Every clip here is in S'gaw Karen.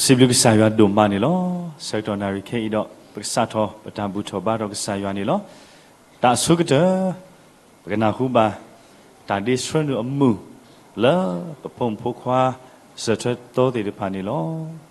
စံးဘျုးကစၢ်ယွၤဒိၣ်မးန့ၣ်လီၤ. ဆၢကတီၢ်နၣ်ရံၣ်ခဲအံၤဒီး ပကစးထီၣ်ပတၢ်ဘူၣ်ထီၣ်ဘါထီၣ်ကစၢ်ယွၤန့ၣ်လီၤ. တၢ်အဆိကတၢၢ် ပကနၢ်ဟူဘၣ် တၢ်ဒ့ဆှၢနုာ်အမုာ် လၢပဖိမုၣ်ဖိခွါ စၢၢ်ထွဲသိသ့ၣ်တဖၣ်န့ၣ်လီၤ.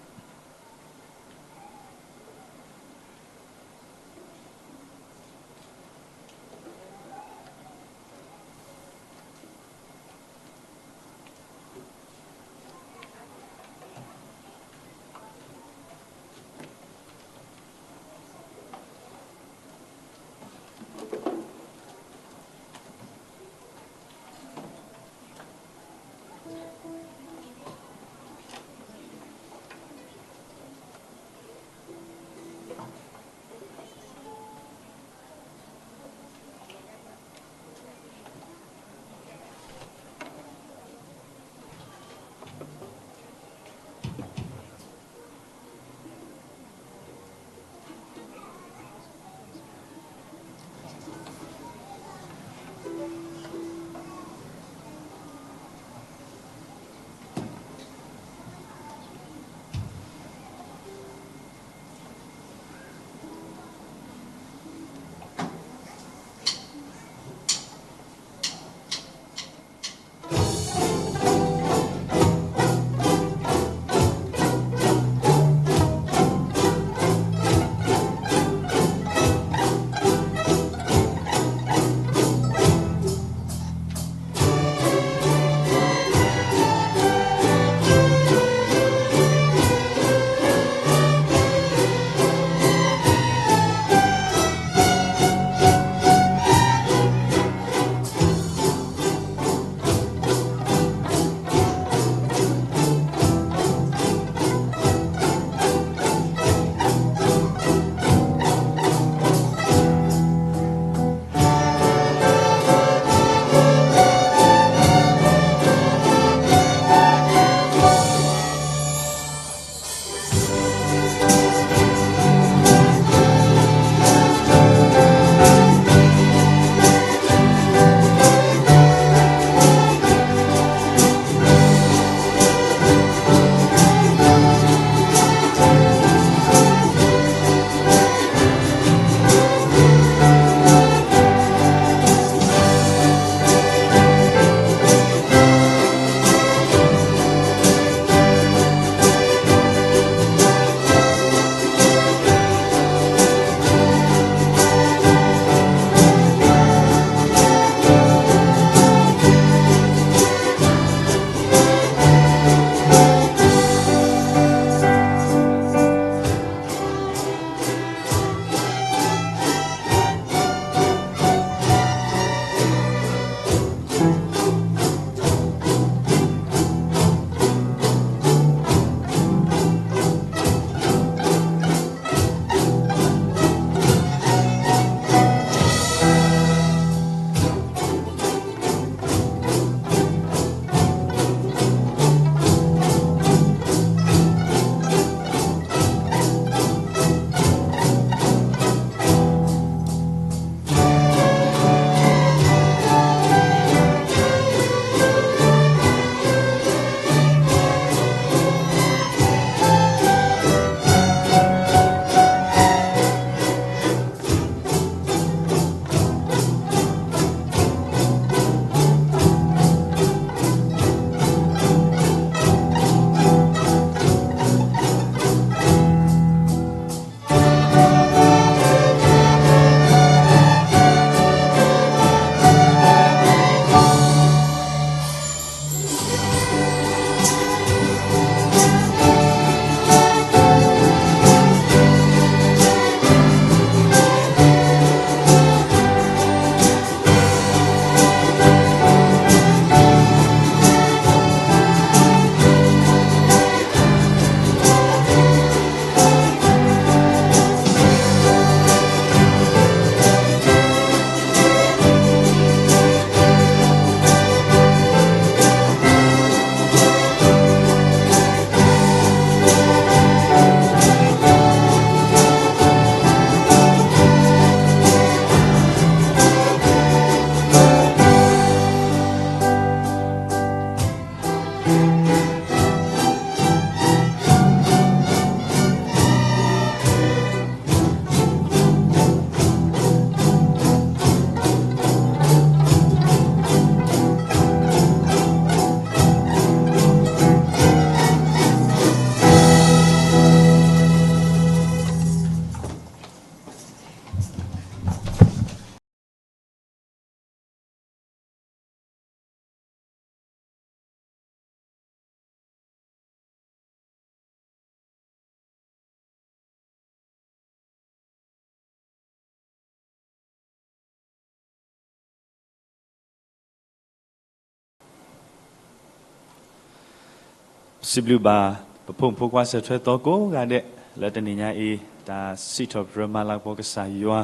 စံးဘျုးဘၣ် ပဖိမုၣ်ဖိခွါစၢၤထွဲသီကိးဂၤဒဲး လၢတနံၤညါအံၤ တၢ်စံးထီၣ်ပတြၢၤမၤလၤကပီၤကစၢ်ယွၤ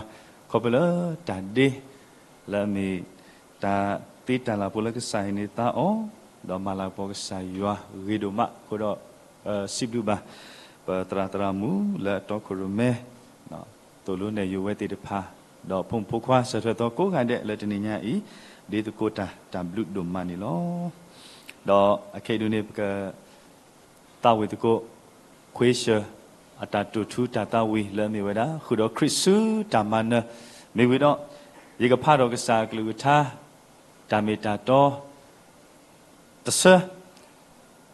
ခီဖျိလၢတၢ်ဒ့ လၢအမ့ၢ် တၢ်သ့တၢ်လၤဖိလၢကစၢ်ဟ့ၣ်န့ၢ်သါအီၤ ဒီးမၤလၤကပီၤကစၢ်ယွၤဂ့ၤဒိၣ်မးအဃိဒီး စံးဘျုးဘၣ် ပသရၣ်သရၣ်မုၣ်လၢအတီခိၣ်ရိၣ်မဲ သိၣ်လိနဲၣ်ယိးဝဲသ့ၣ်တဖၣ် ဒီးဖိမုၣ်ဖိခွါစၢၤထွဲသီကိးဂၤဒဲးလၢတနံၤညါအံၤ ဒ်သကိးတၢ်တၢ်ဘျုးဒိၣ်မးန့ၣ်လီၤ. ဒီးအခဲအံၤဒုးန့ၣ် ပက သးဝံၣ်သကိး ခွ့ဆၢၣ် အတၢ်တိာ်ထူတၢ်သးဝံၣ်လၢအမ့ၢ်ဝဲဒၣ် ဃုာ်ဒီးခရံာ်ဆူတၢ်မၤနၢၤ မ့ၢ်ဝံၤဒီး ယကဖးဒီးကစၢ်အကလုၢ်ကထါ တၢ်မ့ၢ်တၢ်တီ တဆၢ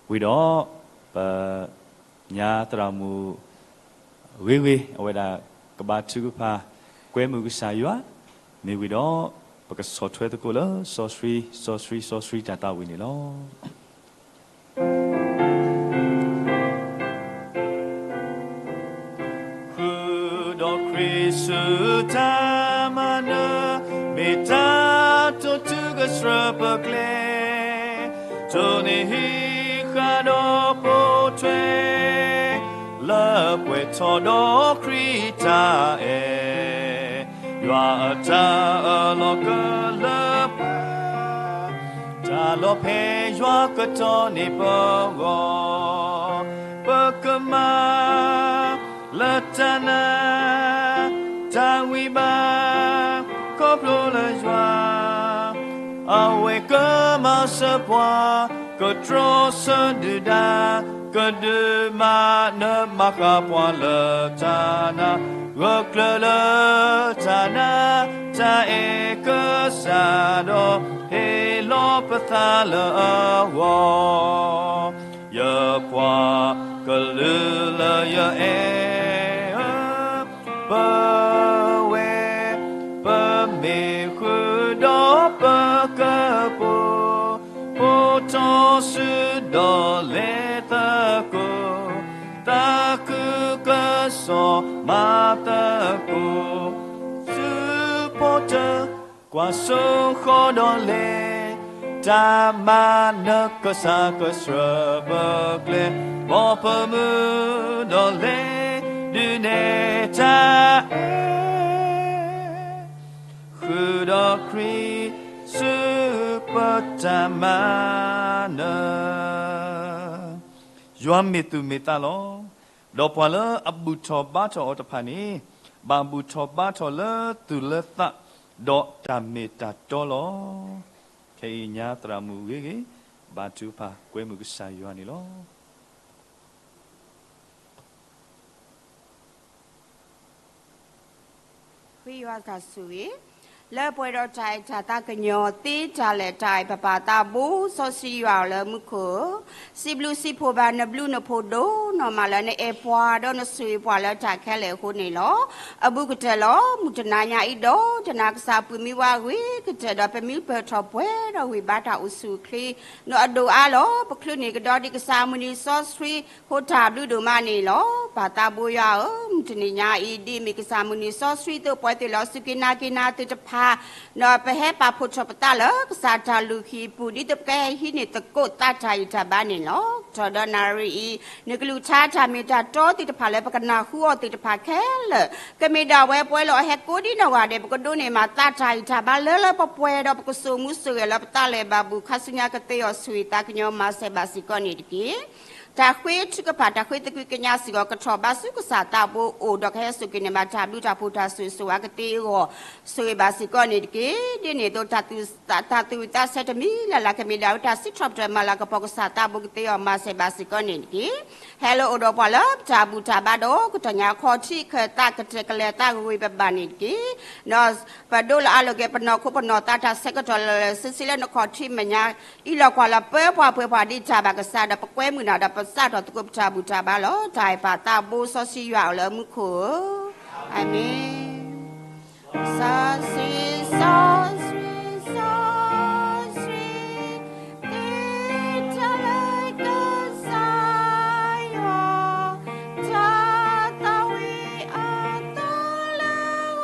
ဝံၤဒီး ပ ညါသရၣ်မုၣ် ဂ့ၤဂ့ၤ အဝဲဒၣ်ကဘါထုကဖၣ် ကွဲမုာ်ကစၢ်ယွၤ မ့ၢ်ဝံၤဒီး ပကဆီၣ်ထွဲသကိးလၢ စီဆှံ စီဆှံ စီဆှံတၢ်သးဝံၣ်န့ၣ်လီၤ. ဃုာ်ဒီးခရံာ်ဆူတၢ်မၤနၢၤ မ့ၢ်တၢ်တိာ်ထူကဆှၢပကျဲ တိၢ်နီၣ်ဟံးဃာ်ဒီးပိာ်ထွဲ လၢပှဲၤထီၣ်ဒီးခရံာ်တၢ်အဲၣ် ယွၤအတၢ်အၢၣ်လီၤကလၢပှဲၤ တၢ်လီၤဖဲယွၤကတီၢ်န့ၢ်ပဂီၢ် ပကမၤ လၢတၢ်နာ် တၢ်ဂံၢ်ဘါ ခီဖျိလၢယွၤ အဝဲကမၤစၢၤပှၤ ကတြီဆၢဒုၣ်ဒါ ကဒုးမၤနၢၤမၤဃၣ်ပှၤလၢတၢ်နာ် ဂၢၢ်ကျၢၤလၢတၢ်နာ် တၢ်အဲၣ်ကစၢ်ဒီး ဟ့ၣ်လီၤပသးလၢအဂီၢ် ယပှၤကလုာ်လၢယအဲၣ်ဧၢ, ပဝဲ ပမ့ၢ်ဃုာ်ဒီးပကပူၤ, ဖိထီၣ်စုဒီးလဲၤသကိး, သးခုကစီၣ်မၤသကိး, ဆူဖိတၢၣ် ကွၢ်စိဃီၤဒီးလဲၤ, တၢ်မၤနၢၤကစၢ်ကဆှၢပကျဲ, ဘီပမုၢ်ဒီးလဲၤ, ဒုးနဲၣ်တၢ်အဲၣ်, ဃုာ်ဒီးခရံာ်ဆူပတၢ်မၤနၢၤ. ယွၤမ့ၢ်သူၣ်မ့ၢ်သးလီၤ. ဒီးပှၤလၢအဘူၣ်ထီၣ်ဘါထီၣ်အီၤတဖၣ်န့ၣ်, ဘၣ်ဘူၣ်ထီၣ်ဘါထီၣ်လၢသူၣ်လၢသး, ဒီးတၢ်မ့ၢ်တၢ်တီလီၤ. ခဲအံၤညါသရၣ်မုၣ်ဂ့ၤဂ့ၤ, ဘါထုကဖၣ်ကွဲမုာ်ကစၢ်ယွၤန့ၣ်လီၤ. ဃ့ယွၤတၢ်ဆိၣ်ဂ့ၤ, လၢပှဲၤဒီးတၢ်အဲၣ်တၢ်သးကညီၤသ့တၢ်လၢာ်တၢ်အဲၣ်ပပၢ်သးဘိစီဆှံယွၤလၢမူခိၣ်ဧၢ, စံးဘျုးစံးဖှိၣ်ဘၣ်နဘျုးနဖှိၣ်ဒိၣ်နီၢ်မးလၢနအဲၣ်ပှၤ ဒီးနဆိၣ်ဂ့ၤပှၤလၢတၢ်ခဲလၢာ်အဃိန့ၣ်လီၤ. အဘူးကတၢၢ်လီၤ. မုၢ်တနၤညါအံၤဒီး တနၤကစၢ်ပှ့ၤမံဝဲဂ့ၤကတၢၢ်ဒီး ပမံပၢၢ်ထီၣ်ပှဲၤဒီးဂံၢ်ဘါတၢ်အိၣ်ဆူၣ်အိၣ်ချ့ နအဒိၣ်အါလီၤ. ပချုးန့ၢ်ကဒီးဒံးကစၢ်မုၢ်နံၤစီဆှံ ဃိတၢ်ဘျုးဒိၣ်မးန့ၣ်လီၤ. ပၢ်သးဘိယွၤဧၢ, မုၢ်တနံၤညါအံၤ ဒ်အမ့ၢ်ကစၢ်မုၢ်နံၤစီဆှံသိးပှဲၤသ့ၣ်လီၤ စူၢ်က့ၤနာ်က့ၤနၤသ့ၣ်တဖၣ်, ဒီးပဟဲပာ်ဖှိၣ်ထီၣ်ပသးလၢကစၢ်တၢ်လုၢ်ဟံၣ်ပူၤ ဒ်သိးပကဟဲဟံးန့ၢ်သကိးသးတၢ်ဂံၢ်တၢ်ဘါန့ၣ်လီၤ. ထီၣ်ဒီးနၣ်ရံၣ်အံၤ နကလုၢ်ကထါတၢ်မ့ၢ်တၢ်တီသ့ၣ်တဖၣ်လၢပကနၢ်ဟူအီၤသ့ၣ်တဖၣ်ခဲလၢာ် ကမ့ၢ်ဒၣ်ဝဲပှဲၤလီၤအဟဲကိးဒံးနီၢ်ဂၤဒဲး ပကဒိးန့ၢ်မးသးတၢ်ဂံၢ်တၢ်ဘါလၢလၢပှဲၤပှဲၤ ဒီးပကစိာ်မူစိာ်ဂဲၤလၢပသးလၢၤဘၣ်ဘူၣ် ခါဆူညါကသ့အီၤဆိၣ်ဂ့ၤသးကညီၤမၤစၢၤဘၣ်စ့ၢ်ကီးန့ၣ်တက့ၢ်. တၢ်ဃ့ထုကဖၣ် တၢ်ဃ့သကွံၢ်ကညးစ့ၢ်ကီး ကထီၣ်ဘးဆူကစၢ်သးဘိအအိၣ် ဒီးကဟဲစိာ်က့ၤန့ၢ်ဘၣ်တၢ်ဘျုးတၢ်ဖှိၣ်တၢ်ဆိၣ်ဂ့ၤဆိၣ်ဝါကသ့အဂီၢ် ဆိၣ်ဂ့ၤဘၣ်စ့ၢ်ကီးန့ၣ်တက့ၢ်. ဒ်န့ၣ်အသိး တၢ်သူၣ်ဝံၣ်သးဆၢတမံၤလၢ်လၢ် ကမ့ၢ်ဒၣ်ဝဲတၢ်စံးထီၣ်ပတြၢၤမၤလၤကပီၤကစၢ်သးဘိကသ့အီၤမၤစၢၤဘၣ်စ့ၢ်ကီးန့ၣ်တက့ၢ်. ဟဲလၢအိၣ်ဒီးပှၤလၢပတၢ်ဘူၣ်တၢ်ဘါဒီး ကတၢၢ်ညါခီၣ်ထံးခၢၣ်သးကတဲာ်ကလဲာ်သးဂ့ၤပဘၣ်န့ၣ်တက့ၢ်. ဒီးပဒိးလၢအလိၤက့ၤ ပနီၢ်ခိပနီၢ်သးတၢ်ဆၢကတီၢ်လၢလၢဆ့ဆ့လၢနခီၣ်ထံးမဲာ်ညါ အံၤလီၤကွၢ်လၢပၢပှၤပှဲၤပှၤဒ်တၢ်ဘၣ်ကစၢ် ဒီးပကွဲမုာ်နၤဒီးပစးထီၣ်သကိးပတၢ်ဘူၣ်တၢ်ဘါလီၤ. တၢ်အဲၣ်ပၢ်သးဘိစီဆှံယွၤအိၣ်လၢမူခိၣ်ဧၢ, အၤမ့ၣ်. စီဆှံ, စီဆှံ, စီဆှံ, သ့တၢ်လၢကစၢ်ယွၤ, တၢ်သးဝံၣ်အသီလၢ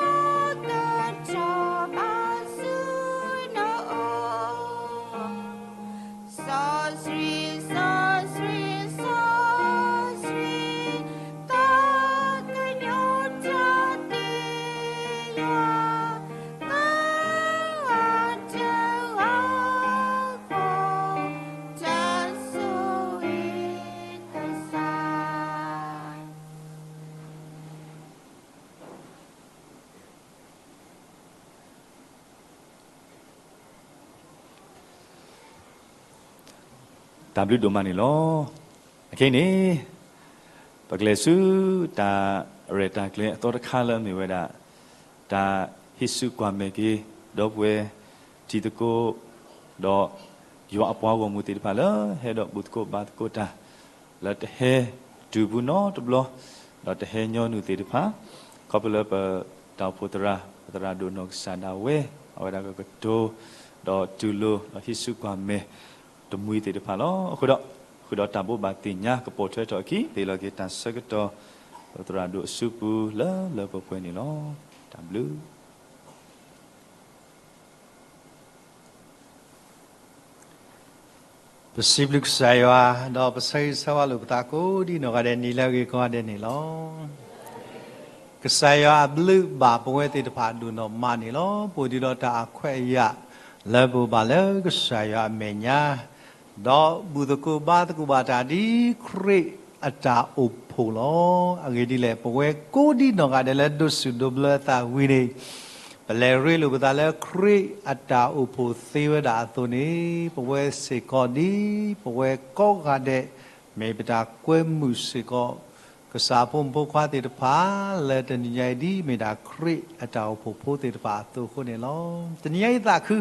ဂီၤကထီၣ်ဘးဆူနအိၣ်, စီဆှံ, စီဆှံ, တၢ်ဘျုးဒိၣ်မးန့ၣ်လီၤ. အခဲအံၤန့ၣ် ပကလဲၤဆူတၢ်ရဲၣ်တၢ်ကျဲၤအသီတခါလၢအမ့ၢ်ဝဲဒၣ် တၢ်ဟ့ၣ်ဆူၣ်ကွၢ်မဲာ်က့ၤ ဒီပုၢ်ဝဲၢ်တံၤသကိး ဒီးယွၤအပှၤဂီၢ်မုၢ်သ့ၣ်တဖၣ်လၢဟဲဒီးဘူၣ်သကိးဘါသကိးတၢ် လၢတဟဲတုၤပူၤနီတဘျီ ဒီးတဟဲညီနုၢ်သ့ၣ်တဖၣ် ခီဖျိလၢပတၢ်အိၣ်ဖှိၣ်သရၣ် ပသရၣ်ဒိၣ်နီၢ်ကစၢ်ဒၣ်ဝဲ အဝဲဒၣ်ကကတိၤ ဒီးတူၢ်လိာ် ဒီးဟ့ၣ်ဆူၣ်ကွၢ်မဲာ် တမှံၤသ့ၣ်တဖၣ်လီၤ. အဃိဒီး ဃုာ်ဒီးတၢ်ဘိးဘၣ်သ့ၣ်ညါ ကပိာ်ထွဲထီၣ်အခံ ဟ့ၣ်လီၤက့ၤတၢ်ဆၢကတီၢ် ပသရၣ်ဒိၣ်အစုပူၤလၢလၢပှဲၤပှဲၤန့ၣ်လီၤ. တၢ်ဘျုး ပစံးဘျုးကစၢ်ယွၤ ဒီးပဆၢဂ့ၤဆၢဝါလိာ်ပသးကိးဒ်နီၢ်ဂၤဒဲး နံၤလၢအဂ့ၤကိးဂၤဒဲးန့ၣ်လီၤ. ကစၢ်ယွၤအဘျုးဘၣ်ပဝဲသ့ၣ်တဖၣ်ဒိၣ်နီၢ်မးန့ၣ်လီၤ. ပအိၣ်ဒံးဒီးတၢ်အခွဲးအယာ် လၢပအိၣ်ဘၣ်လၢကစၢ်ယွၤအမဲာ်ညါ ဒီးဘူၣ်သကိးဘါသကိးဘၣ်တၢ်ဒ်ခရံာ်အတၢ်အိၣ်ဖှိၣ်လီၤ. အဂ့ၢ်ဒ်လဲၣ် ပဝဲကိးဒ်နီၢ်ဂၤဒဲးလၢဒိးဆူၣ်ဒိးဘျၢအသးဝံၤန့ၣ် ပလဲၤရ့လိာ်ပသးလၢခရံာ်အတၢ်အိၣ်ဖှိၣ်သ့ဝဲဒၣ်အသိးန့ၣ် ပဝဲစ့ၢ်ကီးဒ် ပဝဲကိးဂၤဒဲး မ့ၢ်ပတၢ်ကွဲမုာ်စ့ၢ်ကီး ကစၢ်ဖိမုၣ်ဖိခွါသ့ၣ်တဖၣ် လၢတနံၤညါအံၤဒ်မ့ၢ်ဒၣ်ခရံာ်အတၢ်အိၣ်ဖှိၣ်ဖိသ့ၣ်တဖၣ်အသိးအဃိန့ၣ်လီၤ. တနံၤညါအံၤသးခု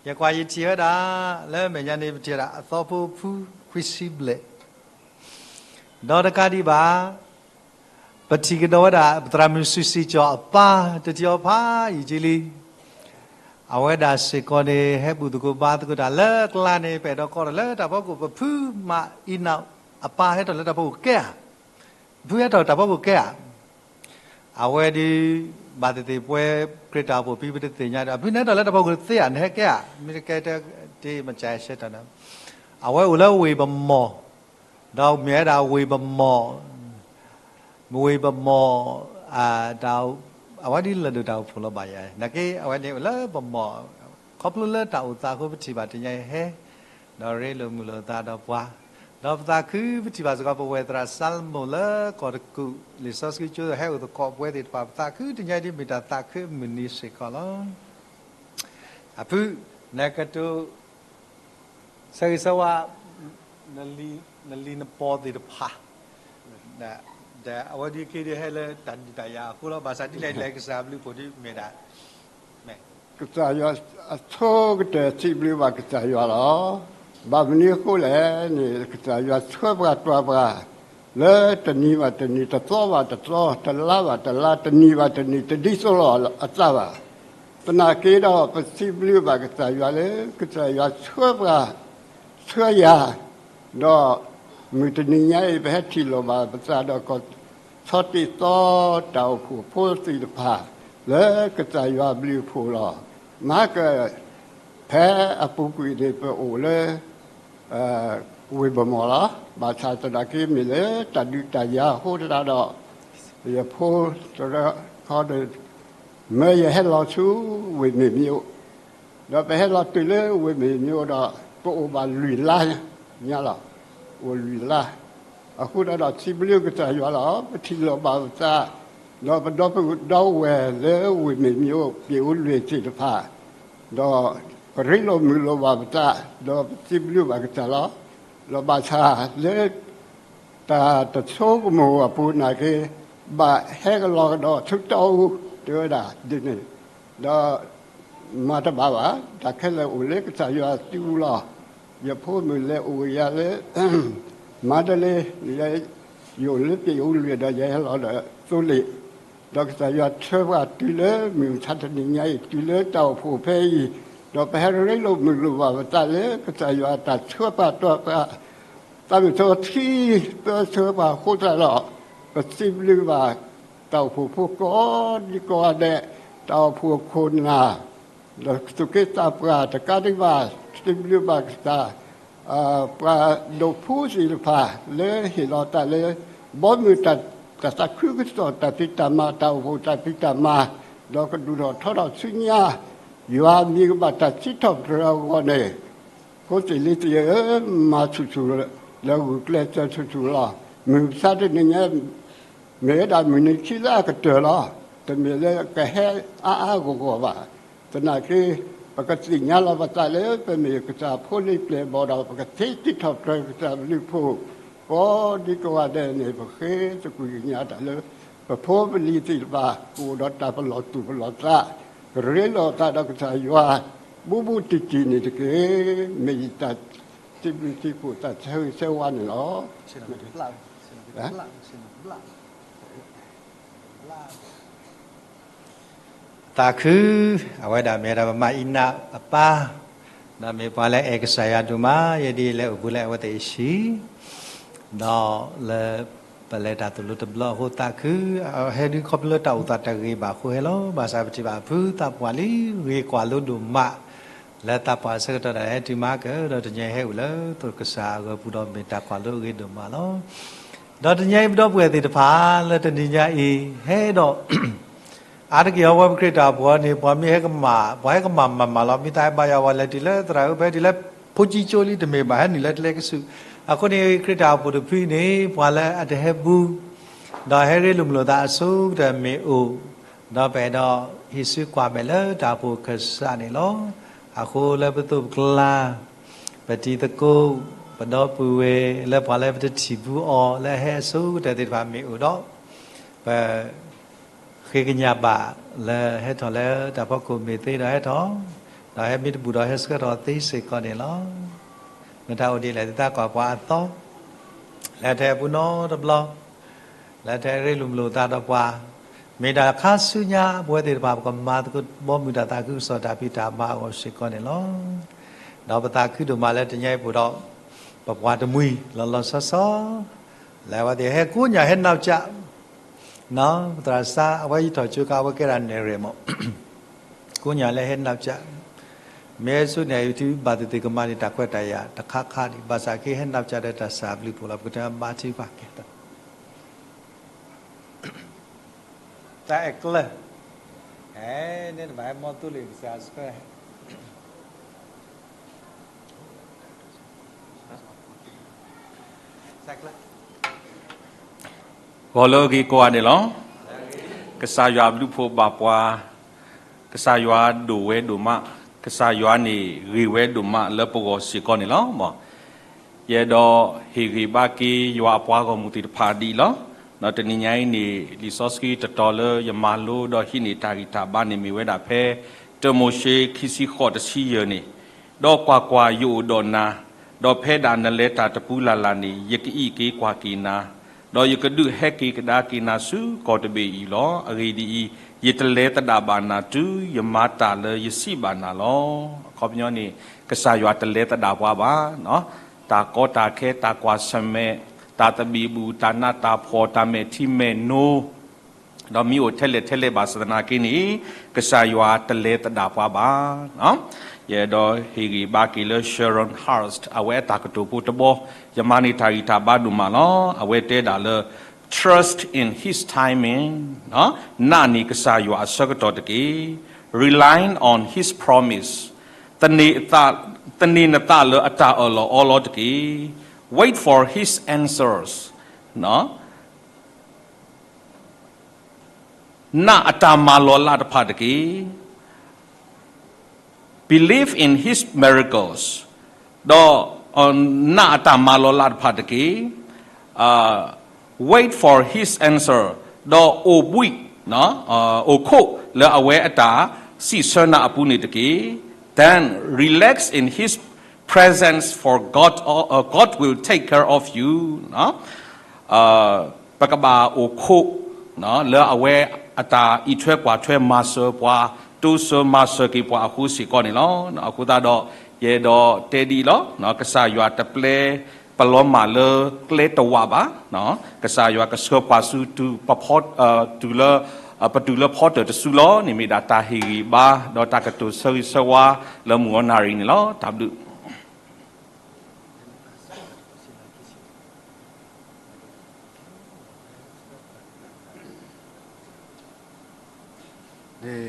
ယကွၢ်ယထံၣ်ဝဲဒၣ် လၢမဲာ်ညါန့ၣ် ပထံၣ်ဝဲဒၣ်အသီဖိဖုခွံဆံဘျဲၣ် ဒီးတကးဒံးဘၣ် ပထံၣ်ကဒီးဝဲဒၣ် ပသရၣ်မုၣ်စုစံၣ်ကၠီၣ်အပၢ် တထံၣ်အီၤဖးယံာ်က့လံ. အဝဲဒၣ်စ့ၢ်ကီးန့ၣ် ဟဲဘူၣ်သကိးဘါသကိးတၢ်လၢအကျါန့ၣ် ပအဲၣ်ဒိးကိးထီၣ်လၢတၢ်ဖီခိၣ် ပဖုမၤအံၤနၤ အပၢ်ဟဲထီၣ်လၢတၢ်ဖီခိၣ်ကဲဧါ, ဖုဟဲထီၣ်တၢ်ဖီခိၣ်ကဲဧါ. အဝဲဒုး ဘၣ်သ့ၣ်သ့ၣ်ပဝဲခရံာ်တၢ်အိၣ်ဖှိၣ်ဖံး ပတသ့ၣ်ညါဒီး ဖုနဟဲထီၣ်လၢတၢ်ဖီခိၣ်သ့ဧါ, နဟဲကဲဧါ, မ့ၢ်တကဲတ့ၢ်မ့ၢ်ကဆဲးတၢ်န့ၣ်, အဝဲအိၣ်လၢဝ့ၢ်ပမီၢ်, ဒီးမ့ၢ်ဝဲဒၣ်ဝ့ၢ်ပမီၢ်, ဝ့ၢ်ပမီၢ်, အဝဲဒ်လၢဒိၣ်တၢ်အိၣ်ဖှိၣ်လီၤဘၣ်ယၤ, နာ်က့ အဝဲန့ၣ်အိၣ်လၢပမီၢ်, ခီဖျိလၢတၢ်အိၣ်သးအဃိ ပထံၣ်ဘၣ်တနံၤညါအံၤဟဲ ဒီးရ့လိာ်မုာ်လိာ်သးဒီးပှၤ, ဒီးပသးခုပထံၣ်ဘၣ်စ့ၢ်ကီး ပဝဲသရၣ်စၤလမိၣ်လၢကီၢ်တကူၣ် လံာ်စီဆှံကၠိဟဲအိၣ်သကိးပဝဲသ့ၣ်တဖၣ်, ပသးခုတနံၤညါအံၤဒ်မ့ၢ်တၢ်သးခုအမုၢ်နံၤစ့ၢ်ကီးလီၤ. အဖု, နကတိၤ ဆၢဂ့ၤဆၢဝါ နလံၤနပီၢ်သ့ၣ်တဖၣ်, ဒီးအဝဲဒ်အံၤက့ၤဒ်ဟဲလၢတၢ်ဒုးတၢ်ယၤအဃိလီၤ. ဘၣ်ဆၣ်ဒ်လဲၣ်ဒ်လဲၣ် ကစၢ်အဘျုးအဖှိၣ်ဒ်မ့ၢ်ဒၣ် ကစၢ်ယွၤအဆိကတၢၢ် စံးဘျုးဘၣ်ကစၢ်ယွၤလီၤ. ဘၣ်မနုၤအဃိလဲၣ်န့ၣ် ကစၢ်ယွၤဆှၢပှၤတွၤပှၤ လၢတနံၤဘၣ်တနံၤ တသီဘၣ်တသီ တလါဘၣ်တလါ တနံၣ်ဘၣ်တနံၣ် တဒ်သိးလိာ်အသးဘၣ်. သနာ်က့ဒီး ပစံးဘျုးဘၣ်ကစၢ်ယွၤလၢ ကစၢ်ယွၤဆှၢပှၤ ဆှၢယၤ, ဒီးမုၢ်တနံၤညါအံၤ ပဟဲထံၣ်လိာ်ဘၣ်ပသးဒီး ကီၢ်ဆီတ့ၢ်သီတၢ်အိၣ်ဖှိၣ်ဖိသ့ၣ်တဖၣ် လၢကစၢ်ယွၤအဘျုးအဖှိၣ်လီၤ. မဟါက ဖဲအပူၤကွံာ်န့ၣ် ပအိၣ်လၢ ဝ့ၢ်ပမီၢ်လီၤ. ဘၣ်ဆၣ်သနာ်က့မ့ၢ်လၢတၢ်ဒုးတၢ်ယၤအဃိသတးဒီး ယဖိသရၢခီဒီး မၢယဟဲလီၤဆူဝ့ၢ်မ့ၢ်မ့ၢ်အိၣ်, ဒီးပဟဲလီၤတုၤလၢဝ့ၢ်မ့ၢ်မ့ၢ်အိၣ်ဒီး ပအိၣ်ဘၣ်လွံၢ်လါညါလီၤ. အိၣ်လွံၢ်လါ အဃိသတးဒီး စံးဘျုးကစၢ်ယွၤလီၤ. ပထံၣ်လိာ်ဘၣ်ပသး ဒီးပဒီပုၢ်ဒီဝဲၢ်လၢဝ့ၢ်မ့ၢ်မ့ၢ်အိၣ် ပအိၣ်လွံၢ်သ့ၣ်တဖၣ် ဒီးပရ့လိာ်မုာ်လိာ်ဘၣ်ပသး ဒီးပစံးဘျုးဘၣ်ကစၢ်လီၤ. ဒီးဘၣ်ဆၣ်လၢ တၢ်တဆိကမိၣ်အပူၤနာ်က့ ဘၣ်ဟဲကလီၤကဒီးဆူတီအူ တဲဝဲဒၣ်ဒ်န့ၣ်, ဒီးမၤတဘၣ်ဘၣ်, တၢ်ခဲလၢာ်အိၣ်လၢကစၢ်ယွၤစုပူၤလီၤ. ယဖိမုၣ်လဲၤအိၣ်ယၤလၢ မါဒလ့, ယအိၣ်လၢပအိၣ်လွံၢ်ဒီး ယဟဲလီၤဒီးသိလ့ၣ်, ဒီးကစၢ်ယွၤဆှၢပှၤတုၤလၢမုၢ်မဆါတနံၤညါအံၤ တုၤလၢတၢ်အိၣ်ဖှိၣ်ဖဲအံၤ, ဒီးပဟဲရ့လိာ်မုာ်လိာ်ဘၣ်ပသးလၢကစၢ်ယွၤတၢ်ဆှၢပှၤတီၢ်ပှၤ သးမုၢ်ထီထံ ပၢဆှၢပှၤအဃိသတးဒီး ပစံးဘျုးဘၣ်တၢ်အိၣ်ဖှိၣ်ဖိကိးဒံကိးဂၤဒဲး, တၢ်အိၣ်ဖှိၣ်ခိၣ်နၢ် ဒီးသူၣ်က့သးပှၢ်တကးဒံးဘၣ် စံးဘျုးဘၣ်ကစၢ်, ပှၤဒိးဖှူသ့ၣ်တဖၣ် လၢဟ့ၣ်လီၤတၢ်လၢ ဘီမုၢ်တၢ်သးခုကစီၣ်တၢ်ဖံးတၢ်မၤ တၢ်အိၣ်ဖှိၣ်တၢ်ဖံးတၢ်မၤ, ဒီးကဒုးထီၣ်ထီထီၣ်ဆူညါ ယွၤမံၤကဘၣ်တၢ်စံးထီၣ်ပတြၢၤအဂီၢ်န့ၣ်, ဖိသ့ၣ်လံၤသ့ၣ်ဧၢ, မၤဆူၣ်ဆူၣ် ဒီးဂုာ်ကျဲးစၢးဆူၣ်ဆူၣ်လီၤ. မုၢ်မဆါတနံၤညါ မ့ၢ်ဝဲဒၣ်မုၢ်နံၤခံလၢအကတၢၢ်လီၤ. တမ့ၢ်လၢကဟဲအါအါဂီၢ်ဂီၢ်ဘၣ်. သနာ်က့ ပကသ့ၣ်ညါလီၤပသးလၢပမ့ၢ်ကစၢ်ဖိလံၤပျဲၢ်ဘီၣ်ဒီး ပကသ့တံထီၣ်ပတြၢၤကစၢ်အဘျုးအဖှိၣ် ကိးဒံကိးဂၤဒဲးန့ၣ် ပဃ့သကွံာ်ကညးတၢ်လၢ ပဖိပလံၤသ့ၣ်တဖၣ် ကအိၣ်ဒီးတၢ်ပလီၢ်သူၣ်ပလီၢ်သး ကရ့လိာ်သးဒီးကစၢ်ယွၤ ဘူးဘူးတံၢ်တံၢ်န့ၣ်တက့ၢ်. မ့ၢ်ယတၢ်စံးဘျုးစံးဖှိၣ်သးဆၢဂ့ၤဆၢဝါန့ၣ်လီၤ. သးခု, အဝဲဒၣ်မ့ၢ်ဝဲဒၣ်ပမါအံၤနၢ်အပၢ်, ဒီးမ့ၢ်ပှၤလၢအဲၣ်ကစၢ်ယွၤဒိၣ်မး, ယဲဒ်လဲၣ်အိၣ်ဘူးလၢအဝဲသ့ၣ်အဟံၣ်, ဒီးလၢပလဲၤတၢ်သိၣ်လိတဘျီအဃိသးခု, ဟဲဒုးခီဖျိလၢတၢ်အိၣ်သးတဂ့ၤဘၣ်အဃိဟဲလီၤ. ဘၣ်ဆၣ်ပထံၣ်ဘၣ်အဖုသးပှၢ်လံ ဂ့ၤကွၢ်လိဒိၣ်မး, လၢသးပှၢ်အဆၢကတီၢ်ဒၣ်ဟဲတုၤမၤကၢၢ် ဒီးတနံၤအံၤဟဲအိၣ်လၢသးကစၢ်အဂီၤပူၤဒီးမ့ၢ်တၢ်ကွၢ်လိအဂ့ၤဒိၣ်မးလီၤ. ဒီးတနံၤအံၤပဒီပုၢ်ဝဲၢ်သ့ၣ်တဖၣ် လၢတနံၤညါအံၤ ဟဲဒီး အါတက့ၢ်အီၤ ပဝဲပခရံာ်တၢ်အိၣ်ဖှိၣ်န့ၣ် ပှၤမ့ၢ်ဟဲကမၣ်, ပှၤဟဲကမၣ်မၤမၤလီၤ. မ့ၢ်သးဘၣ်ယွၤဝဲလဲၤတုၤလၢသရၣ်ဧၢ ပဟဲတုၤလၢဖိကၠံကၠိလံ တမ့ၢ်ဘၣ် ဟဲနုာ်လၢကျဲကဆူး. အဃိန့ၣ် ခရံာ်တၢ်အိၣ်ဖှိၣ်တဖုန့ၣ် ပှၤလၢအတဟဲဘူး ဒီးဟဲရ့လိာ်မုာ်လိာ်သးအဆိကတၢၢ်မ့ၢ်အိၣ်, ဒီးပအဲၣ်ဒိးဟံးစုကွၢ်မဲာ်လၢတၢ်အိၣ်ဖှိၣ်ခၢၣ်စးန့ၣ်လီၤ. အဃိလၢပသိးပကျါ ပတံၤသကိး ပဒီပုၢ်ဝဲၢ် လၢပှၤလၢပတထံၣ်ဘူးအီၤ လၢအဟဲအဆိကတၢၢ်သ့ၣ်တဖၣ်မ့ၢ်အိၣ်ဒီး ပ ဃ့ကညးဘၣ်လၢဟဲထီၣ်လၢတၢ်ဖီခိၣ်မ့ၢ်သ့ဒီးဟဲထီၣ်, ဒီးဟဲမ့ၢ်တဘူၣ်ဒီးဟဲဆှၢထီၣ်သ့စ့ၢ်ကီးန့ၣ်လီၤ. နတၢ်အိၣ်ဒ်လဲၣ် သုသးကွၢ်ပှၤအသီ, လၢထဲအပူၤနီတဘျီ, လၢထဲအရ့လိာ်မုာ်လိာ်သးဒီးပှၤ, မ့ၢ်ဒၣ်ခါဆူညါ ပဝဲသ့ၣ်တဖၣ် ပကမၤသကိးဘီမုၢ်တၢ်သးခုကစီၣ်တၢ်ဖံးတၢ်မၤအဂီၢ်စ့ၢ်ကီးန့ၣ်လီၤ. ဒီးပသးခုဒိၣ်မးလၢတနံၤအံၤပအိၣ်ဒီး ပပှၤတမှံၤလီၤလီၤဆီဆီ လၢအဝဲသ့ၣ်ဟဲကိးညၣ်ဟဲနီၢ်ကၠး ပသရၣ်စါ အဝဲယထီၣ်ကၠိကါ အဝဲကဲဒၣ်နဲၣ်ရွဲၣ်မး, ကိးညၣ်လၢဟဲနီၢ်ကၠး, မ့ၢ်ဟဲဆူန့ၣ် အံၤထံဘၣ်သ့ၣ်သ့ၣ်ကမၤန့ၢ်တၢ်ခွဲးတၢ်ယာ်တခါခါဒံး, ဘၣ်ဆၣ်က့ဟဲနီၢ်ကၠးဒီးတၢ်စၢ်ဘျုးဖှိၣ်လီၤ. ပကတဲဘါထုကဖၣ်ကဲ တၢ်အဲၣ်ကျၢၤ, အဲ န့ၣ်တဘၣ်ဟဲမီၢ်သူလ့ၣ်ကစၢ်ဆှၢ ဂီၤလၢအဂ့ၤကိးဂၤဒဲးလီၤ. ကစၢ်ယွၤဘျုးဖှိၣ်ဘၣ်ပှၤ, ကစၢ်ယွၤဒိၣ်ဝဲဒိၣ်မး, ကစၢ်ယွၤန့ၣ်ဂ့ၤဝဲဒိၣ်မးလၢပဂီၢ်စ့ၢ်ကီးန့ၣ်လီၤ. ယအဲၣ်ဒိးဟ့ၣ်ဂံၢ်ဘါက့ၤယွၤအပှၤဂီၢ်မုၢ်သ့ၣ်တဖၣ်ဒ်အံၤလီၤ. ဒီးတနံၤညါအံၤန့ၣ် လံာ်စီဆှံတတီၤလၢယမၤလိဒီးဟံးန့ၢ်တၢ်ဂံၢ်တၢ်ဘါန့ၣ်မ့ၢ်ဝဲဒၣ်ဖဲ တၢမိၤၡ့ခံဆံဃိးတဆံယဲၢ်န့ၣ်, ဒီးကွၢ်ကွၢ်, ယအိၣ်ဒီးနၤ, ဒီးဖဲဒၣ်နလဲၤတၢ်တပူၤလၢ်လၢ်န့ၣ် ယကအံးက့ၤကွၢ်က့ၤနၤ, ဒီးယကဒုးဟဲက့ၤကဒါက့ၤနၤဆူကီၢ်တဘ့ၣ်အံၤလီၤ. အဂ့ၢ်ဒ်အံၤ, ယတလဲၤသဒၣ်ဘၣ်နၤတုၤယမၤတၢ်လၢယစံးဘၣ်နၤလီၤ. အခီပညီန့ၣ် ကစၢ်ယွၤတလဲၤသဒၣ်ပှၤဘၣ်. တၢ်ကီတၢ်ခဲ, တၢ်ကွၢ်ဆၢၣ်မဲာ်, တၢ်သဘံၣ်ဘုၣ်, တၢ်နးတၢ်ဖှီၣ်, တၢ်မဲာ်ထံမဲာ်နိ, ဒီးမ့ၢ်အိၣ်ထဲလဲၣ်ထဲလဲၣ်ဘၣ်ဆၣ်သနာ်က့န့ၣ် ကစၢ်ယွၤတလဲၤသဒၣ်ပှၤဘၣ်. ယအဲၣ်ဒိးဟ့ၣ်ဂံၢ်ဘါက့ၤလၢ Sharon Hurst အဝဲအတၢ်ကတိၤဖိတဘီ, ယမၤန့ၢ်တၢ်ဂံၢ်တၢ်ဘါဒိၣ်မးလီၤ. အဝဲတဲဒၣ်လၢ Trust in His timing, နာ်န့ၢ်ကစၢ်ယွၤအဆၢကတီၢ်တက့ၢ်. Relying on His promise, သန့ၤနသးလၢအတၢ်အၢၣ်လီၤအီလီၤတက့ၢ်. Wait for His answers, နာ်အတၢ်မၤလီၤလးတဖၣ်တက့ၢ်. Believe in His miracles, ဒီး နာ်အတၢ်မၤလီၤလးတဖၣ်တက့ၢ်. Wait for His answer, ဒီးအိၣ်ဘှံး, အိၣ်ခိးလၢအဝဲအတၢ်စံးဆၢနၤအပူၤန့ၣ်တက့ၢ်. Then relax in His presence, for God, God will take care of you. ပကဘၣ်အိၣ်ခိး လၢအဝဲအတၢ်အံးထွဲကွၢ်ထွဲမၤစၢၤပှၤ, တိစၢၤမၤစၢၤက့ၤပှၤအဃိစ့ၢ်ကီးန့ၣ်လီၤ. အဃိသတးဒီး ယအဲၣ်ဒိးတဲဒ်အံၤလီၤ. ကစၢ်ယွၤတပျဲပလီၤမၢ်လၢကျဲတဝးဘၣ်. ကစၢ်ယွၤကဆှၢပှၤဆူ တုၤလၢ ပတုၤလၢဖီတၢၣ်တစုလီၤန့ၣ် မ့ၢ်ဒၣ်တၢ်ဟ့ၣ်ဂံၢ်ဘါ ဒီးတၢ်ကတိၤဆၢဂ့ၤဆၢဝါလၢမုၢ်ဂီၤနၣ်ရံၣ်န့ၣ်လီၤ. တၢ်ဘျုး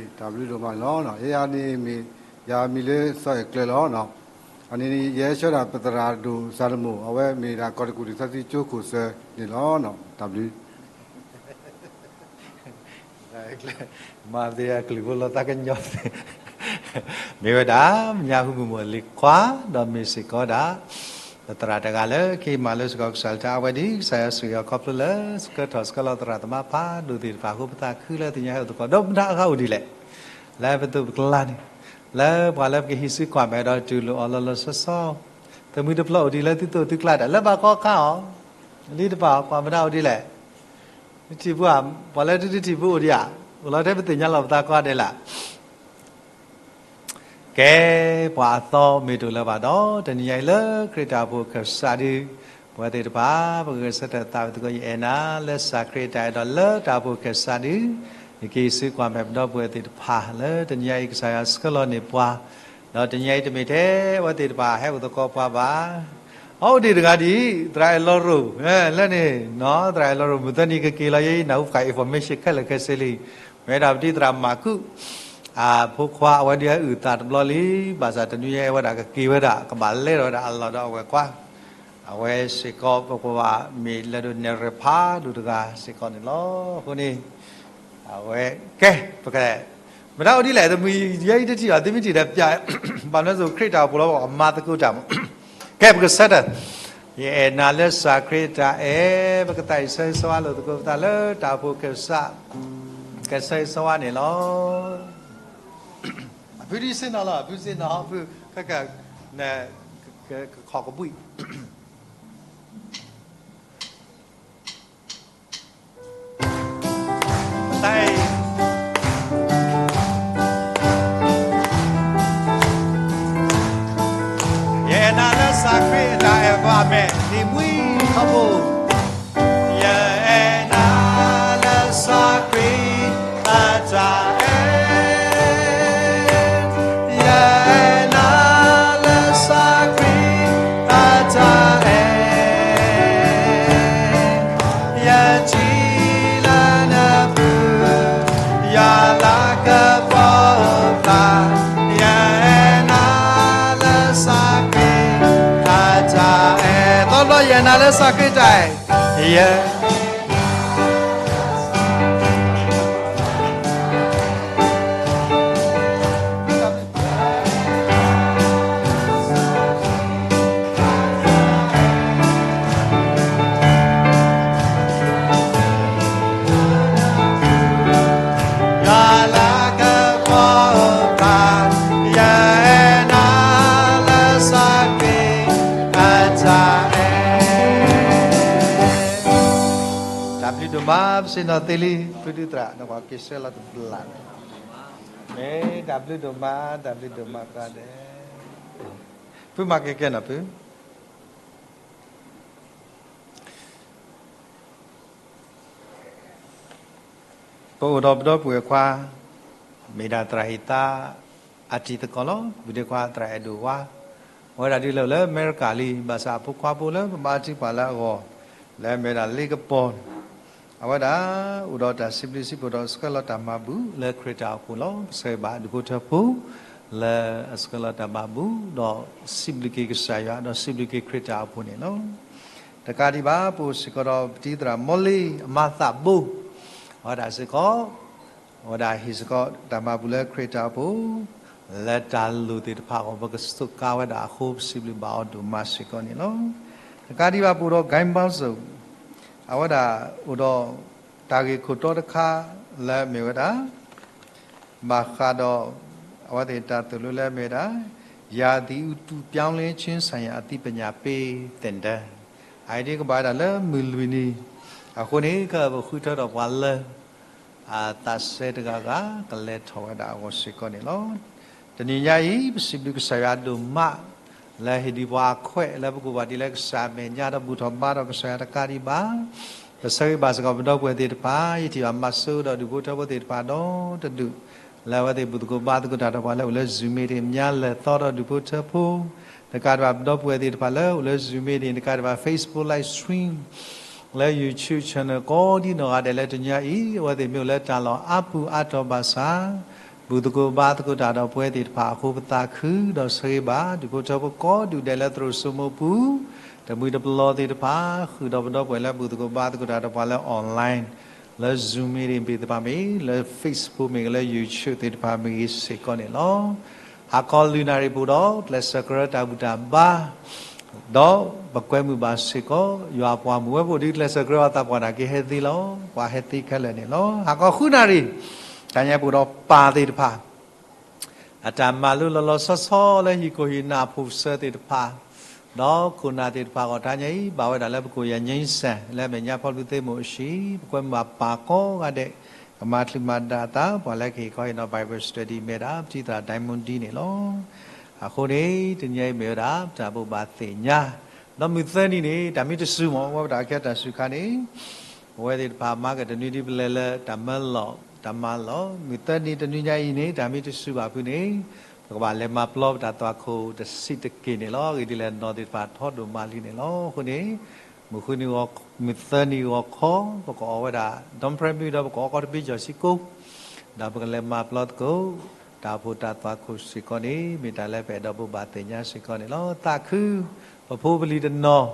တၢ်ဘျုးဒိၣ်မးန့ၣ်လီၤ. ယၤန့ၣ်မ့ၢ် ယၤမံၤလၢစီၤအဲၣ်ကျၢၤလီၤ. အန့ၣ်န့ၣ် ယဟဲဆှၢဒၣ်ပသရၣ်ဒိၣ်စၤလမိၣ် အဝဲမ့ၢ်ဒၣ်ကီၢ်တကူၣ်လံာ်စီဆှံကၠိခိၣ်စၢၤန့ၣ်လီၤ. တၢ်ဘျုး မၤသ့အကလုၢ်ဖိလီၤသးကညီၤသ့ မ့ၢ်ဝဲဒၣ် မညါဃုမုၢ်မိၢ်လံၤခွါ, ဒီးမ့ၢ်စ့ၢ်ကီးဒၣ် ပသရၣ်တဂၤလၢခံမၤလိစ့ၢ်ကီးကစၢ်ယွၤအတၢ်ဝဲဒ် ကစၢ်ယွၤဆိၣ်ဂ့ၤအီၤခီဖျိလၢ ဆှၢထီၣ်ဆှၢလီၤသရၣ်သမါဖးဒိၣ်သ့ၣ်တဖၣ်အဃိ ပသးခုလၢတနံၤညါဟဲအိၣ်သကိး ဒီးမတၤအဂၤအိၣ်ဒ်လဲၣ်, လၢပသိးပကျါန့ၣ်, လၢပှၤလၢပကဟံးစုကွၢ်မဲာ်ဒီးတူၢ်လိာ်အီၤလီၤလီၤဆီဆီ, သမုၢ်တဖျၢၣ်အိၣ်ဒ်လၢသုသိၣ်သုကျါတၢ် လၢဘၣ်ကီခါအီၤ, လံတပာ်ကွၢ်မတၤအိၣ်ဒ်လဲၣ်, ထံၣ်ပူၤဧါ, ပှၤလၢသုတထံၣ်ပူၤအိၣ်ဒံးဧါ, အိၣ်လီၤထဲပသ့ၣ်ညါလီၤပသးကွၢ်ဒဲးလၢ ကဲ, ပှၤအသီမ့ၢ်တအိၣ်လၢၤဘၣ်ဒီး တနံၤညါအံၤလၢခရံာ်တၢ်အိၣ်ဖှိၣ်ကစၢ်ဒုး ပဝဲသ့ၣ်တဖၣ် ပကဂဲၤဆၢထၢၣ်သးဝံၣ်သကိး ယအဲၣ်နၤလၢစၢ်ခရံာ်အတၢ်အဲၣ် ဒီးလၢတၢ်အိၣ်ဖှိၣ်ကစၢ်ဒုး ယကဟံးစုကွၢ်မဲာ်ပဒီပုၢ်ဝဲၢ်သ့ၣ်တဖၣ် လၢတနံၤညါအံၤကစၢ်ယွၤဆှၢလီၤန့ၢ်ပှၤ, ဒီးတနံၤညါအံၤတမ့ၢ်ထဲအဝဲသ့ၣ်တဖၣ်ဟဲအိၣ်သကိးပှၤဘၣ် အအိၣ်ဒံးတဂၤဒံး သရၣ်အဲၣ်လီၤရိၣ်, လၢန့ၣ်, သရၣ်အဲၣ်လီၤရိၣ် မုၢ်သၢနံၤကက့ၤလီၤ ယဲအံၤနၢ်ဟူဃာ် information ခဲလၢာ်ခဲဆ့လံ, မ့ၢ်ဝဲဒၣ်ပတံၤသရၣ်မၤကူး အဖိခွါအဝဲဒုးအုၣ်သးတဘျီလံ, ဘၣ်ဆၣ်တနွံညါအဝဲဒၣ်ကက့ၤဝဲဒၣ် ကဘၣ်လဲၤထီၣ်ဝဲဒၣ်အလီၢ်ဒီးအဝဲၢ်ခွါ, အဝဲစ့ၢ်ကီးပကဘၣ်မ့ၢ်လဲၤဒိးနဲၣ်ရဲၣ်ဖးဒိၣ်တဂၤစ့ၢ်ကီးန့ၣ်လီၤ. အဃိန့ၣ် အဝဲ ကဲ, ပက မတၤအိၣ်ဒ်လဲၣ် တမံၤယဲအံၤတထံၣ်ဘၣ် သုမ့ၢ်ထံၣ်ဒီးပျၢ်, ဘၣ်မနုၤစိၤခရံာ်တၢ်အိၣ်ဖှိၣ်လီၤ အမၤသကိးတၢ်မး, ကဲ ပကဆၢထၢၣ်, ယအဲၣ်နၤလၢစၢ်ခရံာ်တၢ်အဲၣ်, ပကသးအံၤဆၢဂ့ၤဆၢဝါလိာ်သကိးပသးလၢတၢ်အိၣ်ဖှိၣ်ကစၢ်, ကဆၢဂ့ၤဆၢဝါန့ၣ်လီၤ. အဖုဒံးစ့ၢ်နီၤလီၤ အဖုစ့ၢ်နီၤ အဖု, ခဲက, န, ကခီၣ်ကဘှံး ယအဲၣ်နၤလၢစၢ်ခရံာ်အတၢ်အဲၣ်ဘၣ်မဲာ် နံၤမွံခီဖိ, ယအဲၣ်နၤလၢစၢ်ခရံာ်အတၢ်အဲၣ်, ယအဲၣ်နၤလၢစၢ်ခရံာ်အတၢ်အဲၣ် ယထံၣ်လၢနပူၤ, ယွၤလၤကပီၤအိၣ်ဖျါ, ယအဲၣ်နၤလၢစၢ်ခရံာ်, အတၢ်အဲၣ်, သီဘျီယအဲၣ်နၤလၢစၢ်ခရံာ်တၢ်အဲၣ်, ယ ယွၤလၤကပီၤအိၣ်ဖျါ, ယအဲၣ်နၤလၢစၢ်ခရံာ်, အတၢ်အဲၣ်, တၢ်ဘျုးဒိၣ်မး ပဆ့ၣ်နီၤသ့လံ ဖုဒုးသရၣ် နကွၢ်က့ၤဆၢလီၤတဘျီန့ၣ်, မ့ၢ်တၢ်ဘျုးဒိၣ်မး တၢ်ဘျုးဒိၣ်မး ဖုမၤက့ၤကဲနီၤဖု ပအိၣ်ဒီးပဒီပုၢ်ဝဲၢ်ခွါ, မ့ၢ်ဒၣ်သရၣ်ဟံၣ်သါအတံၤသကိးလီၤ. ပဒ့ခွါသရၣ်အဲၣ်ဒိၣ်ဝါ, အဝဲဒၣ်ဒုးလဲၤလၢအမဲရကၤလံ, ဘၣ်ဆၣ်အဖိခွါဖိလၢပဘါထုကဖၣ်လၢအဂီၢ်, လၢအမ့ၢ်ဝဲဒၣ်လ့ကပီၤ, အဝဲဒၣ်အိၣ်ဒီးတၢ်စံးဘျုးစံးဖှိၣ်ဒီးဆှၢလီၤတၢ်မၤဘူၣ်လၢခရံာ်တၢ်အိၣ်ဖှိၣ်လီၤ. ပဆၢဂ့ၤဘၣ်ဒူၣ်ဖိထၢဖိ လၢအဆှၢလီၤတၢ်မၤဘူၣ်, ဒီးစံးဘျုးက့ၤကစၢ်ယွၤ, ဒီးစံးဘျုးက့ၤခရံာ်တၢ်အိၣ်ဖှိၣ်န့ၣ်လီၤ. တကးဒံးဘၣ် ပအိၣ်စ့ၢ်ကီးဒီးပတံၤသရၣ်မီလ့ အမၤသးဘိ, အဝဲဒၣ်စ့ၢ်ကီး, အဝဲဒၣ်ဟ့ၣ်စ့ၢ်ကီးတၢ်မၤဘူၣ်လၢခရံာ်တၢ်အိၣ်ဖှိၣ်, လၢတၢ်လိၣ်သ့ၣ်တဖၣ်အဂီၢ် ပကစူးကါဝဲဒၣ်အဃိ ပစံးဘျုးဘၣ်အီၤဒိၣ်မးစ့ၢ်ကီးန့ၣ်လီၤ. တကးဒံးဘၣ် ပအိၣ်ဒီး ဂိုဏ်းပေါင်းစုံ, အဝဲဒၣ်အိၣ်ဒီးတၢ်ဂ့ၢ်ခိၣ်တီတခါလၢအမ့ၢ်ဝဲဒၣ် ဘၣ်ဃးဒီး အဝဲသ့ၣ်တၢ်သိၣ်လိလၢအမ့ၢ်ဝဲဒၣ် ရာသီဥတုပြောင်းလဲခြင်းဆိုင်ရာအသိပညာပေးသင်တန်း, အအံၤဒ်ကဘၣ်ဝဲဒၣ်လၢမုၢ်လွံၢ်နံၤ, အဃိန့ၣ် ခဲအံၤပဃုထၢထီၣ်ပှၤလၢ အသးစဲတဂၤဂၤ ကလဲၤထီၣ်ဝဲဒၣ်အဂီၢ်စ့ၢ်ကီးန့ၣ်လီၤ. တနံၤညါအံၤ ပစံးဘျုးကစၢ်ယွၤဒိၣ်မး လၢဟ့ၣ်ဒံးပှၤအခွဲးလၢပကအိၣ်ဘၣ်ဒ်လၢကစၢ်အမဲာ်ညါဒီးဘူၣ်ထီၣ်ဘါထီၣ်ကစၢ်ယွၤတကးဒံးဘၣ်, ပဆၢဂ့ၤဘၣ်စ့ၢ်ကီးပဒီပုၢ်ဝဲၢ်သ့ၣ်တဖၣ်, ယထံၣ်ဘၣ်မၤစိဒီးဒူၣ်ဖိထၢဖိသ့ၣ်တဖၣ်ဒီတဒူၣ်, လၢအဝဲသ့ၣ်ဘူၣ်သကိးဘါသကိးတၢ်ဒီးပှၤလၢအိၣ်လၢ Zoom meeting ညါလၢာ်သီဒီးဒူၣ်ဖိထၢဖိ, တကးဒံးဘၣ်ပဒီပုၢ်ဝဲၢ်သ့ၣ်တဖၣ်လၢအိၣ်လၢ Zoom meeting တကးဒံးဘၣ် Facebook live stream လၢ YouTube channel ကိးဒံနီၢ်ဂၤဒဲးလၢတနံၤညါအံၤ အဝဲသ့ၣ်မ့ၢ်အိၣ်လၢတၢ်လီၢ်အါပူၤအါတီၤဘၣ်ဆၣ် ဘူၣ်သကိးဘါသကိးတၢ်ဒီးပဝဲသ့ၣ်တဖၣ်အဃိ ပသးခုဒီးဆၢဂ့ၤဘၣ် ဒူၣ်ဖိထၢဖိကိးဒူၣ်ဒဲးလၢသရိာ်စိမိးပူၤ, တမှံၤတပလီၢ်သ့ၣ်တဖၣ် ဃုာ်ဒီးပဒီပုၢ်ဝဲၢ်လၢဘူၣ်သကိးဘါသကိးတၢ်ဒီးပှၤလၢ online လၢ Zoom meeting သ့ၣ်တဖၣ်မ့ၢ်ဂ့ၤ, လၢ Facebook မ့ၢ်ဂ့ၤ, လၢ YouTube သ့ၣ်တဖၣ်မ့ၢ်ဂ့ၤစ့ၢ်ကီးန့ၣ်လီၤ. ဟါခီလွံၢ်နၣ်ရံၣ်ပူၤဒီး ကျဲးစၢးကရၢတၢ်ဘူၣ်တၢ်ဘါ ဒီးပကွဲမုာ်ဘၣ်စ့ၢ်ကီး ယွၤအပှၤမုၢ်ဝဲဖိ ဒ်ကျဲးစၢးကရၢအသးပှၢ်န့ၣ်က့ ဟဲသ့လီၤ. ပှၤဟဲသ့ခဲလၢာ်န့ၣ်လီၤ. ဟါခီဃုနၣ်ရံၣ် တနံၤညါပူၤဒီး ပၢ်သ့ၣ်တဖၣ် အတၢ်မၤလိလီၤလီၤဆီဆီလၢဟံၣ်ခိၣ်ဟံၣ်နၢ်အဖိစၢၤသ့ၣ်တဖၣ်, ဒီးခိၣ်နၢ်သ့ၣ်တဖၣ်အဂီၢ် တနံၤညါအံၤ ဘၣ်ဝဲဒၣ်လၢပကိၣ်ယၤ ငြိမ်းချမ်း လၢအမဲာ်ညါဖီလူၤသ့ၣ်မိၣ်အဟံၣ်, ပကွဲမုာ်ဘၣ်ပၢ်ကိးဂၤဒဲး ကမၤချုးမၤဒါအသး ပှၤလၢကဟ့ၣ်ခီဟ့ၣ်နီၤ Bible study မ့ၢ်ဝဲဒၣ် ပတံၤသရၣ် Diamond D န့ၣ်လီၤ. အဃိန့ၣ် တနံၤညါအံၤမ့ၢ်ဝဲဒၣ် တၢ်ဘိးဘၣ်သ့ၣ်ညါ ဒီးမုၢ်သၢနံၤန့ၣ် တၢ်မ့ၢ်တစူၤမး ဝဲပတၢ်ခဲတၢ်စူၤခါန့ၣ် အဝဲသ့ၣ်တဖၣ်မၤကတနွံဒ်ပလဲၤလၢတၢ်မၢလီၢ် တၢ်မၤလီၢ် မုၢ်သၢနံၤတနံၤညါအံၤန့ၣ် တၢ်မ့ၢ်တစူၤဘၣ်ဖုန့ၣ် ပကဘၣ်လဲၤမၤပျီပတၢ်သွၣ်ခိၣ်တဆံးတက့ၢ်န့ၣ်လီၤ. အဂ့ၢ်ဒ်လဲၣ် နီၢ်သ့ၣ်တဖၣ်ထီဒိၣ်မးလံန့ၣ်လီၤ. အဃိန့ၣ် မုၢ်ဃုနံၤဂီၤ မုၢ်သၢနံၤဂီၤခီ ပကအီၣ်ဝဲဒၣ် ဒိးဖရဲမုၢ်ဒီး ပကအီၣ်ကီၢ်တဘ့ၣ်ယီၤဆံကိၣ် ဒီးပကလဲၤမၤပျီသကိး တၢ်အိၣ်ဖှိၣ်တၢ်သွၣ်ခိၣ်စ့ၢ်ကီးန့ၣ် မ့ၢ်တၢ်လၢပအဲၣ်ဒိးဘိးဘၣ်သ့ၣ်ညါစ့ၢ်ကီးန့ၣ်လီၤ. သးခု ပဖိပလံၤတနီၤ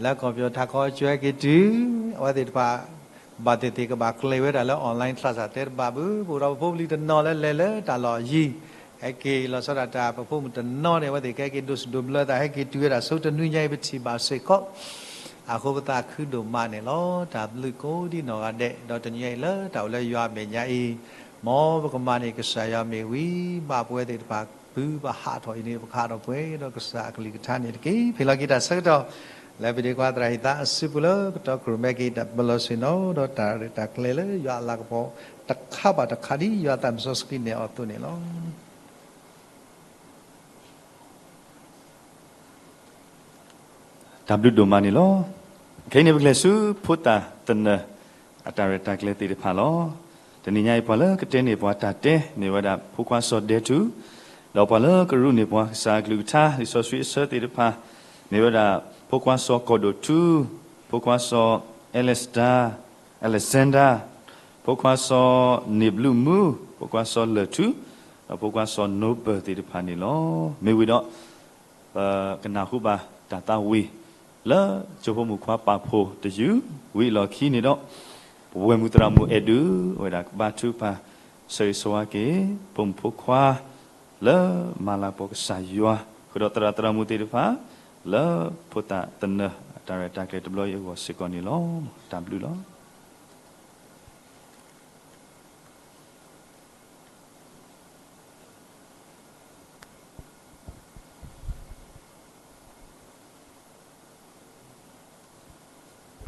လၢကီၢ်ပယီၤထးခီကၠွဲက့ၤတုၤ အဝဲသ့ၣ်တဖၣ် ဘၣ်သ့ၣ်သ့ၣ်ကဘၣ်ကျဲၤဝဲဒၣ်လၢ online class အတဲတဘၣ်ဘၣ်, ပအိၣ်ဒီးပဖိပလံၤတနီၤလၢလဲၤလၢတၢ်လီၢ်ယံၤ ဟဲက့ၤလီၤဆီဒၣ်တၢ် ပဖိမုၣ်တနီၤန့ၣ် အဝဲသ့ၣ်ကဟဲက့ၤဒိးစဒိးဘျၢသး ဟဲက့ၤတုၤဝဲဒၣ်ဆိတနွံညါအံၤ ပထံၣ်ဘၣ်စ့ၢ်ကီး အဃိပသးခုဒိၣ်မးန့ၣ်လီၤ. တၢ်ဘျုးကိးဒ်နီၢ်ဂၤဒဲး ဒီးတနံၤညါအံၤလၢတၢ်အိၣ်လၢယွၤအမဲာ်ညါအံၤ မ်ပကမၤန့ၢ်ကစၢ်ယွၤမ့ၢ်ဝံၤ ဘၣ်ပဝဲသ့ၣ်တဖၣ် ပုၢ်ပဟးထီၣ်အံၤန့ၣ် ပကဟးထီၣ်ပှဲၤဒီးကစၢ်အကလုၢ်ကထါန့ၣ်တက့ၢ်. ဖဲလီၤက့ၤတၢ်ဆၢကတီၢ် လၢပဒ့ကွၢ်သရၣ်ဟံၣ်သးအစုပူၤလၢကတီၢ်ကရူၢ်မဲက့ၤ တၢ်ပလီၢ်ဆ့ၣ်နီၤ ဒီးတၢ်ရဲၣ်တၢ်ကျဲၤလၢယွၤအလၤကပီၤ တခါဘၣ်တခါဒ်ယွၤသးစီဆှံနဲၣ်အီၤအသိးန့ၣ်လီၤ. တၢ်ဘျုးဒိၣ်မးန့ၣ်လီၤ. ခဲအံၤန့ၣ် ပကလဲၤဆူဖိသၣ်သနၢၣ် အတၢ်ရဲၣ်တၢ်ကျဲၤသ့ၣ်တဖၣ်လီၤ. တနံၤညါအံၤ ပှၤလၢကတဲန့ၢ်ပှၤတၢ်တဲ မ့ၢ်ဝဲဒၣ် ဖိခွါစီၤဒဲထူ, ဒီးပှၤလၢကရူးန့ၢ်ပှၤကစၢ်အကလုၢ်ကထါ လံာ်စီဆှံအဆၢသ့ၣ်တဖၣ် မ့ၢ်ဝဲဒၣ် ဖိခွါစီၤကီၢ်ဒိၣ်ထူ, ဖိခွါစီၤအဲလၢစဒါ, Alexander, ဖိခွါစီၤန့ၢ်ဘျုးမူ, ဖိခွါစီၤလၢၢ်ထူ, ဒီးဖိခွါစီၤနိဘၢၣ်သ့ၣ်တဖၣ်န့ၣ်လီၤ. မ့ၢ်ဝံၤဒီး ပကနၢ်ဟူဘၣ်တၢ်သးဝံၣ် လၢကၠိဖိမုၣ်ခွါပာ်ဖှိၣ်တယုၢ် ဝံၤအလီၢ်ခံန့ၣ်ဒီး ပဝဲၢ်မုၣ်သရၣ်မုၣ်အဲၣ်ဒုး ဝဲဒၣ်ကဘါထုကဖၣ် ဆၢဂ့ၤဆၢဝါက့ၤ ဖိမုၣ်ဖိခွါ လၢမၤလၤကပီၤကစၢ်ယွၤ ဃုာ်ဒီးသရၣ်သရၣ်မုၣ်သ့ၣ်တဖၣ် လၢဖိသၣ်သနၢၣ်အတၢ်ရဲၣ်တၢ်ကျဲၤတဘျီအံၤအဂီၢ်စ့ၢ်ကီးန့ၣ်လီၤ. တၢ်ဘျုးလီၤ.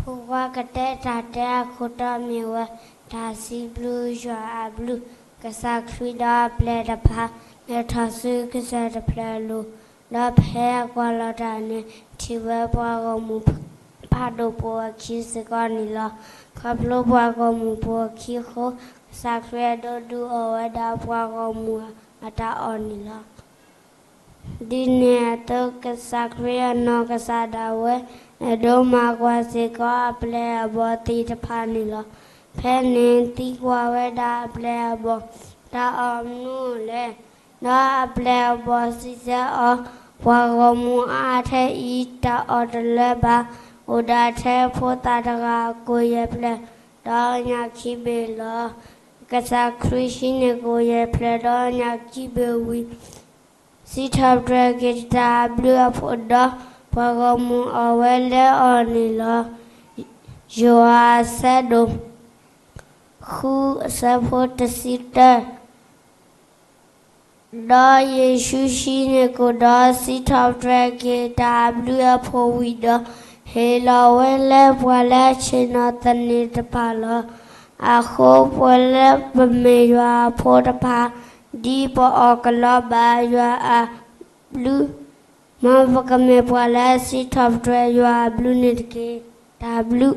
ဖိခွါကတဲတၢ်တဲအခိၣ်တီမ့ၢ်ဝဲ တၢ်စံးဘျုးယွၤအဘျုး, ကစၢ်ခရံာ်ဒီးအပျဲၢ်တဖၣ် လဲၤထီၣ်ဆူကစၢၢ်တဖျၢၣ်အလိၤ, ဒီးဖဲအကွၢ်လီၤတၢ်န့ၣ် ထံၣ်ဝဲပှၤဂီၢ်မုၢ်ဖးဒိၣ်ပိာ်အခံစ့ၢ်ကီးန့ၣ်လီၤ. ခီဖျိပှၤဂီၢ်မုၢ်ပိာ်အခံအဃိ ကစၢ်ခရံာ်အဲၣ်ဒိးဒုးအီၣ်ဝဲဒၣ်ပှၤဂီၢ်မုၢ်အတၢ်အီၣ်န့ၣ်လီၤ. ဒ်န့ၣ်အသိး ကစၢ်ခရံာ်အနီၢ်ကစၢ်ဒၣ်ဝဲ အဲၣ်ဒိးမၤကွၢ်စ့ၢ်ကီးအပျဲၢ်အဘီၣ်သ့ၣ်တဖၣ်န့ၣ်လီၤ. ဖဲန့ၣ်သံကွၢ်ဝဲဒၣ်အပျဲၢ်အဘီၣ် တၢ်အီၣ်မနုၤလဲၣ်. ဒီးအပျဲၢ်အဘီၣ်စံးဆၢအီၤ ပှၤဂီၢ်မုၢ်အါထဲအံၤ တၢ်အီၣ်တလၢဘၣ်, အိၣ်ဒၣ်ထဲဖိသၣ်တဂၤအကိာ်ယဲၢ်ဖျၢၣ် ဒီးညၣ်ခံဘ့ၣ်လီၤ. ကစၢ်ခရံာ်ဟံးန့ၢ်ကိာ်ယဲၢ်ဖျၢၣ်ဒီးညၣ်ခံဘ့ၣ်ဝံၤ စံးထီၣ်ပတြၢၤက့ၤတၢ်အဘျုးအဖှိၣ်ဒီး ပှၤဂီၢ်မုၢ်အီၣ်ဝဲလၢအီၤန့ၣ်လီၤ. ယိၤဟၣ်အဆၢဒိၣ် ဃုအဆၢဖိတဆံတၢ ဒီးယ့ၣ်ၡူးဟံးန့ၢ်ကိာ်ဒီးစံးထီၣ်ပတြၢၤက့ၤတၢ်အဘျုးအဖှိၣ်ဝံၤဒီး ဟ့ၣ်လီၤဝဲလၢပှၤလၢအဆ့ၣ်နီၤသန့ၤတဖၣ်လီၤ. အဃိပဝဲလၢပမ့ၢ်ယွၤအဖိတဖၣ် ဒ်ပအီၣ်ကလီဘၣ်ယွၤအဘျုး မ်ပကမ့ၢ်ပှၤလၢအစံးထီၣ်ပတြၢၤယွၤအဘျုးန့ၣ်တက့ၢ်. တၢ်ဘျုး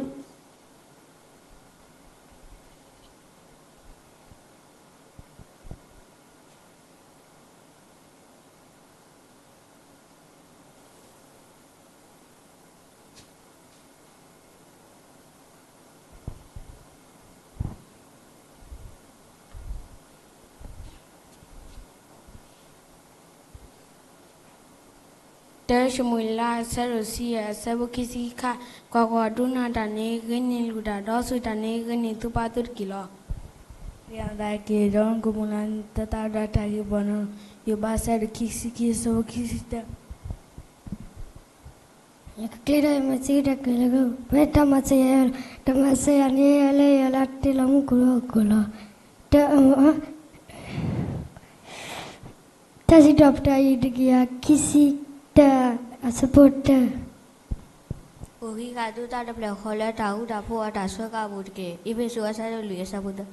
တၢၡမူၤအ့လး အဆၢဒိၣ်တဆံယဲၢ် အဆၢဖိခံဆံခံ, ကွၢ်ကွၢ်, ဒိကနၣ်တၢ်န့ၣ်ဂ့ၤန့ၢ်လုၢ်တၢ်, ဒီးစူၢ်တၢ်န့ၣ်ဂ့ၤန့ၢ်သူၣ်ပာ်သူၣ်တက့ၢ်လီၤ. ယၤသးက့ၤဒီးကမူၤလၢ် တၢ်သးဝံၣ်တၢ်ဂ့ၢ်ဘၣ်နီၤ, ယိၤဘး အဆၢဒိၣ်ခံဆံခံ အဆၢဖိခံဆံတၢ ယကကျ့ဒီးယမဲာ်ချံတၢ်ကလုၢ်လၢ်, ပဝဲတၢ်မၤစၢၤယၤ, တၢ်မၤစၢၤယၤန့ၣ် လၢယၤလၢတ့လီၤမူခိၣ်ဒီးဟီၣ်ခိၣ်လီၤ. တၢ်, တၢ်စံးထီၣ်ပတြၢၤ အဆၢဒိၣ်ခံဆံတၢ အဆၢဖိတၢ အိၣ်ဃံဃာ်သုတၢ်တဖျၢၣ်ဃီလၢတၢ်ဃူတၢ်ဖိးအတၢ်ဆှၢကါပူၤတက့ၢ်. အ့းဖ့းစူး အဆၢဒိၣ်လွံၢ် အဆၢဖိသၢ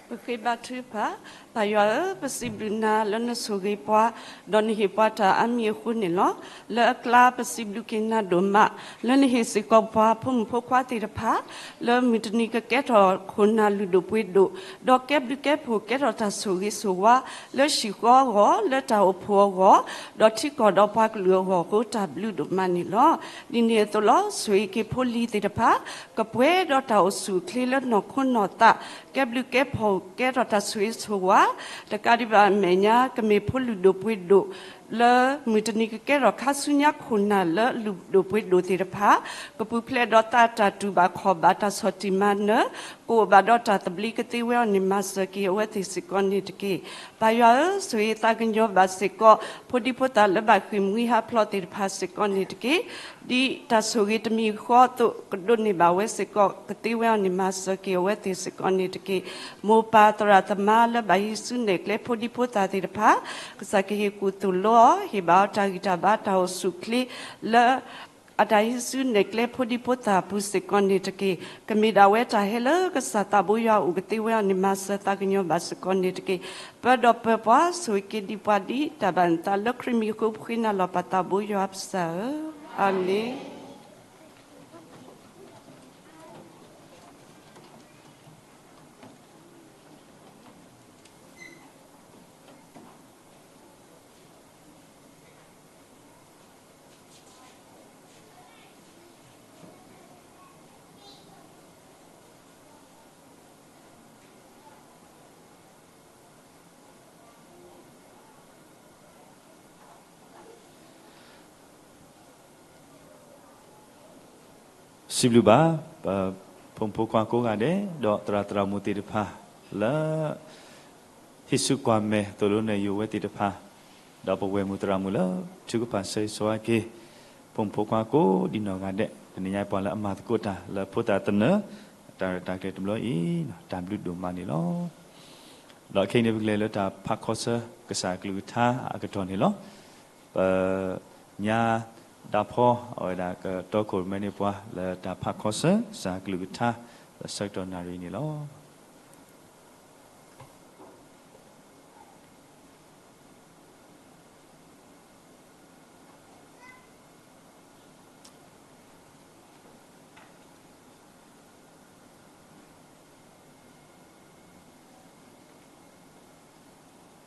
ပဃ့ဘါထုကဖၣ်. ပၢ်ယွၤဧၢ, ပစံးဘျုးနၤလၢနဆိၣ်ဂ့ၤပှၤ, ဒီးနဟ့ၣ်ပှၤတၢ်အါမံၤအဃိန့ၣ်လီၤ. လၢအကျါပစံးဘျုးက့ၤနၤဒိၣ်မး, လၢနဟ့ၣ်စ့ၢ်ကီးပှၤဖိမုၣ်ဖိခွါသ့ၣ်တဖၣ်, လၢမုၢ်တနံၤကကဲထီၣ်ခိၣ်နၢ်လုၢ်ဒိၣ်ပှ့ၤဒိၣ်, ဒီးကဲဘျုးကဲဖှိၣ်ကဲထီၣ်တၢ်ဆိၣ်ဂ့ၤဆိၣ်ဝါ, လၢဟံၣ်ဃီအဂီၢ်, လၢတၢ်အိၣ်ဖှိၣ်အဂီၢ်, ဒီးထံကီၢ်ဒီးပှၤကလုာ်အဂီၢ်အဃိ တၢ်ဘျုးဒိၣ်မးန့ၣ်လီၤ. ဒ်န့ၣ်အသိးလီၤ. ဆိၣ်ဂ့ၤက့ၤဖိလံၤသ့ၣ်တဖၣ်, ကပှဲၤဒီးတၢ်အိၣ်ဆူၣ်အိၣ်ချ့လၢနီၢ်ခိနီၢ်သး, ကဲဘျုးကဲဖှိၣ်ကဲထီၣ်တၢ်ဆိၣ်ဂ့ၤဆိၣ်ဝါ, တကးဒံးဘၣ်အမဲာ်ညါ ကမ့ၢ်ဖိလုၢ်ဒိၣ်ပှ့ၤဒိၣ်, လၢမုၢ်တနံၤကကဲထီၣ်ခါဆူညါခိၣ်နၢ်လၢလုၢ်ဒိၣ်ပှ့ၤဒိၣ်သ့ၣ်တဖၣ်, ကပူၤဖျဲးဒီးသးတၢ်တူၢ်ဘၣ်ခီၣ်ဘၣ်တၢ်ဆီၣ်တံၢ်မၤနၢၤ, ကအိၣ်ဘၣ်ဒီးတၢ်သဘျ့ကသ့ဝဲအီၤန့ၣ် မၤစၢၤက့ၤအဝဲသ့ၣ်စ့ၢ်ကီးန့ၣ်တက့ၢ်. ပၢ်ယွၤဧၢ, ဆိၣ်ဂ့ၤသးကညီၤဘၣ်စ့ၢ်ကီး ဖိဒံဖိသၣ်လၢဘၣ်ဃ့ၢ်မှံဟးဖျိးသ့ၣ်တဖၣ်စ့ၢ်ကီးန့ၣ်တက့ၢ်. ဒ်တၢ်ဆိၣ်ဂ့ၤတမံၤဃီအသိး ကဒိးန့ၢ်ဘၣ်ဝဲစ့ၢ်ကီး ကသ့ဝဲအီၤန့ၣ် မၤစၢၤက့ၤအဝဲသ့ၣ်စ့ၢ်ကီးန့ၣ်တက့ၢ်. မိၢ်ပၢ်သရၣ်သမါလၢဘၣ်ဟံးစုနဲၣ်ကျဲဖိဒံဖိသၣ်သ့ၣ်တဖၣ်, ကစၢ်ကဟ့ၣ်ကူၣ်သိၣ်လိအီၤ, ဟ့ၣ်ဘၣ်အီၤတၢ်ဂံၢ်တၢ်ဘါတၢ်အိၣ်ဆူၣ်အိၣ်ချ့လၢ အတၢ်ဟံးစုနဲၣ်ကျဲဖိဒံဖိသၣ်အပူၤစ့ၢ်ကီးန့ၣ်တက့ၢ်. ကမ့ၢ်ဒၣ်ဝဲတၢ်ဟဲလၢကစၢ်သးဘိယွၤအအိၣ်ကသ့ဝဲအီၤန့ၣ် မၤစၢၤသးကညီၤဘၣ်စ့ၢ်ကီးန့ၣ်တက့ၢ်. ပၢဒီးပၢၤပှၤ ဆိၣ်ဂ့ၤက့ၤဒံးပှၤဒ်တၢ်ဘၣ်နသးလၢခရံာ်မံၤအဃိ ပဃ့နၤလီၤပသးဘိယွၤပစၢ်ဧၢ, အၤမ့ၣ်. စံးဘျုးဘၣ် ပဖိမုၣ်ဖိခွါကိးဂၤဒဲး ဒီးသရၣ်သရၣ်မုၣ်သ့ၣ်တဖၣ် လၢ ဟံးစုကွၢ်မဲာ်သိၣ်လိနဲၣ်ယိာ်ဝဲသ့ၣ်တဖၣ်, ဒီးပဝဲၢ်မုၣ်သရၣ်မုၣ်လၢ ထုကဖၣ်ဆၢဂ့ၤဆၢဝါက့ၤ ဖိမုၣ်ဖိခွါကိးဒံးနီၢ်ဂၤဒဲး, တနံၤညါပှၤလၢအမၤသကိးတၢ်လၢဖိသၣ်သနၢၣ် တၢ်ရဲၣ်တၢ်ကျဲၤတဘျီအံၤ တၢ်ဘျုးဒိၣ်မးန့ၣ်လီၤ. ဒီးခဲအံၤန့ၣ် ပကလဲၤလၢတၢ်ဖးခီဆၢကစၢ်အကလုၢ်ကထါအကတီၢ်န့ၣ်လီၤ. ပ ညါ ဒၣ်ဖီ အဝဲဒၣ်ကတီခိၣ်ရိၣ်မဲန့ၢ်ပှၤ လၢတၢ်ဖးခီဆၢကစၢ်အကလုၢ်ကထါ လၢဆၢကတီၢ်နၣ်ရံၣ်န့ၣ်လီၤ.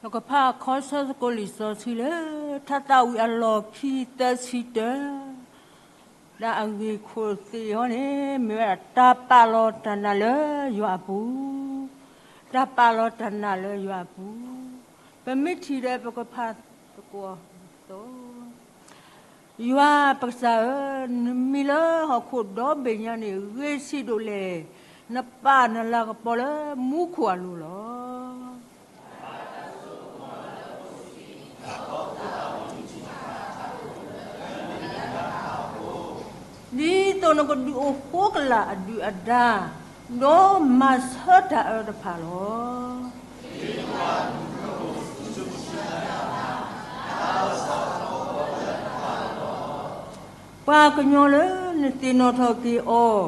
ပကဖးခီဆၢသကိးလံာ်စီဆှံလၢ ထါသးဝံၣ်အလီၢ်ခံသၢဆံတၢ, ဒီးအဂ့ၢ်ခိၣ်သ့ၣ်အံၤန့ၣ် မ့ၢ်ဝဲဒၣ် တၢ်ပာ်လီၤတၢ်နာ်လၢယွၤအပူၤ, တၢ်ပာ်လီၤတၢ်နာ်လၢယွၤအပူၤ, ပမ့ၢ်ထံၣ်ဒီးပကဖးသကိးအသိး ယွၤပကစၢ်ဧၢ, နမံလၢဟီၣ်ခိၣ်ဒီဘ့ၣ်ညါန့ၣ် ဂ့ၤဆံးဒိၣ်လဲၣ်, နပာ်နလၤကပီၤလၢမူခိၣ်အလိၤလီၤ. ဒ်သိးနကဒုးအိၣ်ဃိကလာ်အဒုၣ်အဒါ, ဒီးမၤဆၢတၢ်အၢတဖၣ်လီၤ. ပှၤကညီလၢနသ့ၣ်နီၣ်ထီၣ်က့ၤအီၤ,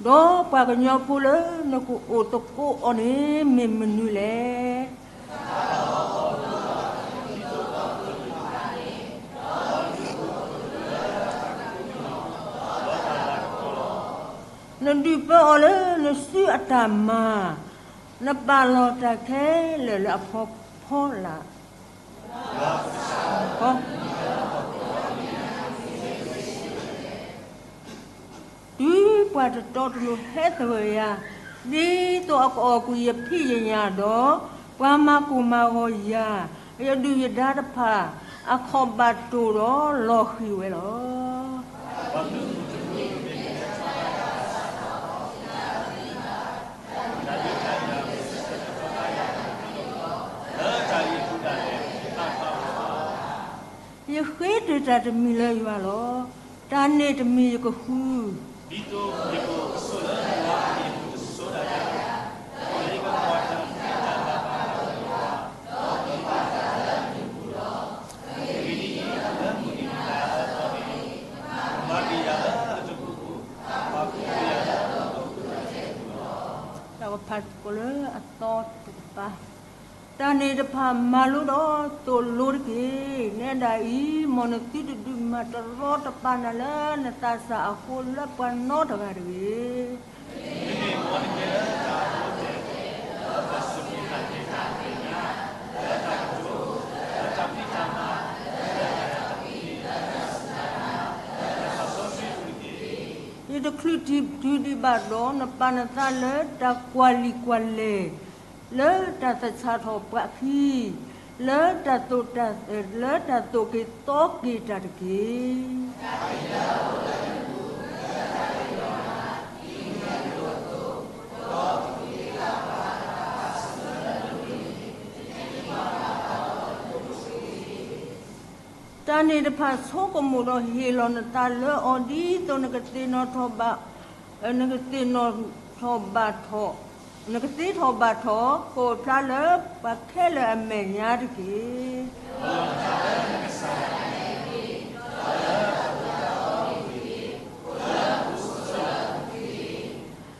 ဒီးပှၤကညီဖိလၢနကအိၣ်သကိးအီၤန့ၣ် မ့ၢ်မနုၤလဲၣ်. နဒုးပၢအီၤလၢနစုအတၢ်မၤ, နပာ်လီၤတၢ်ခဲလၢာ်လၢအဖီဖီလာ် တုၤပှၤတတီတလိၤဟဲသဂၢၢ်ယၤ, ဒ်သိးအကအီၣ်ကွံာ်ယဖံးယညၣ်ဒီး, ပှၤမၤကိၢ်မၤဂီၤယၤ, ယဒုၣ်ယဒါတဖၣ် အခီၣ်ဘၣ်တိၢ်ဒီးလီၤဃံၤဝဲလီၤ. ယဃ့တၢ်တမံၤလၢယွၤလီၤ. တၢ်န့ၣ်တမံၤယကဃု, တၢ်က ဖးသကိးလၢအသီတကပၤ, တၢ်န့ၣ်တဖၣ်မၤလိဒီးသိၣ်လိတက့ၢ်. နဲဒၣ်အံၤ မ်နသုတဒုးမၤတရီတပါနၤလၢနသးစၢ်အဃိလၢပှၤနီတဂၤတဂ့ၤ. ယတချုးတုၤဒံးဘၣ်ဒီးနပာ်နသးလၢတၢ်ကွၢ်လံာ်ကွၢ်လဲၢ်, လၢတၢ်သဆၣ်ထီၣ်ပှၤခံ, လၢတၢ်သိၣ်တၢ်, လၢတၢ်သိၣ်က့ၤသီက့ၤတၢ်တက့ၢ်. တၢ်န့ၣ်တဖၣ်ဆိကမိၣ်ဒီးဟ့ၣ်လီၤနသးလၢအီၤ ဒ်သိးနကသ့ၣ်နီၣ်ထီၣ်ဘၣ်, နကသ့ၣ်နီၣ်ထီၣ်ဘၣ်ထီၣ်, နကသ့ထီၣ်ဘၣ်ထီၣ် ကအိၣ်ဖျါလၢပှၤခဲလၢာ်အမဲာ်ညါတက့ၢ်.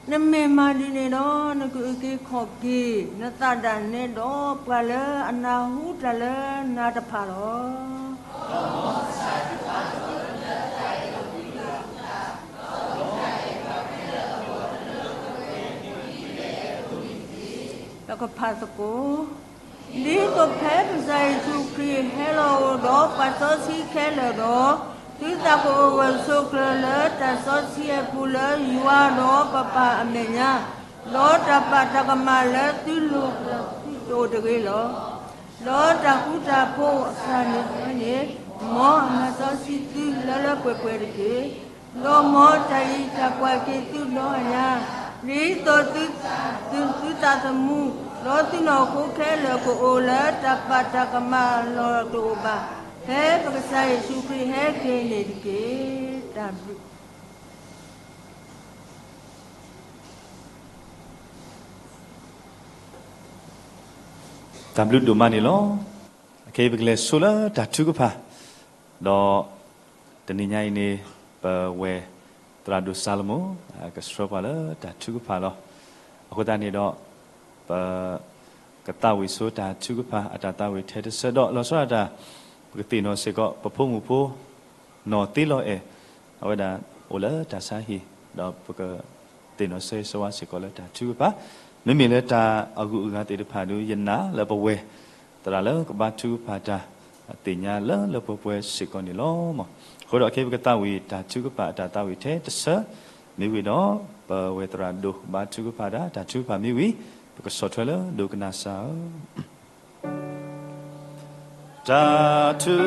နမ့ၢ်မၤဒ်န့ၣ်ဒီး နကအုၣ်က့ၤခီၣ်က့ၤနသးဒၣ်နဲဒီး ပှၤလၢအနၢ်ဟူတၢ်လၢနၤတဖၣ်လီၤ. ပကဖးသကိး, ဒ်သိးဖဲကစၢ်ယ့ၣ်ၡူးခရံာ်ဟဲလီၤအိၣ်ဒီးပှၤစီဆှံခဲလၢာ်ဒီး, သုသးကအိၣ်ဂၢၢ်ဆိးကျၢၤလၢတၢ်စီဆှံအပူၤလၢယွၤဒီးပပၢ်အမဲာ်ညါ, ဒီးတၢ်ပာ်တၢ်ကမၣ်လၢသုလိၤလၢသုတအိၣ်တဂ့ၤလီၤ. ဒီးတၢ်ဃူတၢ်ဖိးအသးန့ၣ်န့ၣ်, မ်အမၤစီဆှံသုလၢလၢပှဲၤပှဲၤတက့ၢ်. ဒီးမ်တၢ်အံးတၢ်ကွၢ်က့ၤသုဒီးအညါ, ဒ်သိးသု, သုသးသမူ, ဒီးသုနီၢ်ခိခဲလၢာ်ကအိၣ်လၢတၢ်ပာ်တၢ်ကမၣ်လီၢ်တအိၣ်ဘၣ်, ဖဲပကစၢ်ယ့ၣ်ၡူးခရံာ်ဟဲက့ၤန့ၣ်တက့ၢ်. တၢ်ဘျုး တၢ်ဘျုးဒိၣ်မးန့ၣ်လီၤ. အခဲအံၤပကလဲၤဆိလၢတၢ်ထုကဖၣ်, ဒီးတနံၤညါအံၤန့ၣ် ပဝဲၢ်သရၣ်ဒိၣ်စၤလမိၣ် ကဆှၢပှၤလၢတၢ်ထုကဖၣ်လီၤ. အဃိသတးန့ၣ်ဒီး ပ ကသးဝံၣ်ဆိတၢ်ထုကဖၣ်အတၢ်သးဝံၣ်ထဲတဆၢဒီး လီၤဆီဒၣ်တၢ် ပကသ့ၣ်နီၣ်စ့ၢ်ကီး ပဖိမုၣ်ဖိ နီၢ်သ့လီၤအဲၣ် အဝဲဒၣ်အိၣ်လၢတၢ်ဆါဟံၣ်, ဒီးပကသ့ၣ်နီၣ်ဆၢဂ့ၤဆၢဝါစ့ၢ်ကီးလၢတၢ်ထုကဖၣ်, မ့မ့ၢ်လၢတၢ်အဂုၤအဂၤသ့ၣ်တဖၣ်ဒီး ယနာ်လၢပဝဲၢ် သရၣ်လၢကဘါထုကဖၣ်တၢ် သ့ၣ်ညါလၢလၢပှဲၤပှဲၤစ့ၢ်ကီးန့ၣ်လီၤ. အဃိဒီးခဲအံၤပကသးဝံၣ်တၢ်ထုကဖၣ်အတၢ်သးဝံၣ်ထဲတဆၢ, မ့ၢ်ဝံၤဒီး ပဝဲၢ်သရၣ်ဒိၣ်ကဘါထုကဖၣ်တၢ် တၢ်ထုကဖၣ်မ့ၢ်ဝံၤ ပကဆီၣ်ထွဲလၢဒိကနၣ်စၢ်ဧၢ. တၢ်ထု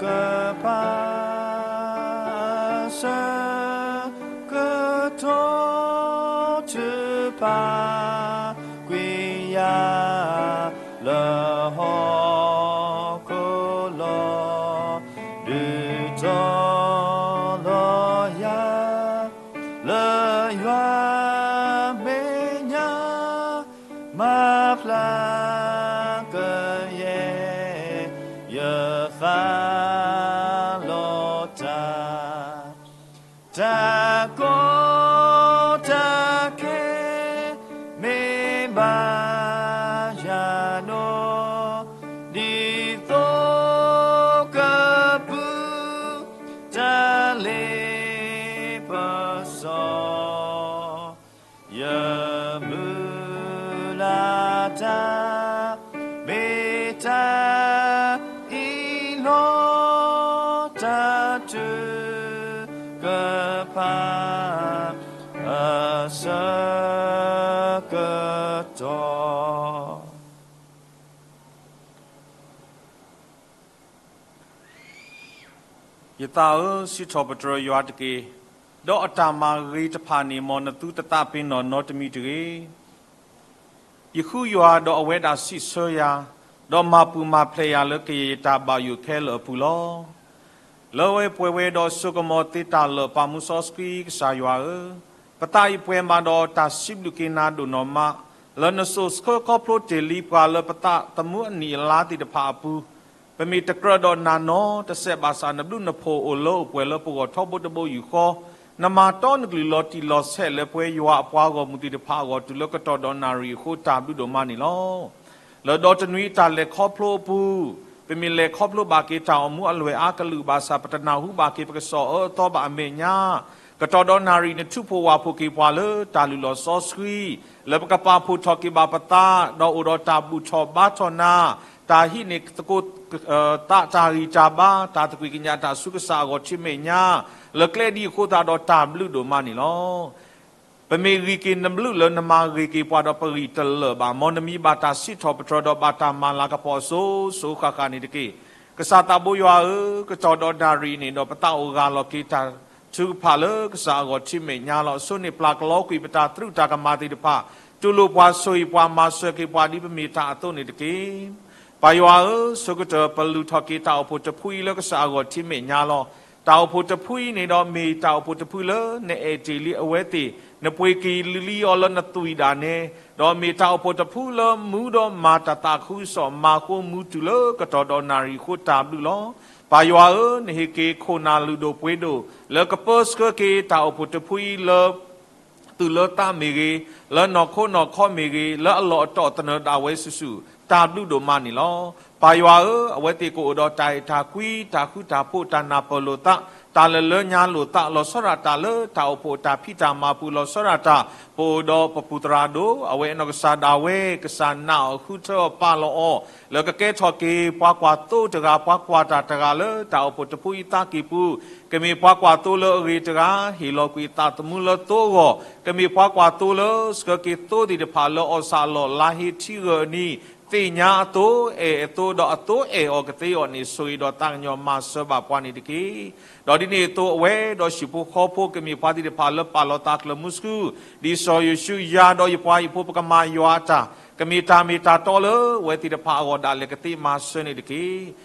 ကဖၣ် ဆၢကတီၢ်ထုကဖၣ် ကွံာ်ယၤ လၢဟီၣ်ခိၣ်လီၤ, ဒုးတီၤလီၤယၤ လၢယွၤမဲာ်ညါ, မၤဖျါကယဲၢ် ယသးလီၤတၢ် တၢ်ကီတၢ်ခဲ မ့ၢ်ဘၣ်ယၤနီၤ, ဒ်သိးကပုၢ်တၢ်လ့ပစီ ယမုၢ်လၢ်တၢ် မ့ၢ်တၢ်အံၤလီၤ, တၢ်ထုကဖၣ် အဆၢကတီၢ် ယသးဧၢ, စံးထီၣ်ပတြၢၤယွၤတက့ၢ်, ဒီးအတၢ်မၤဂ့ၤတဖၣ်န့ၣ် မ်နသုတသးပ့ၤနီၣ်နီတမံၤတဂ့ၤ. ယဃုယွၤ, ဒီးအဝဲဒၣ်စံးဆၢယၤ, ဒီးမၤပူၤမၤဖျဲးယၤလၢကယဲၢ်ယတၢ်ဘၣ်ယိၣ်ခဲလၢာ်အပူၤလီၤ. လၢဝဲပှဲၤဝဲဒီးစိကမီၤသ့တၢ်လၢာ် ပာ်မူစီဆှံကစၢ်ယွၤဧၢ, ပသးအံၤပှဲၤမးဒီးတၢ်စံးဘျုးက့ၤနၤဒိၣ်နီၢ်မး, လၢနစိာ်ဆှၢခီဖျိတ့ၢ်လံပှၤလၢပသးသမူအနံၣ်အလါသ့ၣ်တဖၣ်အပူၤ, ပမ့ၢ်တကြၢးဒီးနၤနီတစဲးဘၣ်ဆၣ် နဘျုးနဖှိၣ်အိၣ်လၢအိၣ်ပှဲၤလၢပဂီၢ်ထီဘိတဘိယူၢ်ဃီ, နမၤတီနကလုၢ်လီၤတံၢ်လီၤဆဲးလၢပဝဲယွၤအပှၤဂီၢ်မုၢ်သ့ၣ်တဖၣ်အဂီၢ် တုၤလၢကတီၢ်ဒီးနၣ်ရံၣ်အဃိ တၢ်ဘျုးဒိၣ်မးန့ၣ်လီၤ. လၢဒီတနွံတၢ်လဲၤခီဖျိအပူၤ, ပမ့ၢ်လဲၤခီဖျိဘၣ်က့ၤတၢ်အိၣ်မူအလွဲၢ်အါကလုာ်ဘၣ်ဆၣ် ပတနၢ်ဟူဘၣ်က့ၤပကစီၣ်အၢအသီဘၣ်အမဲာ်ညါ, ကတီၢ်ဒီးနၣ်ရံၣ်နထုးဖှိၣ်ဝၣ်ဖှိၣ်က့ၤပှၤလၢတၢ်လုၢ်လီၢ်စီဆှံ, လၢပကပာ်ဖှိၣ်ထီၣ်က့ၤဘၣ်ပသး, ဒီးအိၣ်ဒီးတၢ်ဘူၣ်ထီၣ်ဘါထီၣ်နၤ, တၢ်ဟံးန့ၢ်သကိးသးတၢ်ဂံၢ်တၢ်ဘါ, တၢ်သကွံၢ်ကညးတၢ်ဆူကစၢ်အဂီၢ်ထံမဲာ်ညါ, လၢကျဲဒ်အဃိသတးဒီးတၢ်ဘျုးဒိၣ်မးန့ၣ်လီၤ. ပမ့ၢ်ဂံၢ်က့ၤနဘျုးလၢနမၤဂ့ၤက့ၤပှၤဒီးပဂံၢ်တလၢာ်ဘၣ်, မ်နမံၤဘၣ်တၢ်စံးထီၣ်ပတြၢၤဒီးဘၣ်တၢ်မၤလၤကပီၤအစိၤစိၤဃၣ်ဃၣ်န့ၣ်တက့ၢ်. ကစၢ်သးဘိယွၤဧၢ, ကတီၢ်ဒီးနၣ်ရံၣ်န့ၣ်ဒီး ပသးအိၣ်ဂၢ်လီၤက့ၤတၢ်ထုကဖၣ်လၢကစၢ်အဂီၢ်ထံမဲာ်ညါလီၤ. အဆိန့ၣ်ပျၢ်ကလီကွံာ်ပတၢ်သရူးတၢ်ကမၣ်သ့ၣ်တဖၣ်, တူၢ်လိာ်ပှၤဆိၣ်ဂ့ၤပှၤမၤစၢၤက့ၤပှၤဒ်ပမ့ၢ်တၢ်အသိးန့ၣ်တက့ၢ်. ပၢ်ယွၤဧၢ, ဆိကတၢၢ်ပလုၢ်ထီၣ်က့ၤတၢ်အိၣ်ဖှိၣ်တဖုအံၤလၢကစၢ်အဂီၢ်ထံမဲာ်ညါလီၤ. တၢ်အိၣ်ဖှိၣ်တဖုအံၤန့ၣ်ဒီး မ့ၢ်တၢ်အိၣ်ဖှိၣ်တဖုလၢနအဲၣ်တ့ၢ်လံအဝဲသ့ၣ်, နပှ့ၤက့ၤလံအီၤလၢနသွံၣ်ဒၣ်နဲ, ဒီးမ့ၢ်တၢ်အိၣ်ဖှိၣ်တဖုလၢမူဒီးမၤတၢ်သးခုကစီၣ် မၤဃိမူတုၤလၢကတီၢ်ဒီးနၣ်ရံၣ်အဃိ တၢ်ဘျုးလီၤ. ပၢ်ယွၤဧၢ, နဟ့ၣ်က့ၤခိၣ်နၢ်လုၢ်ဒိၣ်ပှ့ၤဒိၣ် လၢကပၢဆှၢက့ၤတၢ်အိၣ်ဖှိၣ်တဖုအံၤလၢ သူၣ်လၢသးမ့ၢ်ဂ့ၤ, လၢနီၢ်ခိနီၢ်ခီမ့ၢ်ဂ့ၤ, လၢအလီၢ်အတီၢ်သနၢၤဒၣ်ဝဲစုာ်စုာ်, တၢ်ဘျုးဒိၣ်မးန့ၣ်လီၤ. ပၢ်ယွၤဧၢ, အဝဲသ့ၣ်ကအိၣ်ဒီးတၢ်အဲၣ်တၢ်ကွံ, တၢ်ဃူတၢ်ဖိး, တၢ်နၢ်ပၢၢ်လိာ်သး, တၢ်လၢလၢညါလိာ်သး, လီၤဆီဒၣ်တၢ်လၢတၢ်အိၣ်ဖှိၣ်အတၢ်ဖံးတၢ်မၤပူၤ, လီၤဆီဒၣ်တၢ် ပအိၣ်ဒီးပပူၤသရၣ်ဒိၣ်, အဝဲအနီၢ်ကစၢ်ဒၣ်ဝဲ, ကစၢ်နာ်အီၤဃုထၢအီၤပာ်လီၤအီၤ, လၢကကဲထီၣ်က့ၤပှၤကွၢ်သိတဂၤ, ပှၤကွၢ်တၢ်တဂၤလၢတၢ်အိၣ်ဖှိၣ်တဖုအံၤသးကံၢ်ပူၤ, ကမ့ၢ်ပှၤကွၢ်သိလၢအဂ့ၤတဂၤ, ဟ့ၣ်လီၤကွံာ်အသးသမူလၢသိအဂီၢ်, ကမ့ၢ်ပှၤကွၢ်သိလၢဆှၢက့ၤသိသ့ၣ်တဖၣ်လၢအီၣ်ဆၣ်လီၢ်လါဟ့ထံဂၢၢ်အနံၤ, သ့ၣ်ညါအသိ, အဲၣ်အသိ, ဒီးအသိအဲၣ်အီၤကသ့အီၤန့ၣ် ဆိၣ်ဂ့ၤဒီးသးကညီၤမၤစၢၤဘၣ်ပှၤန့ၣ်တက့ၢ်. ဒီးဒ်န့ၣ်အသိး အဝဲဒီးဟံၣ်ဖိဃီဖိ ကမ့ၢ်ပှၤသ့ၣ်တဖၣ်လၢပာ်လီၤသးကျၢၤမူဆူ ဒ်စီၤယိၤၡူယၤဒီးယပှၤဟံၣ်ဖိ ပကမၤယွၤအတၢ်, ကမ့ၢ်တၢ်မ့ၢ်တၢ်တီလၢအဝဲသ့ၣ်တဖၣ်အဂီၢ်ဒၣ်လဲာ် ကသ့မၤစၢၤန့ၣ်တက့ၢ်.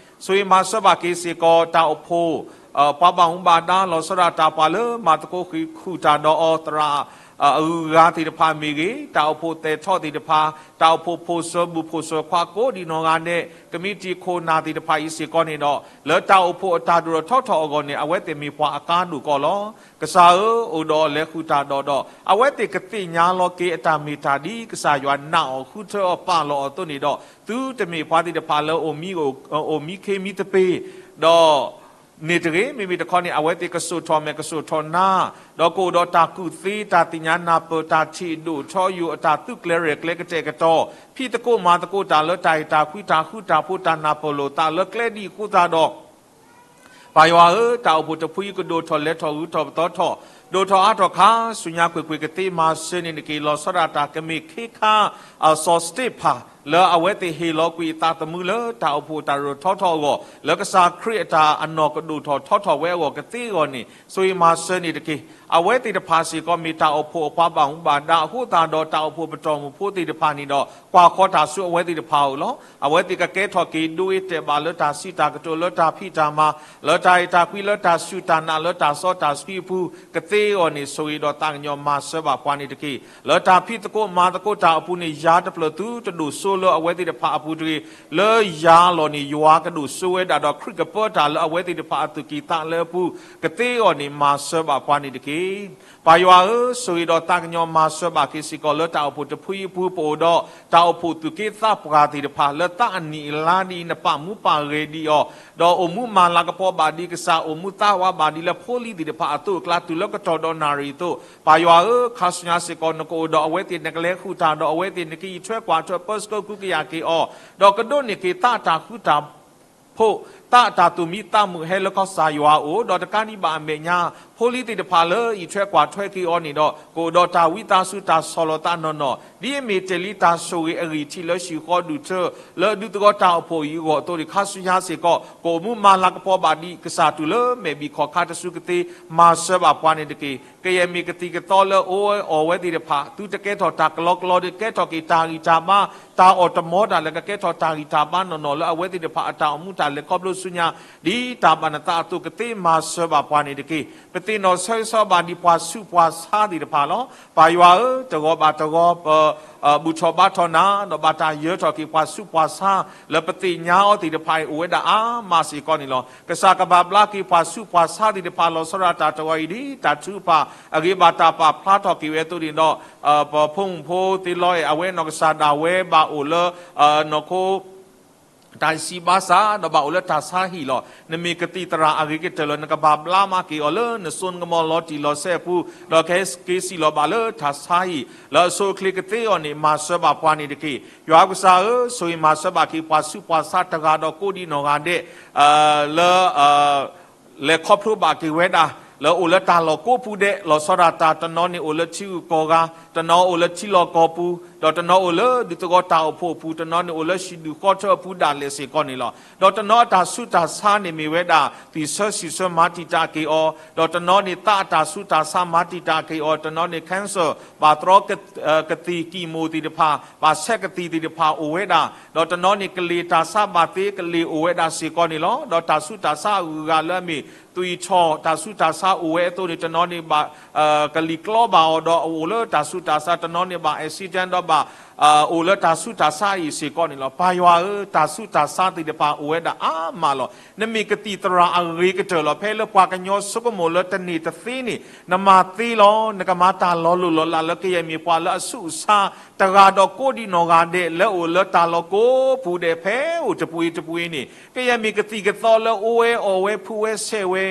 ဆိၣ်ဂ့ၤမၤစၢၤဘၣ်က့ၤစ့ၢ်ကီး တၢ်အိၣ်ဖှိၣ် ပှၤဘၣ်မူဘၣ်ဒါ လီၤဆီဒၣ်တၢ် ပှၤလၢမၤသကိးဃုာ်တၢ်ဒီးအီၤ သရၣ်အဂုၤအဂၤသ့ၣ်တဖၣ်မ့ၢ်ဂ့ၤ, တၢ်အိၣ်ဖှိၣ်သဲးထီၣ်သ့ၣ်တဖၣ်, တၢ်အိၣ်ဖှိၣ်ဖိၣ်စၢၤဘူၣ်ဖိၣ်စၢၤခွါကိးဒံးနီၢ်ဂၤဒဲး, ကမံးတံာ်ခိၣ်နၢ်သ့ၣ်တဖၣ်အံၤစ့ၢ်ကီးန့ၣ်ဒီး လၢတၢ်အိၣ်ဖှိၣ်အတၢ်ဒိၣ်ထီၣ်ထီထီၣ်အဂီၢ်န့ၣ် အဝဲသ့ၣ်မ့ၢ်ပှၤအကါဒိၣ်ကီးလီၤ. ကစၢ်ဧၢ, အိၣ်ဒီးအီၤလဲၤဃုာ်တၢ်ဒီးဒီး အဝဲသ့ၣ်ကသ့ၣ်ညါလီၤက့ၤအတၢ်မ့ၢ်တၢ်ဒ် ကစၢ်ယွၤနာ်အီၤဃုထၢအီၤပာ်လီၤအီၤအသိးန့ၣ်ဒီး သုတမ့ၢ်ပှၤသ့ၣ်တဖၣ်လၢ အိၣ်မံခ့မံသပ့ၤ, ဒီး န့ၣ်တဂ့ၤ, မ့မ့ၢ်တခီန့ၣ် အဝဲသ့ၣ်ကစိာ်ထီၣ်မဲာ်ကစိာ်ထီၣ်နါ, ဒီးကအိၣ်ဒီးတၢ်ကူၣ်သ့ တၢ်သ့ၣ်ညါနၢ်ပၢၢ် တၢ်ထံၣ်ဒိၣ်ထီယိာ် အတၢ်သုးကျဲၤရဲၣ်ကျဲၤကတဲာ်ကတီၤ, ဖံးသကိးမၤသကိးတၢ်လၢတၢ်အဲၣ်တၢ်ကွံ တၢ်ဃူတၢ်ဖိး တၢ်နၢ်ပၢၢ်လိာ်သးလၢကျဲဒ်အဃိသတးဒီး ပၢ်ယွၤဧၢ, တၢ်အိၣ်ဖှိၣ်တဖုအံၤ ကဒိၣ်ထီၣ်လဲၤထီၣ်ဂုၤထီၣ်ပသီထီၣ်, ဒိၣ်ထီၣ်အါထီၣ်ခါဆူညါကွ့ၢ်ကွ့ၢ် ကသ့မၤစၢၤန့ၣ်တက့ၢ်. လီၤဆီဒၣ်တၢ်ကမ့ၢ်ခ့ခါ အစီၤစတ့းဖၣ် လၢအဝဲသ့ၣ်ဟ့ၣ်လီၤကွံာ်အသးသမူလၢတၢ်အိၣ်ဖှိၣ်တၢ်ဒိၣ်ထီၣ်ထီထီၣ်အဂီၢ်, လၢကစၢ်ခရံာ်အတၢ်အနီၢ်ကဒိၣ်ထီၣ်ထီထီၣ်ဝဲအဂီၢ်ကသ့အဂီၢ်န့ၣ် ဆိၣ်ဂ့ၤမၤစၢၤန့ၣ်တက့ၢ်. အဝဲသ့ၣ်တဖၣ်စ့ၢ်ကီး မ့ၢ်တၢ်အိၣ်ဖှိၣ်အပှၤဘၣ်မူဘၣ်ဒါအဃိသတးဒီး တၢ်အိၣ်ဖှိၣ်ပတီၢ်မုၢ်ဖိသ့ၣ်တဖၣ်န့ၣ်ဒီး ကွၢ်ဃီတၢ်ဆူအဝဲသ့ၣ်တဖၣ်ဧိၤလီၤ. အဝဲသ့ၣ်ကကဲထီၣ်က့ၤဒိအ့တဲာ်ဘၣ်လၢတၢ်စံးတၢ်ကတိၤ လၢတၢ်ဖံးတၢ်မၤ, လၢတၢ်အဲၣ်တၢ်ကွံ လၢတၢ်စူၢ်တၢ်နာ် လၢတၢ်စီတၢ်ဆှံအပူၤ ကသ့အဂီၢ်န့ၣ် ဆိၣ်ဂ့ၤဒီးသးကညီၤမၤစၢၤဘၣ်ပှၤန့ၣ်တက့ၢ်. လၢတၢ်ဖံးသကိးမၤသကိးတၢ်အပူၤန့ၣ် ယၤတဖျၢၣ်သုတဒိၣ်စိလၢအဝဲသ့ၣ်တဖၣ်အပူၤတဂ့ၤ. လၢယၤအလီၢ်န့ၣ် ယွၤကဒိၣ်စိဝဲဒၣ်ဒီး ခရံာ်ကပၢတၢ်လၢအဝဲသ့ၣ်တဖၣ်အသူၣ်ကံၢ်သးလဲအပူၤ ကသ့အဂီၢ်န့ၣ် မၤစၢၤဘၣ်ပှၤန့ၣ်တက့ၢ်. ပၢ်ယွၤဧၢ, ဆိၣ်ဂ့ၤဒီးသးကညီၤမၤစၢၤဘၣ်က့ၤစ့ၢ်ကီး လၢတၢ်အိၣ်ဖှိၣ်တဖုအံၤအပူၤ ပအိၣ်ဒီးတၢ်အိၣ်ဖှိၣ်သူၣ်က့သးပှၢ်သ့ၣ်တဖၣ် လၢသးအနံၣ်အလါဒ်အံၤ နပာ်မူပာ်ဂဲၤဒံးအီၤ, ဒီးအိၣ်မူမၤလၤကပီၤဘၣ်ဒံးကစၢ် အိၣ်မူသးဝးဘၣ်ဒံးလၢဖိလံၤသ့ၣ်တဖၣ်အသိးအကျါ တုၤလၢကတီၢ်ဒီးနၣ်ရံၣ်အသိး, ပၢ်ယွၤဧၢ, ခါဆူညါစ့ၢ်ကီး နကအိၣ်ဒီးအဝဲသ့ၣ် နကလဲၤဃုာ်တၢ်ဒီးအဝဲသ့ၣ် နကအံးထွဲကွၢ်ထွဲပၢဆှၢကဟုကယာ်က့ၤအီၤ, ဒီးကဒိးန့ၢ်က့ၤသးအတၢ်ဃူတၢ် ဖိး, သးအတၢ်သူၣ်မံသးမုာ်ဟဲလၢကစၢ်ယွၤအအိၣ်, ဒီးတကးဒံးဘၣ်အမဲာ်ညါ ဖိလံၤသ့ၣ်တဖၣ်လၢအံးထွဲကွၢ်ထွဲက့ၤအီၤန့ၣ်ဒီး ကအိၣ်ဒီးတၢ်ဝံသးစူၤတၢ်ဆီၣ်လီၤသးနီၢ်နီၢ်, ဒ်အမ့ၢ်တ့ၢ်လံတၢ်ဆိၣ်ဂ့ၤအဂံၢ်ထံးလၢဟံၣ်ဃီဒူၣ်ထၢ လၢဒုးသဝီတၢ်အိၣ်ဖှိၣ်အံၤအဂီၢ်အသိးန့ၣ် ခါဆူညါစ့ၢ်ကီး ကအိၣ်မူမၤလၤကပီၤဘၣ်ဒံးကစၢ်တုၤလၢမဲာ်ဘံၣ်ခီၣ်ခါတစုကသ့ မၤစၢၤဘၣ်ပှၤန့ၣ်တက့ၢ်. ကယဲၢ်မ့ၢ်ကသံၣ်ကသီလၢအအိၣ်ဝဲသ့ၣ်တဖၣ် သုတကဲထီၣ်တၢ်ကလီကလီဒီး ကဲထီၣ်က့ၤတၢ်ဂံၢ်တၢ်ဘါ, တၢ်အီၣ်တမီတၢ်လၢကကဲထီၣ်တၢ်ဂံၢ်တၢ်ဘါနီၢ်နီၢ်လၢအဝဲသ့ၣ်တဖၣ်အတၢ်အိၣ်မူတၢ်လဲၤခီဖျိ ဆူညါ, ဒ်တၢ်ဘၣ်နသးအသိးကသ့မၤစၢၤဘၣ်ပှၤန့ၣ်တက့ၢ်. ပသ့ၣ်နီၣ်ဆၢဂ့ၤဆၢဝါဘၣ်ဒ်ပှၤဆူးပှၤဆါသ့ၣ်တဖၣ်လီၤ. ပၢ်ယွၤဧၢ, တဂီၤဘၣ်တဂီၤ ပ ဘူၣ်ထီၣ်ဘါထီၣ်နၤ, ဒီးဘၣ်တၢ်ယၢၤထီၣ်က့ၤပှၤဆူးပှၤဆါ လၢပသ့ၣ်ညါအီၤသ့ၣ်တဖၣ်အံၤ အိၣ်ဝဲဒၣ်အါမးစ့ၢ်ကီးန့ၣ်လီၤ. ကစၢ်ကဘၣ်ဘျါက့ၤပှၤဆူးပှၤဆါသ့ၣ်တဖၣ် လီၤဆီဒၣ်တၢ်တဂီၤအံၤ ဒ်တၢ်ထုကဖၣ်အဂ့ၤဘၣ်တၢ်ပာ်ဖျါထီၣ်က့ၤဝဲအသိးန့ၣ်ဒီး ပဖိမုၣ်ဖိသ့ၣ်လီၤအဲၣ် အဝဲနီၢ်ကစၢ်ဒၣ်ဝဲဘၣ်အိၣ်လၢ နီၢ်ခိ တၢ်ဆံးဘါစၢ် ဒီးဘၣ်အိၣ်လၢတၢ်ဆါဟံၣ်လီၤ. နမ့ၢ်ကသံၣ်သရၣ်အဂ့ၤကတၢၢ်လၢ နကဘၣ်ဘျါမးက့ၤအီၤလၢနစိနကမီၤလီၤတံၢ်လီၤဆဲးအပူၤ, ဒီးကဟဲက့ၤစံၣ်လီၤဘၣ်လၢတၢ်ဆါဟံၣ် လၢအဆိအချ့ကသ့အီၤန့ၣ် မၤစၢၤဘၣ်ပှၤန့ၣ်တက့ၢ်. ယွၤကစၢ်ဧၢ, ဆိၣ်ဂ့ၤမၤစၢၤဘၣ်က့ၤပှၤဆူးပှၤဆါတဂၤဒီးကိးဒံးနီၢ်ဂၤဒဲး လၢ လဲၤခီဖျိဘၣ်က့ၤဝဲဒၣ် လၢအိၣ်လၢတၢ်လီၢ်ကိးပူၤဒဲး လီၤဆီဒၣ်တၢ် တနီၤန့ၣ်အိၣ်လၢထံဂုၤကီၢ်ဂၤ, တနီၤအိၣ်လၢထံလီၢ်ကီၢ်ပူၤ, ဒီးတနီၤအိၣ်လၢဒူသဝီတၢ်အိၣ်ဖှိၣ်အပူၤ, တနီၤန့ၣ်အိၣ်လၢဟံၣ်ဒူၣ်ဃီထၢအပူၤဒၣ်လဲာ်စ့ၢ်ကီးန့ၣ်လီၤ. ဒီးတနီၤအတၢ်ဆူးတၢ်ဆါန့ၣ်မ့ၢ်ဝဲဒၣ် သွံၣ်ဆၢဆံၣ်ဆၢမၤတံာ်တာ်က့ၤအီၤ, ဒီးတနီၤန့ၣ်သးအတၢ်ဆူးတၢ်ဆါမၤတံာ်တာ်က့ၤအီၤ, တနီၤန့ၣ် cancer ဘၣ်သရီ ကသံၣ်ကံၣ်မိၣ်သ့ၣ်တဖၣ် ဘၣ်ဆဲးကသံၣ်သ့ၣ်တဖၣ်အိၣ်ဝဲဒၣ်, ဒီးတနီၤန့ၣ်ကလ့ၢ်တၢ်ဆါဘၣ်သ့ကလ့ၢ်အိၣ်ဝဲဒၣ်စ့ၢ်ကီးန့ၣ်လီၤ. ဒီးတၢ်ဆူးတၢ်ဆါအဂုၤအဂၤလၢအမ့ၢ် သွံၣ်ထီၣ်တၢ်ဆူးတၢ်ဆါအိၣ်ဝဲအသိးန့ၣ် တနီၤန့ၣ်ဘၣ် ကလံၤကျီဘၣ်အီၤဒီးအအိၣ်လၢတၢ်ဆူးတၢ်ဆါ, တနီၤန့ၣ်ဘၣ် accident ဒီးဘၣ် အိၣ်လၢတၢ်ဆူးတၢ်ဆါအံၤစ့ၢ်ကီးန့ၣ်လီၤ. ပၢ်ယွၤဧၢ, တၢ်ဆူးတၢ်ဆါသ့ၣ်တဖၣ်အိၣ်ဝဲဒၣ်အါမးလီၤ. နမ့ၢ်ကသံၣ်သရၣ်အဂ့ၤကတၢၢ်လီၤ. ဖဲလၢပှၤကညီဆိကမိၣ်လၢတန့ၢ်တသ့န့ၣ် နမၤသ့လီၤ. နကမၤတၢ်လီၤလိၢ်လီၤလးလၢကယဲၢ်မ့ၢ်ပှၤလၢအဆူးအဆါ တဂၤဒီးကိးဒံးနီၢ်ဂၤဒဲး လၢအိၣ်လၢတၢ်လီၢ်ကိးပူၤဒဲး ဖဲအိၣ်တပူၤအံၤတပူၤအံၤန့ၣ် ကယဲၢ်မ့ၢ်ကသံၣ်ကသီလၢအိၣ်ဝဲအီၣ်ဝဲဖှူဝဲဆဲးဝဲ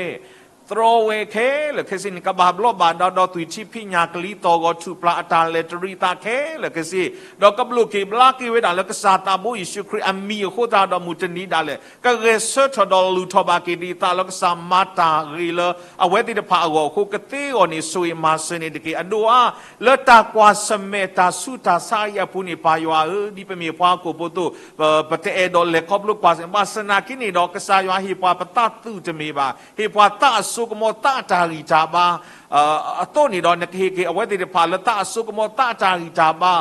သြီဝဲခဲလၢာ်ခဲဆ့န့ၣ် ကဘၣ်ဘျီးဘၣ်ဒါဒီးသွံၣ်ထံဖံးညၣ်ကလံၤသီၣ်ဂီၤထူၣ်ပျၢ်အတၢ်လဲၤတရံးသးခဲလၢာ်ခဲဆ့, ဒီးကဘျိၣ်က့ၤဘျါက့ၤဝဲဒၣ်လၢကစၢ်သးဘိယ့ၣ်ၡူးခရံာ်အမံၤအဃိသတးဒီး မုၢ်တနံၤဒၣ်လဲာ် ကဂဲၤဆၢထၢၣ်ဒီးလုၢ်ထီၣ်ဘၣ်က့ၤဒံးသးလၢကစၢ်မၤတၢ်ဂ့ၤလၢအဝဲသ့ၣ်တဖၣ်အဂီၢ်အဃိ ကသ့အီၤန့ၣ် ဆိၣ်ဂ့ၤမၤစၢၤန့ၣ်တက့ၢ်. အဒိၣ်အါ လၢတၢ်ကွၢ်ဆၢၣ်မဲာ်တၢ်ဆူးတၢ်ဆါအံၤအပူၤန့ၣ် ပၢ်ယွၤဧၢ, ဒ်ပမ့ၢ်ပှၤဟီၣ်ခိၣ်ဖိအသိး ပတအဲၣ်ဒိးလဲၤခီဖျိကွၢ်ဆၢၣ်မဲာ် ဘၣ်ဆၣ်သနာ်က့န့ၣ်ဒီး ကစၢ်ယွၤဟ့ၣ်ပှၤပသးသုးတမ့ၢ်ဘၣ်, ဟ့ၣ်ပှၤသးအစိကမီၤ သးအတၢ်ဂံၢ်တၢ်ဘါ အသိးန့ၣ်ဒီး နကဟ့ၣ်က့ၤအဝဲသ့ၣ်တဖၣ်လၢသးအစိကမီၤ သးအတၢ်ဂံၢ်တၢ်ဘါ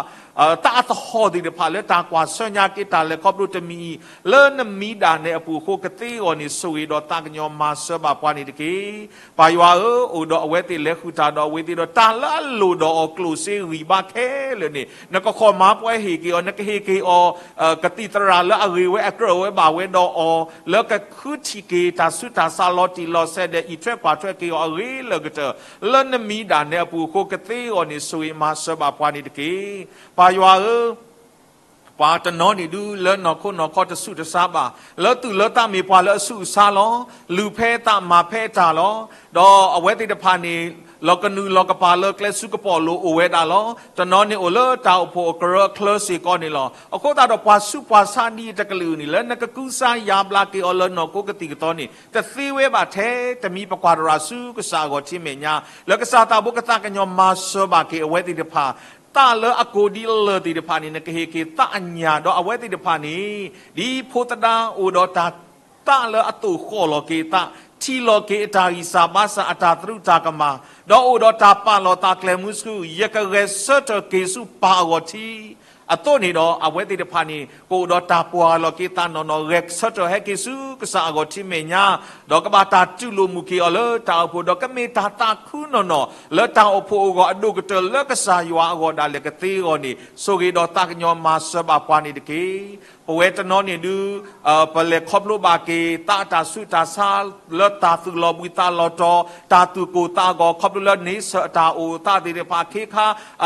သးအသဟီၣ်သ့ၣ်တဖၣ်လၢတၢ်ကွၢ်ဆၢၣ်ညါက့ၤတၢ်လဲၤခီဖျိတမံၤအံၤ လၢနမံၤဒၣ်နဲအပူၤအဃိ ကသ့အီၤန့ၣ် ဆိၣ်ဂ့ၤဒီးသးကညီၤမၤစၢၤဘၣ်ပှၤန့ၣ်တက့ၢ်. ပၢ်ယွၤဧၢ, အိၣ်ဒီးအဝဲသ့ၣ်လဲၤဃုာ်တၢ်ဒီးအဝဲသ့ၣ်ဒီး တၢ်လၢအလိၣ်ဒီးအီၤကျိၣ်စ့ဂံၢ်ဘါခဲလၢာ်န့ၣ် နကဃီၤမၤပှဲၤဟ့ၣ်က့ၤအီၤ, နကဟ့ၣ်က့ၤအီၤ ကသံၣ်သရၣ်လၢအဂ့ၤဝဲအကြၢးဝဲဘၣ်ဝဲဒီးအီၤ လၢကဃုထံၣ်က့ၤတၢ်ဆူးတၢ်ဆါလီၤတံၢ်လီၤဆဲးဒီး အံးထွဲကွၢ်ထွဲက့ၤအီၤအဂ့ၤလၢာ်ကတၢၢ် လၢနမံၤဒၣ်နဲအပူၤအဃိ ကသ့အီၤန့ၣ် ဆိၣ်ဂ့ၤမၤစၢၤဘၣ်ပှၤန့ၣ်တက့ၢ်. ပၢ်ယွၤဧၢ, ပှၤတနီၤန့ၣ်ဒုး လၢနီၢ်ခိနီၢ်ခီတဆူးတဆါဘၣ်, လၢသူၣ်လၢသးမ့ၢ်ပှၤလၢအဆူးအဆါလီၤ. လုၢ်ဖဲအသးမၤဖဲအတၢ်လီၤ. ဒီးအဝဲသ့ၣ်တဖၣ်န့ၣ် လီၤကနုာ်လီၤကပာ်လၢကျဲဆူကပီၤလိၤအိၣ်ဝဲဒၣ်လီၤ. တနီၤန့ၣ်အိၣ်လၢတၢ်အိၣ်ဖှိၣ်အကြၢးအချၢစ့ၢ်ကီးန့ၣ်လီၤ. အဃိသတးဒီးပှၤဆူးပှၤဆါဒ်အံၤတကလုာ်န့ၣ် လၢနကကူစါယါဘျါက့ၤအီၤလၢနီၢ်ခိကသံၣ်ကသီန့ၣ် တသ့ဝဲဘၣ်ထဲတမံၤ ပကွၢ်တရၣ်ဆူကစၢ်အဂီၢ်ထံမဲာ်ညါ လၢကစၢ်သးဘိကသးကညီၤမၤစၢၤဘၣ်က့ၤအဝဲသ့ၣ်တဖၣ် သးလၢအကိၢ်ဒ်လၢာ်သ့ၣ်တဖၣ်န့ၣ် နကဟ့ၣ်က့ၤသးအညၣ်ဒီးအဝဲသ့ၣ်တဖၣ်န့ၣ် ဒ်ဖိသဒါအိၣ်ဒီးတၢ် သးလၢအသိၣ်ဃီၣ်လီၤက့ၤသး, ထံၣ်လီၤက့ၤအတၢ်ဂံၢ်စၢ်ဘါစၢ်အတၢ်သရူးတၢ်ကမၣ်, ဒီးအိၣ်ဒီးတၢ်ပာ်လီၤသးကျဲမုၢ်ဆူၣ်, ယကဂဲၤဆၢထၢၣ်က့ၤဆူပၢ်အဂီၢ်ထံ အသိးန့ၣ်ဒီး အဝဲသ့ၣ်တဖၣ်န့ၣ် ကအိၣ်ဒီးတၢ်ပှၢ်လီၤက့ၤသးနီၢ်နီၢ် ဂဲၤဆၢထၢၣ်ဟဲက့ၤဆူကစၢ်အဂီၢ်ထံမဲာ်ညါ, ဒီးကဘၣ်တၢ်တူၢ်လိာ်မုာ်က့ၤအီၤလၢတၢ်အိၣ်ဖှိၣ် ဒီးကမ့ၢ်တၢ်သးခုနီၢ်နီၢ် လၢတၢ်အိၣ်ဖှိၣ်အဂီၢ်အဒိၣ်ကတၢၢ်လၢကစၢ်ယွၤအဂီၢ်ဒၣ်လဲာ်ကသ့အဂီၢ်န့ၣ် ဆိၣ်ဂ့ၤဒီးသးကညီၤမၤစၢၤဘၣ်ပှၤန့ၣ်တက့ၢ်. ပဝဲတနီၤန့ၣ်ဒုး ပလဲၤခီဖျိဘၣ်က့ၤ သးတၢ်ဆူးတၢ်ဆါ လၢတၢ်သူၣ်လီၤဘှံးသးလီၤတီၤ တၢ်သူၣ်ကိၢ်သးဂီၤ ခီဖျိလၢန့ဆၢၣ်အတၢ်အိၣ်သးသ့ၣ်တဖၣ် ခ့ခါ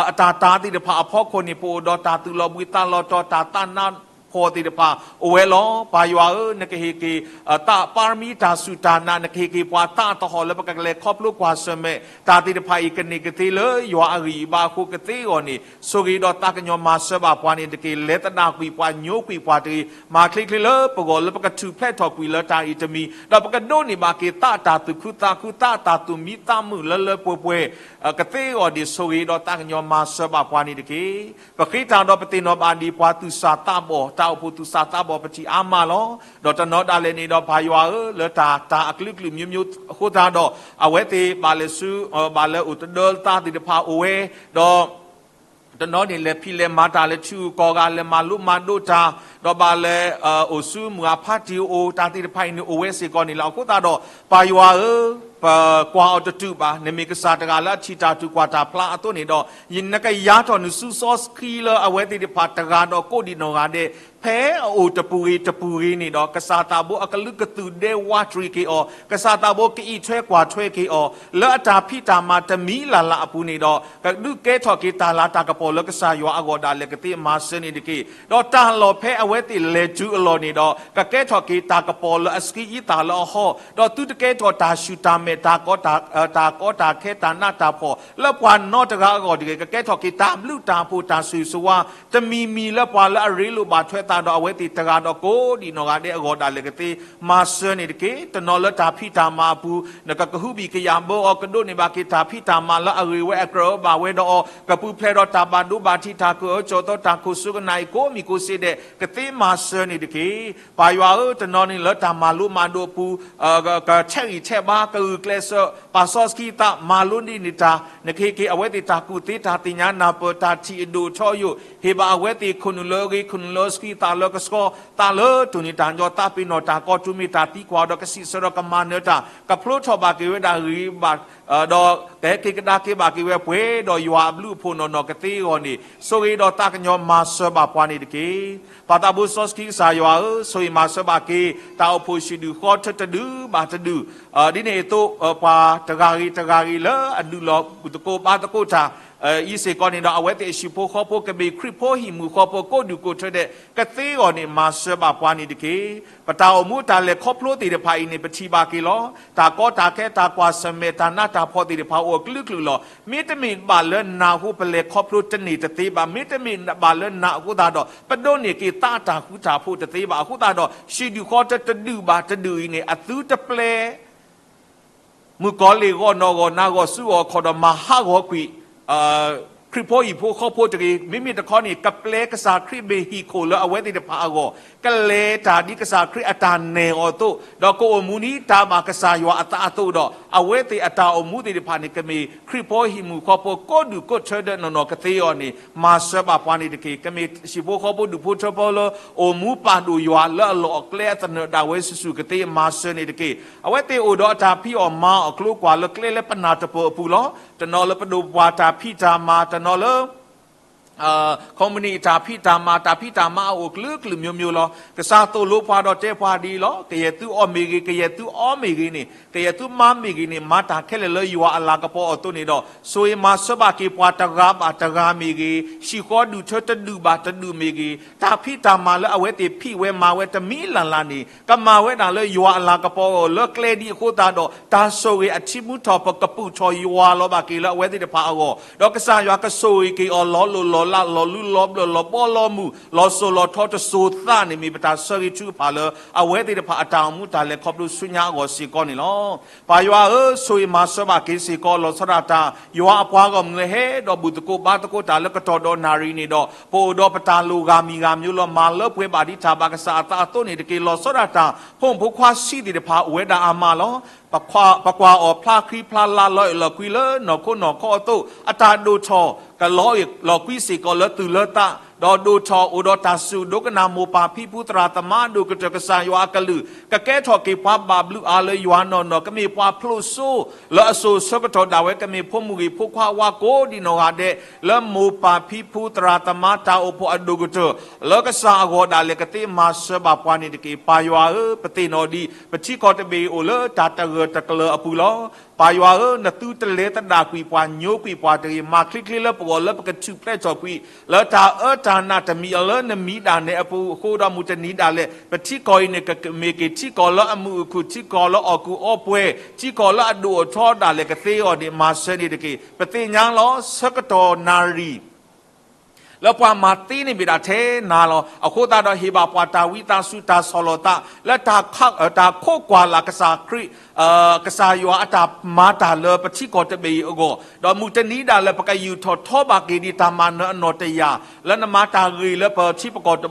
အတၢ်တၤသ့ၣ်တဖၣ်အဖီခိၣ်န့ၣ် ပအိၣ်ဒီးတၢ်သူၣ်လီၤဘှံးသးလီၤတီၤ တၢ်သးနးဖှီၣ်သ့ၣ်တဖၣ်အိၣ်ဝဲလီၤ. ပၢ်ယွၤဧၢ, နကဟ့ၣ်က့ၤ သးပၢ်ရမံတၢ်စူၢ်တၢ်နာ်, နကဟ့ၣ်က့ၤပှၤသးအသဟီၣ်လၢပကလဲၤခီဖျိကွၢ်ဆၢၣ်မဲာ် တၢ်သ့ၣ်တဖၣ်အံၤ ကန့ၢ်ကသ့လၢယွၤအဂံၢ်အဘါအဃိကသ့အဂီၢ်န့ၣ် ဆိၣ်ဂ့ၤဒီးသးကညီၤမၤစၢၤဘၣ်ပှၤန့ၣ်တက့ၢ်. လဲၤသဒၣ်ကွံာ်ပှၤ ညိကွံာ်ပှၤတဂ့ၤ. မၤချ့ချ့လၢပဂီၢ်လၢပကထူၣ်ဖျဲးထီၣ်ကွံာ်လၢတၢ်အံၤတမံၤ, ဒီးပကဒိးန့ၢ်ဘၣ်က့ၤသးအတၢ်သူၣ်ခုသးခု သးအတၢ်သူၣ်မံသးမုာ်လၢလၢပှဲၤပှဲၤ ကသ့အဂီၢ်န့ၣ် ဆိၣ်ဂ့ၤဒီးသးကညီၤမၤစၢၤဘၣ်ပှၤန့ၣ်တက့ၢ်. ပဃ့တၢ်ဒီးပသ့ၣ်နီၣ်ဘၣ်ဒ်ပှၤသူၣ်စၢ်သးဘီၣ်, တၢ်အိၣ်ဖှိၣ်သူၣ်စၢ်သးဘီၣ်ပထံၣ်အါမးလီၤ. ဒီးတနီၤဒၣ်လဲာ်န့ၣ်ဒီး ပၢ်ယွၤဧၢ, လၢတၢ်တၤအကလုာ်ကလုာ် မျိုးမျိုး အဃိသတးဒီး အဝဲသ့ၣ်ဘၣ်လဲၤဆူ ဘၣ်လဲၤအိၣ်တဒၢသးသ့ၣ်တဖၣ်အိၣ်ဝဲ, ဒီး တနီၤန့ၣ် လဲၤဖံးလဲၤမၤတၢ် လဲၤဆူးကိးဂၤ လဲၤမၤလိမၤဒိးတၢ်, ဒီးဘၣ်လဲၤအိၣ်ဆူမုၢ်အဖါတံၢ်အိၣ် တၢ်သ့ၣ်တဖၣ်အံၤန့ၣ် အိၣ်ဝဲစ့ၢ်ကီးန့ၣ်လီၤ. အဃိသတးဒီး ပၢ်ယွၤဧၢ, ပကွၢ်အီၤတတုာ်ဘၣ်, နမ့ၢ်ကစၢ်တဂၤလၢအထံၣ်တၢ်တုၤကွၢ်တၢ်ဖျါအသိးန့ၣ်ဒီး နကယါထီၣ်နစုစီဆှံလၢအဝဲသ့ၣ်တဖၣ်တဂၤဒီးကိးဒံးနီၢ်ဂၤဒဲး ဖဲအအိၣ်တပူၤဂ့ၤတပူၤဂ့ၤန့ၣ်ဒီး ကစၢ်သးဘိအကလုာ်ကသုၣ်ဒဲဝးတရံးက့ၤအီၤ, ကစၢ်သးဘိကအံးထွဲကွၢ်ထွဲက့ၤအီၤ လၢအတၢ်ဖံးတၢ်မၤတမံၤလၢ်လၢ်အပူၤန့ၣ်ဒီး ကဒုးကဲထီၣ်က့ၤတၢ်လၤတၢ်ကပီၤလၢကစၢ်ယွၤအဂီၢ်ဒၣ်လဲာ်ကသ့ မၤစၢၤန့ၣ်တက့ၢ်. ဒီးတၢ်လီၢ်ဖဲအဝဲသ့ၣ်လဲၤတုၤအလီၢ်န့ၣ်ဒီး ကကဲထီၣ်က့ၤတၢ်ကပီၤလၢအဆှံအံသၣ်လၢအဟီ, ဒီးသုတကဲထီၣ်တၢ်ဆူၣ်တၢ်မဲာ် တၢ်ကီတၢ် တၢ်ကီတၢ်ခဲ တၢ်နးတၢ်ဖှီၣ် လၢပှၤနီတဂၤအဂီၢ်တဂ့ၤ, ကကဲထီၣ်က့ၤတၢ်ဘျုးတၢ်ဖှိၣ်တၢ်ဆိၣ်ဂ့ၤဆိၣ်ဝါ တမံၤမံၤလၢပှၤလၢအရ့လိာ်ဘၣ်ထွဲသးဒီး အဝဲသ့ၣ်တဂၤဒီးကိးဒံးနီၢ်ဂၤဒဲးအဂီၢ်ဒၣ်လဲာ်ကသ့ မၤစၢၤန့ၣ်တက့ၢ်. တနီၤလၢတၢ်ဖံးတၢ်မၤအပူၤ နကကဟုဘံၣ်ကယာ်ဘၢအီၤ ကဒိးန့ၢ်ဘၣ်က့ၤတၢ်ဖံးတၢ်မၤလၢအဂ့ၤဝဲအကြၢးဘၣ်ဝဲဒီးအီၤ ကပူၤဖျဲးဒီးတၢ်ဘၣ်ဒိဘၣ်ထံး တၢ်ကအၢကၠီၤသီ တၢ်ခိၣ်စူၤကနၣ်အံၤ ကိးမံၤကိးစ့ဒဲး ကသ့မၤစၢၤန့ၣ်တက့ၢ်. ပၢ်ယွၤဧၢ, တနီၤန့ၣ်လၢတၢ်မၤလိမၤဒိးအပူၤ ကထဲးဂံၢ်ထဲးဘါ ကဂုာ်ကျဲးစၢး ပာ်စီဆှံသး မၤလိန့ၢ်တၢ် နကဟ့ၣ်က့ၤအဝဲသ့ၣ်တၢ်ကူၣ်သ့တၢ်သ့ၣ်ညါနၢ်ပၢၢ် တၢ်ထံၣ်အဒိၣ်အထီအယိာ် ဟ့ၣ်ဘၣ်အဝဲသ့ၣ်ခိၣ်နူာ်လၢအဂ့ၤ ခိၣ်နူာ်လၢအဆှံ သးလၢကဆှီ သးလၢတိၢ်နီၣ်တၢ်ညီ သးပ့ၤနီၣ်တၢ်ကီ တုၤမ့ၢ်တၢ်သံကွၢ်ဒီး ကစံးဆၢဒီးကမၤနၢၤတၢ် ကဖျိထီၣ်ဘၣ်က့ၤဝဲဒၣ်ဂ့ၤဘၣ် ဒီးကဟဲက့ၤကဒါက့ၤဘၣ်က့ၤဝဲ ပှဲၤဒီးယွၤအဘျုးအဖှိၣ်နီၢ်နီၢ်ကသ့အဂီၢ်န့ၣ် ဆိၣ်ဂ့ၤဒီးသးကညီၤမၤစၢၤဘၣ်ပှၤန့ၣ်တက့ၢ်. ပၢ်သးဘိစီဆှံကစၢ်ယွၤဧၢ, ဆိၣ်ဂ့ၤမၤစၢၤဘၣ်က့ၤ တၢ်အိၣ်ဖှိၣ်ဟံၣ်ဒူၣ်ဃီထၢတဒူၣ်ဘၣ်တဒူၣ် ဒ်န့ၣ်အသိး ပှၤတဂၤဂ့ၤတဂၤဂ့ၤလၢအဒုးလီၤဘူၣ်သကိးဘါသကိးတၢ် အံၤစ့ၢ်ကီးန့ၣ်ဒီး အဝဲသ့ၣ်အဟံၣ်ဖိဃီဖိ ကမ့ၢ်ခရံာ်ဖိဟံၣ်မုာ်ဃီဖိ ကိးဒူၣ်ကိးထၢဒဲး ကသ့အဂီၢ်န့ၣ် မၤစၢၤဘၣ်ပှၤန့ၣ်တက့ၢ်. ပတၢ်အိၣ်မူတၢ်လဲၤခီဖျိသ့ၣ်တဖၣ်အံၤန့ၣ် ပထံၣ်ဘၣ်က့ၤလီၤ. တၢ်ကီတၢ်ခဲ တၢ်ကွၢ်ဆၢၣ်မဲာ် တၢ်နးတၢ်ဖှီၣ်သ့ၣ်တဖၣ်အိၣ်အကလုာ်ကလုာ်လီၤ. မ့တမ့ၢ်ဘၣ်လၢနၤအဃိ ပလဲၤခီဖျိတန့ၢ်တသ့ဘၣ်. မ့တမ့ၢ်ဘၣ်လၢနၤအဃိသတးဒီး ပဒိးန့ၢ်က့ၤသးတၢ်ဃူတၢ်ဖိးတသ့ဘၣ်. အဃိသတးဒီး ဟံၣ်ဒူၣ်ဃီထၢတဒူၣ်ဘၣ်တဒူၣ်အံၤန့ၣ် အသုတပျဲ မုၣ်ကီၤလံၢ်ဂီၢ်နီၢ်ဂီၢ်နၤဂီၢ်ဆူဂီၢ်ခီၣ်ဒီးမၤဟးဂီၤကွံာ် ခရံာ်ဖိဟံၣ်ဖိဃီဖိတဂ့ၤ, မ့မ့ၢ်တခီန့ၣ် ကပျဲကစၢ်ခရံာ်မ့ၢ်ဟံၣ်ခိၣ်လၢအဝဲသ့ၣ်တဖၣ်အဂီၢ်, ကလဲၤတၢ်ဒ်ကစၢ်ခရံာ်အတၢ်နဲၣ်အီၤအသိး, ဒီးကအိၣ်မူဒ်တၢ်ဘၣ်ကစၢ်ယွၤအသးအသိးဒီး, အဝဲသ့ၣ်အတၢ်အိၣ်မူသ့ၣ်တဖၣ်န့ၣ် ကမ့ၢ်ခရံာ်ဖိဟံၣ်မုာ်ဃီဖိကိးဒူၣ်ကိးထၢဒၢးနီၢ်နီၢ်ကသ့အီၤန့ၣ် မၤစၢၤဘၣ်ပှၤန့ၣ်တက့ၢ်. ကမ့ၢ်ဟံၣ်ဖိဃီဖိဒူၣ်ဖိထၢဖိလၢ အိၣ်မူပာ်ဒိၣ်ယွၤလၢအလီၢ်အကျဲအသနၢၣ်ဒၣ်ဝဲစုာ်စုာ်ကသ့မၤစၢၤန့ၣ်တက့ၢ်. အဝဲသ့ၣ်အိၣ်ဒီးအတၢ်ဖံးအီၣ်မၤအီၣ်အကျိၤအကွာ်လၢကျဲလၢပနၢ်တပၢၢ်အပူၤလီၤ. တနီၤလၢပဒိၣ်ပှၤတၢ်ဖံးတၢ်မၤ, တနီၤလၢ company အတၢ်ဖံးတၢ်မၤ, တၢ်ဖံးတၢ်မၤအအိၣ်ကလုာ်ကလုာ်မျိုးမျိုးလီၤ. ကစၢ်သိၣ်လိပှၤဒီးတဲပှၤဒ်အံၤလီၤ. ကယဲၢ်သုအီၣ်မ့ၢ်ဂ့ၤ, ကယဲၢ်သုအီမ့ၢ်ဂ့ၤန့ၣ်, ကယဲၢ်သုမၤမ့ၢ်ဂ့ၤန့ၣ်, မၤတၢ်ခဲလၢာ်လၢယွၤအလၤကပီၤအသိးန့ၣ်ဒီး, ဆိၣ်ဂ့ၤမၤစၢၤဘၣ်က့ၤပှၤတဂၤဘၣ်တဂၤမ့ၢ်ဂ့ၤ, ဟံၣ်ဃီဒူၣ်ထၢတဒူၣ်ဘၣ်တဒူၣ်မ့ၢ်ဂ့ၤ, တၢ်ဖံးတၢ်မၤလၢအဝဲသ့ၣ်ဖံးဝဲမၤဝဲတမံၤလၢ်လၢ်န့ၣ် ကမၤဝဲဒၣ်လၢယွၤအလၤကပီၤအဂီၢ်လၢကျဲဒ်အဃိသတးဒီး, တၢ်ဆိၣ်ဂ့ၤအထံမူထီၣ် ပကပူၤထီၣ်ယွၤလီၤဘၣ်က့ၤလၢအဝဲသ့ၣ်တဖၣ်အဂီၢ်, ဒီးကစၢ်ယွၤကဆိၣ်ဂ့ၤက့ၤအီၤ လီၤလိၢ်လီၤလး လီၤလူလီၤဘျၢၣ် လီၤဘီလီၤမုၢ် လီၤစိၤလီၤထီတစိၤသးန့ၣ် မ့ၢ်ပတၢ်ဆၢဂ့ၤထုကဖၣ်လၢ အဝဲသ့ၣ်တဖၣ်အတၢ်အိၣ်မူတၢ်လဲၤခီဖျိဆူညါအဂီၢ်စ့ၢ်ကီးန့ၣ်လီၤ. ပၢ်ယွၤဧၢ, ဆိၣ်ဂ့ၤမၤစၢၤဘၣ်က့ၤစ့ၢ်ကီး လီၤဆီဒၣ်တၢ် ယွၤအပှၤဂီၢ်မုၢ်လၢဟဲဒီးဘူၣ်သကိးဘါသကိးတၢ် လၢကတီၢ်ဒီးနၣ်ရံၣ်န့ၣ်ဒီး, ပအိၣ်ဒီးပတၢ်လိၣ်ဂၤမံၤဂၤမျိုးလီၤ. မၤလၢပှဲၤဘၣ်ဒ်တၢ်ဘၣ်ကစၢ်အသးအသိးန့ၣ်တက့ၢ်. လီၤဆီဒၣ်တၢ် ဖိမုၣ်ဖိခွါဆံးသ့ၣ်တဖၣ် အိၣ်ဝဲဒၣ်အါမးလီၤ. ပကွၢ်အီၤဖျါဃံဖျါလၤ လီၤအဲၣ်လီၤကွံလၢနီၢ်ခိနီၢ်ခီအသိး, အတၢ်ဒိၣ်ထီၣ် ကလီၤအဲၣ်လီၤကွံစ့ၢ်ကီးလၢသူၣ်လၢသး, ဒီးဒိၣ်ထီၣ်အိၣ်ဒီးတၢ်စူၢ်ဒိကနၣ် မိၢ်ပၢ်ဖံဖုသရၣ်သမါ ဒိၣ်ကတၢၢ်ကစၢ်ယွၤအကလုၢ်, ကကဲထီၣ်က့ၤပှၤဘၣ်ဘျုးအါလၢယွၤနီၢ်နီၢ်, ကမ့ၢ်ပှၤဖျိးစိ လၢအစိၤဆၢကတီၢ်ဒၣ်ဝဲ ကမ့ၢ်ဖိမုၣ်ဂ့ၤ ဖိခွါဝါကိးဒံးနီၢ်ဂၤဒဲး လၢမိၢ်ပၢ်ဖံဖုသရၣ်သမါ တၢ်အိၣ်ဖှိၣ်အဒိၣ်ကတၢၢ် လၢကစၢ်အဂီၢ်ဒၣ်လဲာ် ကသ့မၤစၢၤဘၣ်ပှၤန့ၣ်တက့ၢ်. ပၢ်ယွၤဧၢ, ပသ့ၣ်နီၣ်ဒံး ပထံကီၢ်တဘ့ၣ်အံၤအိၣ်လၢတၢ်တဂၢၢ်တကျၢၤအပူၤလီၤ. ပၢ်ယွၤဧၢ, နသုတလဲၤသဒၣ်ကွံာ်ပှၤ ညိကွံာ်ပှၤတဂ့ၤ, မၤချ့ချ့လၢပဂီၢ် လၢပကထူၣ်ဖျဲးထီၣ်ကွံာ် လၢတၢ်အၢတၢ်နးတမံၤအလၢနမံၤဒၣ်နဲအပူၤအဃိဒီး မုၢ်တနံၤဒၣ်လဲာ် ပထံကီၢ်အံၤန့ၣ် ကမ့ၢ်က့ၤထံကီၢ်လၢအမုာ်အခုၣ်, ထံကီၢ်လၢအီၣ်ကူအီပှဲၤ, ထံကီၢ်လၢအဒိၣ်အထီဒၣ်လဲာ်ကသ့အီၤန့ၣ် မၤစၢၤန့ၣ်တက့ၢ်. ပသ့ၣ်ညါလီၤ ဆၢကတီၢ်နၣ်ရံၣ် လၢပှၤမၤသ့န့ၣ်မ့ၢ်ဒၣ်ထဲနၤလီၤ. အဃိသတးဒီးဟ့ၣ်ဘၣ်ပှၤတၢ်ဝံသးစူၤ တၢ်ဆီၣ်လီၤသး လၢတၢ်ခိးကွၢ်လၢ်ကစၢ်ခရံာ်, ကစၢ်ယွၤအတၢ်မၤတၢ်လၢပထံကီၢ်တဘ့ၣ်အံၤအဂီၢ်, ဒီးမုၢ်တနံၤဒၣ်လၢပကယူာ်ထီၣ်ထီဘၣ်က့ၤဒံးတၢ်မၤနၢၤအနီၢ်တယာ် လၢနမၤတၢ်ဂ့ၤလၢပထံပကီၢ်တ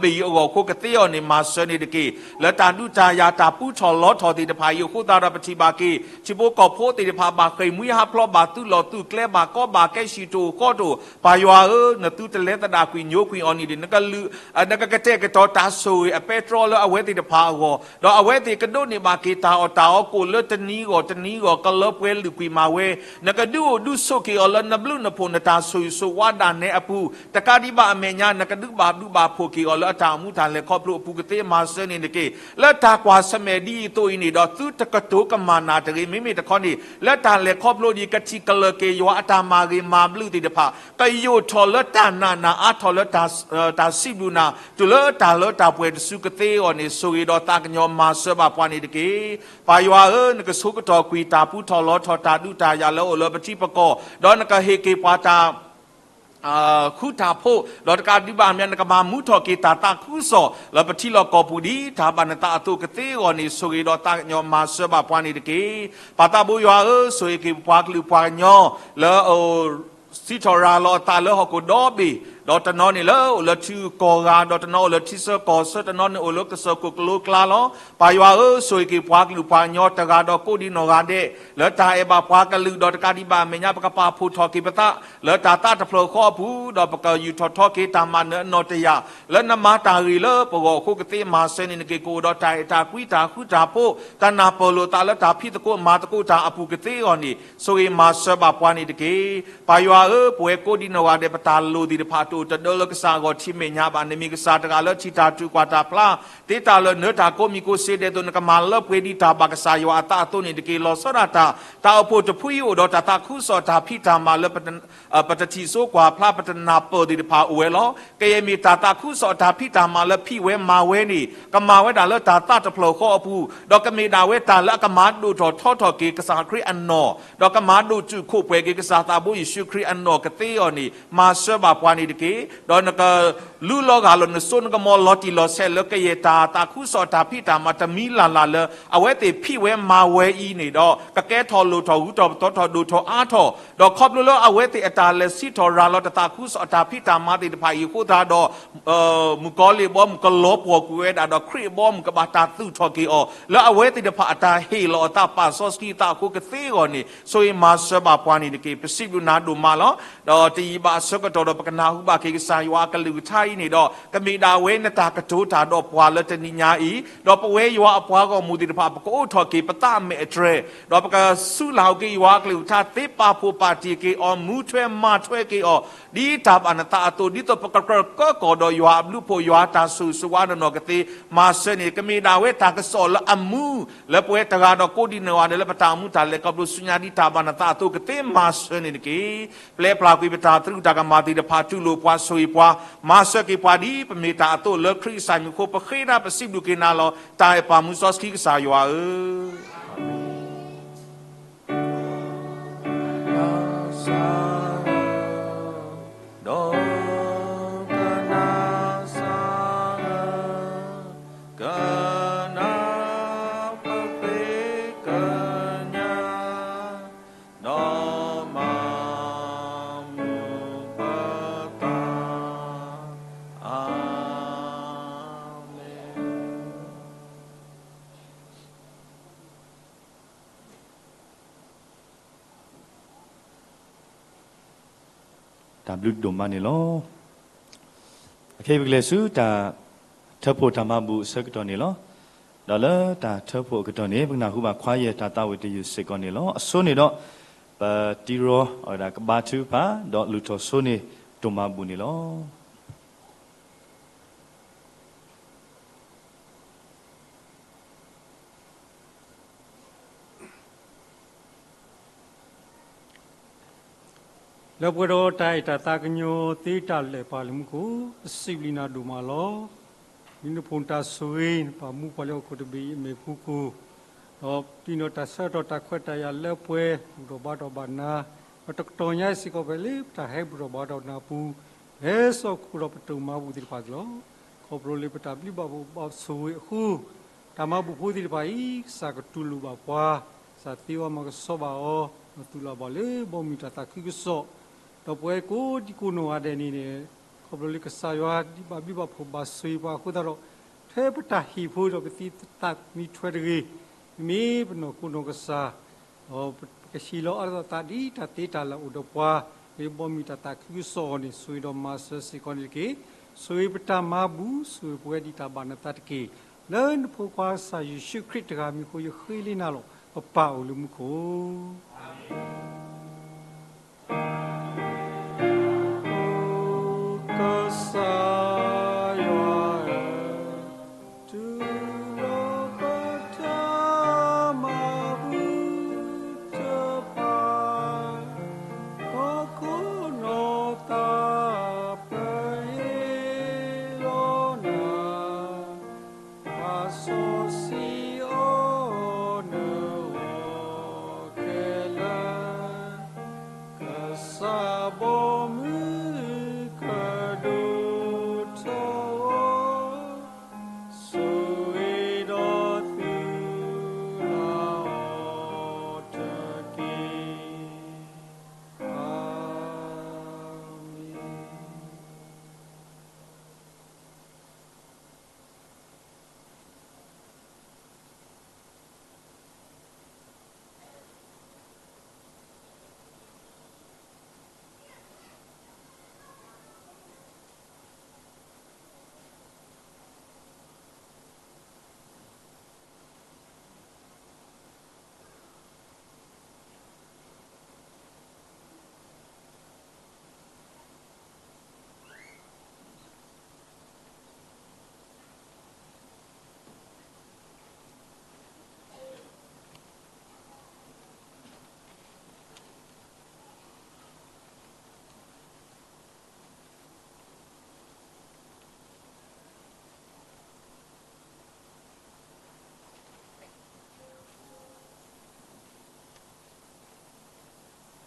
ဘ့ၣ်အံၤအဂီၢ်အဃိ ကသ့အီၤန့ၣ် မၤစၢၤန့ၣ်တက့ၢ်. လၢတၢ်ဒုးတၢ်ယၤတၢ်ပူထီၣ်လီထီၣ်သ့ၣ်တဖၣ်အံၤအဃိသတးဒီး ပထံၣ်ဘၣ်က့ၤ ထံဖိကီၢ်ဖိသ့ၣ်တဖၣ် ဘၣ်ဃ့ၢ်မှံဟးဖျိး ဘၣ်သုးလီၢ်သုးကျဲ ဘၣ်ကီဘၣ်ခဲ ဆံၣ်တအိၣ်ဃီတအိၣ်, ပၢ်ယွၤဧၢ, နသုတလဲၤသဒၣ်ကွံာ်ညိကွံာ်အီၤန့ၣ်ဒီး နကလုၢ် နကကတဲာ်ကတီၤတၢ်ဆိၣ်ဂ့ၤအပဲတြီလၢအဝဲသ့ၣ်တဖၣ်အဂီၢ်, ဒီးအဝဲသ့ၣ်ကဒိးန့ၢ်ဘၣ်က့ၤတၢ်အီၣ်တၢ်အီကိၣ်လၢတနံၤဂီၢ်တနံၤဂီၢ် ကလၢပှဲၤလုၢ်ကွံာ်မၤဝဲ, နကဒုးအိၣ်ဒုးဆိးက့ၤအီၤလၢနဘျုးနဖှိၣ် နတၢ်ဆိၣ်ဂ့ၤဆိၣ်ဝါဒၣ်နဲအပူၤ, တကးဒံးဘၣ်အမဲာ်ညါ နကဒုးဘၣ်ဘျုးဘၣ်ဖှိၣ်က့ၤအီၤလၢအတၢ်အိၣ်မူတၢ်လဲၤခီဖျိအပူၤ ကသ့မၤစၢၤန့ၣ်တက့ၢ်. လၢတၢ်ကွၢ်ဆၢၣ်မဲာ်ဒ်အံၤအသိးအံၤန့ၣ်ဒီး သုတကတိၤကမၣ်နၢ်တဂ့ၤ. မ့မ့ၢ်တခီန့ၣ် လၢတၢ်လဲၤခီဖျိဒ်အံၤ ကထံၣ်ကလၢာ်က့ၤယွၤအတၢ်မၤဂ့ၤမၤဘျုးသ့ၣ်တဖၣ် ကယိာ်ထီၣ်လၢတၢ်နာ်နၤ အါထီၣ်လၢတၢ်စံးဘျုးနၤ တုၤလၢတၢ်လၢတၢ်ပှဲၤတစု ကသ့အီၤန့ၣ် ဆိၣ်ဂ့ၤဒီးသးကညီၤမၤစၢၤဘၣ်ပှၤန့ၣ်တက့ၢ်. ပၢ်ယွၤဧၢ, နကဆိကတီၢ်ကွံာ်တၢ်ပူထီၣ်လီထီၣ် တၢ်ဒုးတၢ်ယၤလၢအအိၣ်လၢပထံပကီၢ်, ဒီးနကဟ့ၣ်က့ၤပှၤတၢ် ဃုတၢ်ဖိး, ဒီးတကးဒံးဘၣ်အမဲာ်ညါ နကမၤမူထီၣ်က့ၤတၢ်သးခုကစီၣ်လၢပထံလီၢ်ကီၢ်ပူၤ ဒ်တၢ်ဘၣ်နသးအသိး ကသ့အဂီၢ်န့ၣ် ဆိၣ်ဂ့ၤဒီးသးကညီၤမၤစၢၤဘၣ်ပှၤန့ၣ်တက့ၢ်. ပၢ်သးဘိယွၤဧၢ, ဆိၣ်ဂ့ၤက့ၤပှၤကလုာ်ပှၤကညီ လၢအ စံးထီၣ်ရၤလီၤအသးလၢဟီၣ်ခိၣ်ဒီဘ့ၣ်, ဒီးတနီၤန့ၣ်လၢအိၣ်လၢထံဂုၤကီၢ်ဂၤ, ဒီးတနီၤအိၣ်လၢထံဆၢကီၢ်ဆၢ, တနီၤန့ၣ်အိၣ်လၢကစၢၢ်ခိၣ်ကလိကျါလီၤ. ပၢ်ယွၤဧၢ, ဆိၣ်ဂ့ၤက့ၤပှၤကလုာ်ပှၤကညီတဂၤဒီးကိးဒံနီၢ်ဂၤဒဲး လၢတၢ်အဲၣ်ဘၣ်ပှၤကလုာ်, ဒီးတကးဒံးဘၣ်အမဲာ်ညါ ပကပာ်ဖှိၣ်ထီၣ်က့ၤပသး လၢတၢ်သးတဖျၢၣ်ဃီအပူၤ, ဒီးပကယူာ်ထီၣ်ထီက့ၤတၢ်မၤနၢၤအနီၢ်တယာ် လၢနမၤတၢ်ဂ့ၤလၢပဂီၢ်အဃိ ကသ့မၤစၢၤန့ၣ်တက့ၢ်. ကအိၣ်ဒီးတၢ်အဲၣ်တၢ်ကွံ တၢ်ဃုတၢ်ဖိး, တၢ်နၢ်ပၢၢ်လိာ်သးလၢတၢ်ဖံးသကိးမၤသကိးတၢ်အပူၤ ကသ့အီၤန့ၣ် ဆိၣ်ဂ့ၤမၤစၢၤဘၣ်ပှၤန့ၣ်တက့ၢ်. ပၢ်ယွၤဧၢ, ပဝဲကိးဒံနီၢ်ဂၤဒဲး ပတၢ်လိၣ်သ့ၣ်တဖၣ် တအိၣ်တဒၢလၢကစၢ်အဂီၢ်ထံးမဲာ်ညါဘၣ်. နမ့ၢ်ကစၢ်တဂၤလၢထံၣ်တၢ်ထုးကွၢ်တၢ်ဖျါ သ့တၢ်လၢာ်နၢတၢ်ကိးမံၤကိးစ့ဒဲးသိး နကမၤလၢပှဲၤဒံးတၢ်ဘၣ်ကစၢ်ယွၤအသးအသိးန့ၣ်တက့ၢ်. လီၤဆီဒၣ်တၢ် တၢ်အိၣ်ဖှိၣ်တဖုအံၤအိၣ်ဒီးတၢ်သးခုကစီၣ်တၢ်ဖံးတၢ်မၤလၢ ပတထံၣ်စိကွၢ်ဖျါ ပတနၢ်ပၢၢ်သ့ၣ်တဖၣ်အိၣ်ဝဲလီၤ. ကယဲၢ်မ့ၢ်တၢ်သးခုကစီၣ်တၢ်ဖံးတၢ်မၤလၢဖံးဝဲမၤဝဲန့ၣ် ကမၤဝဲဒၣ်လၢတၢ်သးတဖျၢၣ်ဃီအပူၤ, ဒီးကမ့ၢ်ဒၣ်ဝဲတၢ်လၢအကမၤဒိၣ်ထီၣ်ထီထီၣ်က့ၤကစၢ်ခရံာ်အနီၢ်, ဒီးကမၤဒိၣ်တုာ်ခိၣ်ပှဲၤက့ၤကစၢ်သးဘိယ့ၣ်ၡူးခရံာ်အနီၢ် ကသ့အီၤန့ၣ် မၤစၢၤဘၣ်ပှၤန့ၣ်တက့ၢ်. ဒီးနက လူလီၤဂာ်လီၤနစိနကမီၤ လီၤတံၢ်လီၤဆဲးလၢကယဲၢ်တၢ်သးခုကစီၣ်တၢ်ဖံးတၢ်မၤတမံၤလၢ်လၢ်လၢ အဝဲသ့ၣ်ဖံးဝဲမၤဝဲအံၤန့ၣ်ဒီး ကကဲထီၣ်လိၣ်ထီၣ်ဂုၤထီၣ်ပသီထီၣ်ဒိၣ်ထီၣ်အါထီၣ်, ဒီးခီဖျိလၢအဝဲသ့ၣ်အတၢ်လဲၤစံးထီၣ်ရၤလီၤတၢ်သးခုကစီၣ်အတၢ်ဖံးတၢ်မၤသ့ၣ်တဖၣ်အံၤအဃိသတးဒီး မုၣ်ကီၤလံၢ်ဘီမုၢ်ကလီၤပှီၢ်ကွံာ်ဝဲဒၣ်ဒီး ခရံာ်အဘီမုၢ်ကဘၣ်တၢ်သူၣ်ထီၣ်က့ၤအီၤ လၢအဝဲသ့ၣ်တဖၣ်အတၢ်ဟ့ၣ်လီၤအသးပာ်စီဆှံအသးအဃိ ကသ့အဂီၢ်န့ၣ် ဆိၣ်ဂ့ၤမၤစၢၤဘၣ်ပှၤန့ၣ်တက့ၢ်. ပစံးဘျုးနၤဒိၣ်မးလီၤ. ဒီးတယံာ်ဘၣ်အဆၢကတီၢ်ဒီး ပကနၢ်ဟူဘၣ်က့ၤကစၢ်ယွၤအကလုၢ်ကထါအံၤန့ၣ်ဒီး ကမ့ၢ်ဒၣ်ဝဲနတၢ်ကတိၤတၢ်ဒီးပှၤလၢတနံၤညါအံၤ, ဒီးပဝဲယွၤအပှၤဂီၢ်မုၢ်သ့ၣ်တဖၣ် ပကအိးထီၣ်က့ၤပသးအမဲာ်အတြဲၤ, ဒီးပကစူးလၢဟူက့ၤယွၤအကလုၢ်ကထါ သ့ပာ်ဖှိၣ်ပာ်တ့ၢ်က့ၤအီၤ မူထွဲမၤထွဲက့ၤအီၤ ဒ်တၢ်ဘၣ်နသးအသိး ဒ်သိးပကကြၢးကၢကီၢ်ဒီးယွၤအဘျုးအဖှိၣ် ယွၤတၢ်ဆိၣ်ဂ့ၤဆိၣ်ဝါနီၢ်နီၢ်ကသ့ မၤစၢၤန့ၣ် ကမ့ၢ်ဒၣ်ဝဲတၢ်ကစီၣ်လၢအမူ လၢပဝဲတဂၤဒီးကိးဒံနီၢ်ဂၤဒဲးလၢပတၢ်အိၣ်မူတၢ်လဲၤခီဖျိဆူညါ ဒ်တၢ်ဘၣ်နသးအသိး ကသ့မၤစၢၤန့ၣ်တက့ၢ်. ပျဲပျၢ်ကွံာ်ပတၢ်သရူးတၢ်ကမၣ်သ့ၣ်တဖၣ် တူၢ်လိာ်ပှၤဆိၣ်ဂ့ၤပှၤ မၤစၢၤက့ၤပှၤဒ်ပမ့ၢ်တၢ်အသိး လၢခရံာ်ကစၢ်မံၤအဃိ ပဃ့နၤပစံးဘျုးက့ၤနၤလီၤ. တၢ်အဲၣ်ပၢ်မူစီဆှံကစၢ်ယွၤဧၢ တၢ်ဘျုးဒိၣ်မးန့ၣ်လီၤ. အခဲအံၤပကလဲၤဆူတၢ်ထၢဖှိၣ်တၢ်မၤဘူၣ်အဆၢကတီၢ်န့ၣ်လီၤ. ဒီးလၢတၢ်ထၢဖှိၣ်အကတီၢ်န့ၣ် ပကနၢ်ဟူဘၣ် choir တၢ်သးဝံၣ်တယုၢ်စ့ၢ်ကီးန့ၣ်လီၤ. အဆိန့ၣ်ဒီး ပတံၤရီအဝဲဒၣ်ကဘါထုကဖၣ် ဒီးလုၢ်ထီၣ်ဆိန့ၣ်တိၢ်မၤဘူၣ်န့ၣ်လီၤ. လၢပှဲၤဒီးတၢ်အဲၣ်တၢ်သးကညီၤသ့တၢ်လၢာ်ပၢ်လၢမူခိၣ်, ပစံးဘျုးနၤဒိၣ်မးလီၤ. ဒ်နဖိနတၢ်ဆိၣ်ဂ့ၤ နပာ်မူပှၤလၢဟီၣ်ခိၣ်တဘ့ၣ်အံၤအမဲာ်ဖုကိၣ်, ဒီးဒ်နတၢ်ဆၢကတီၢ်တၢ်ခွဲးတၢ်ယာ်လၢပှဲၤ ဘူၣ်ထီၣ်ဘါထီၣ်ဘၣ်နၤ, ဒီးတကတီၢ်ညါစ့ၢ်ကီးဖဲလၢပတၢ်ဟဲဘူၣ်ထီၣ်ဘါထီၣ်နၤအပူၤ, ဟဲစိာ်ခိၣ်ဒီးပတၢ်မၤဘူၣ်သ့ၣ်တဖၣ်အဂီၢ်လီၤ. ခီဖျိလၢပတၢ်ဘျုးဘၣ်ဖှိၣ်ဘၣ်ဆိၣ်ဂ့ၤအဃိ, တၢ်မၤဘူၣ်ဖိသ့ၣ်တဖၣ်အံၤ ကစၢ်ကတူၢ်လိာ်ဘၣ်ပှၤ, ကစၢ်သ့ဝဲမၤကဆှီဘၣ်အီၤ, ဒီးသူၣ်လီၤဘၣ်လၢဘီမုၢ်တၢ်သးခုကစီၣ်, ဒီးပဝဲကိးဒံကိးနီၢ်ဂၤဒဲးန့ၣ်န့ၣ်, ခီဖျိလၢကစၢ်ယွၤဒုးဘၣ်ဘျုးဘၣ်ဖှိၣ်ဘၣ်ဆိၣ်ဂ့ၤပှၤအဃိသတးဒီး, ထဲပတၢ်ဟ့ၣ်ဖိဒီးပသံသးမံထွဲတဂ့ၤ, မ့မ့ၢ်ပနီၢ်ခိနီၢ်ကစၢ် ဒီးပကဟ့ၣ်လီၤအါထီၣ်သးဒ်တၢ်သ့တၢ်လၢအိၣ်ဒီးပှၤ, လၢဘီမုၢ်တၢ်သးခုကစီၣ်အဂီၢ်န့ၣ် ဆိၣ်ဂ့ၤဒီးမၤစၢၤစ့ၢ်ကီးန့ၣ်တက့ၢ်. ဆိၣ်ဂ့ၤပတၢ်မၤဘူၣ်, ဆိၣ်ဂ့ၤပဝဲဒ်တၢ်ဘၣ်နသးတက့ၢ်. လၢနဖိခွါကစၢ်ယ့ၣ်ၡူးခရံာ်တဂၤအမံၤအဃိ ယဃ့လံနၤလီၤ. ပပၢ်အိၣ်လၢမူခိၣ် ကစၢ်ယွၤဧၢ, တုၤလီၤပတၢ်မၤဘူၣ်တဖၣ်, ဟီၣ်ခိၣ်နီၢ်သးပဟ့ၣ်လီၤနၤ, ပှၤစီဆှံအီၤနဂီၢ်ခဲလၢာ်, ကစၢ်ဘီမုၢ်ကဒိၣ်ထ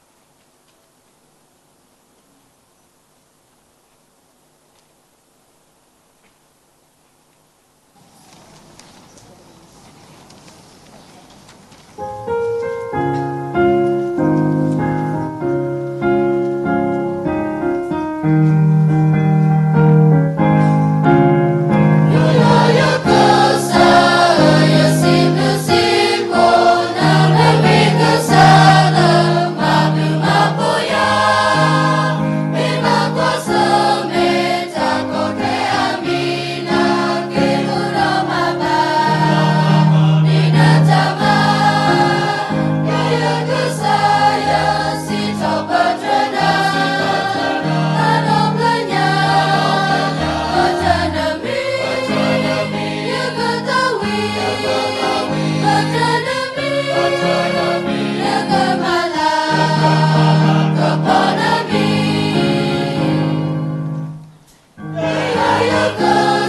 ီ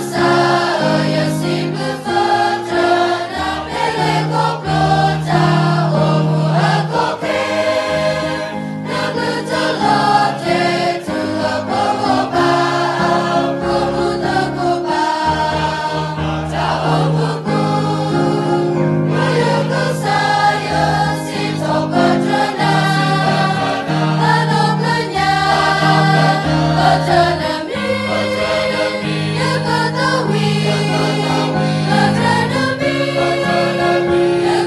ၣ်အီၤ, ဆိၣ်ဂ့ၤဒီး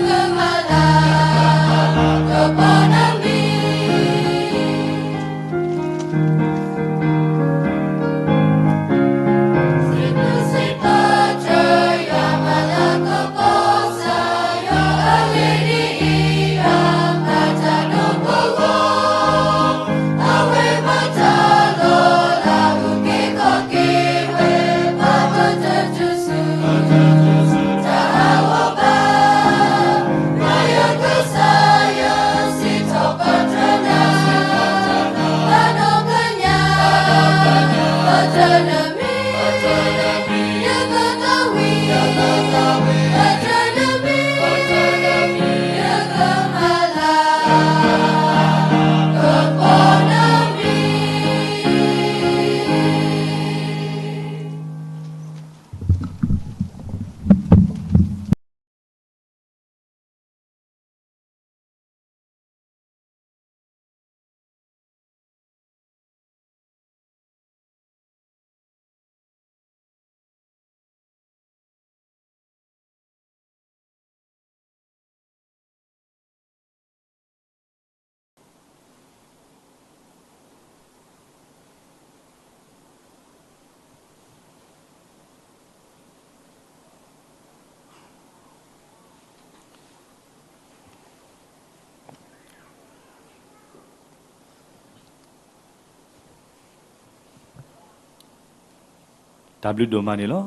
သုးလၢအီၤတက့ၢ်. အၤမ့ၣ်. တၢ်ဘျုးဒိၣ်မးန့ၣ်လီၤ.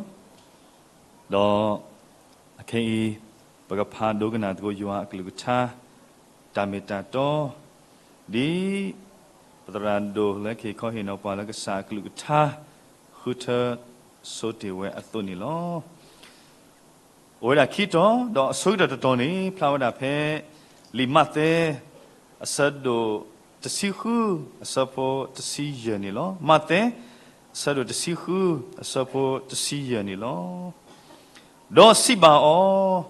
ဒီးအခဲအံၤ ပကဖးဒိကနၣ်သကိးယွၤအကလုၢ်ကထါ တၢ်မ့ၢ်တၢ်တီ ဒ်ပသရၣ်ဒိၣ်လၢကဟ့ၣ်ခီဟ့ၣ်နီၤပှၤလၢကစၢ်အကလုၢ်ကထါ ဃုထၢဆိတ့ၢ်ဝဲအသိးန့ၣ်လီၤ. အိၣ်ဝဲဒၣ်ခံတီၤ ဒီးအဆိကတၢၢ်တတီၤန့ၣ် ဖျါဝဲဒၣ်ဖဲ လံာ်မးသဲ အဆၢဒိၣ်တဆံဃု အဆၢဖိတဆံယဲၢ်န့ၣ်လီၤ. မးသဲ အဆၢဒိၣ်တဆံဃု အဆၢဖိတဆံယဲၢ်န့ၣ်လီၤ. ဒီးစံးဘၣ်အီၤ,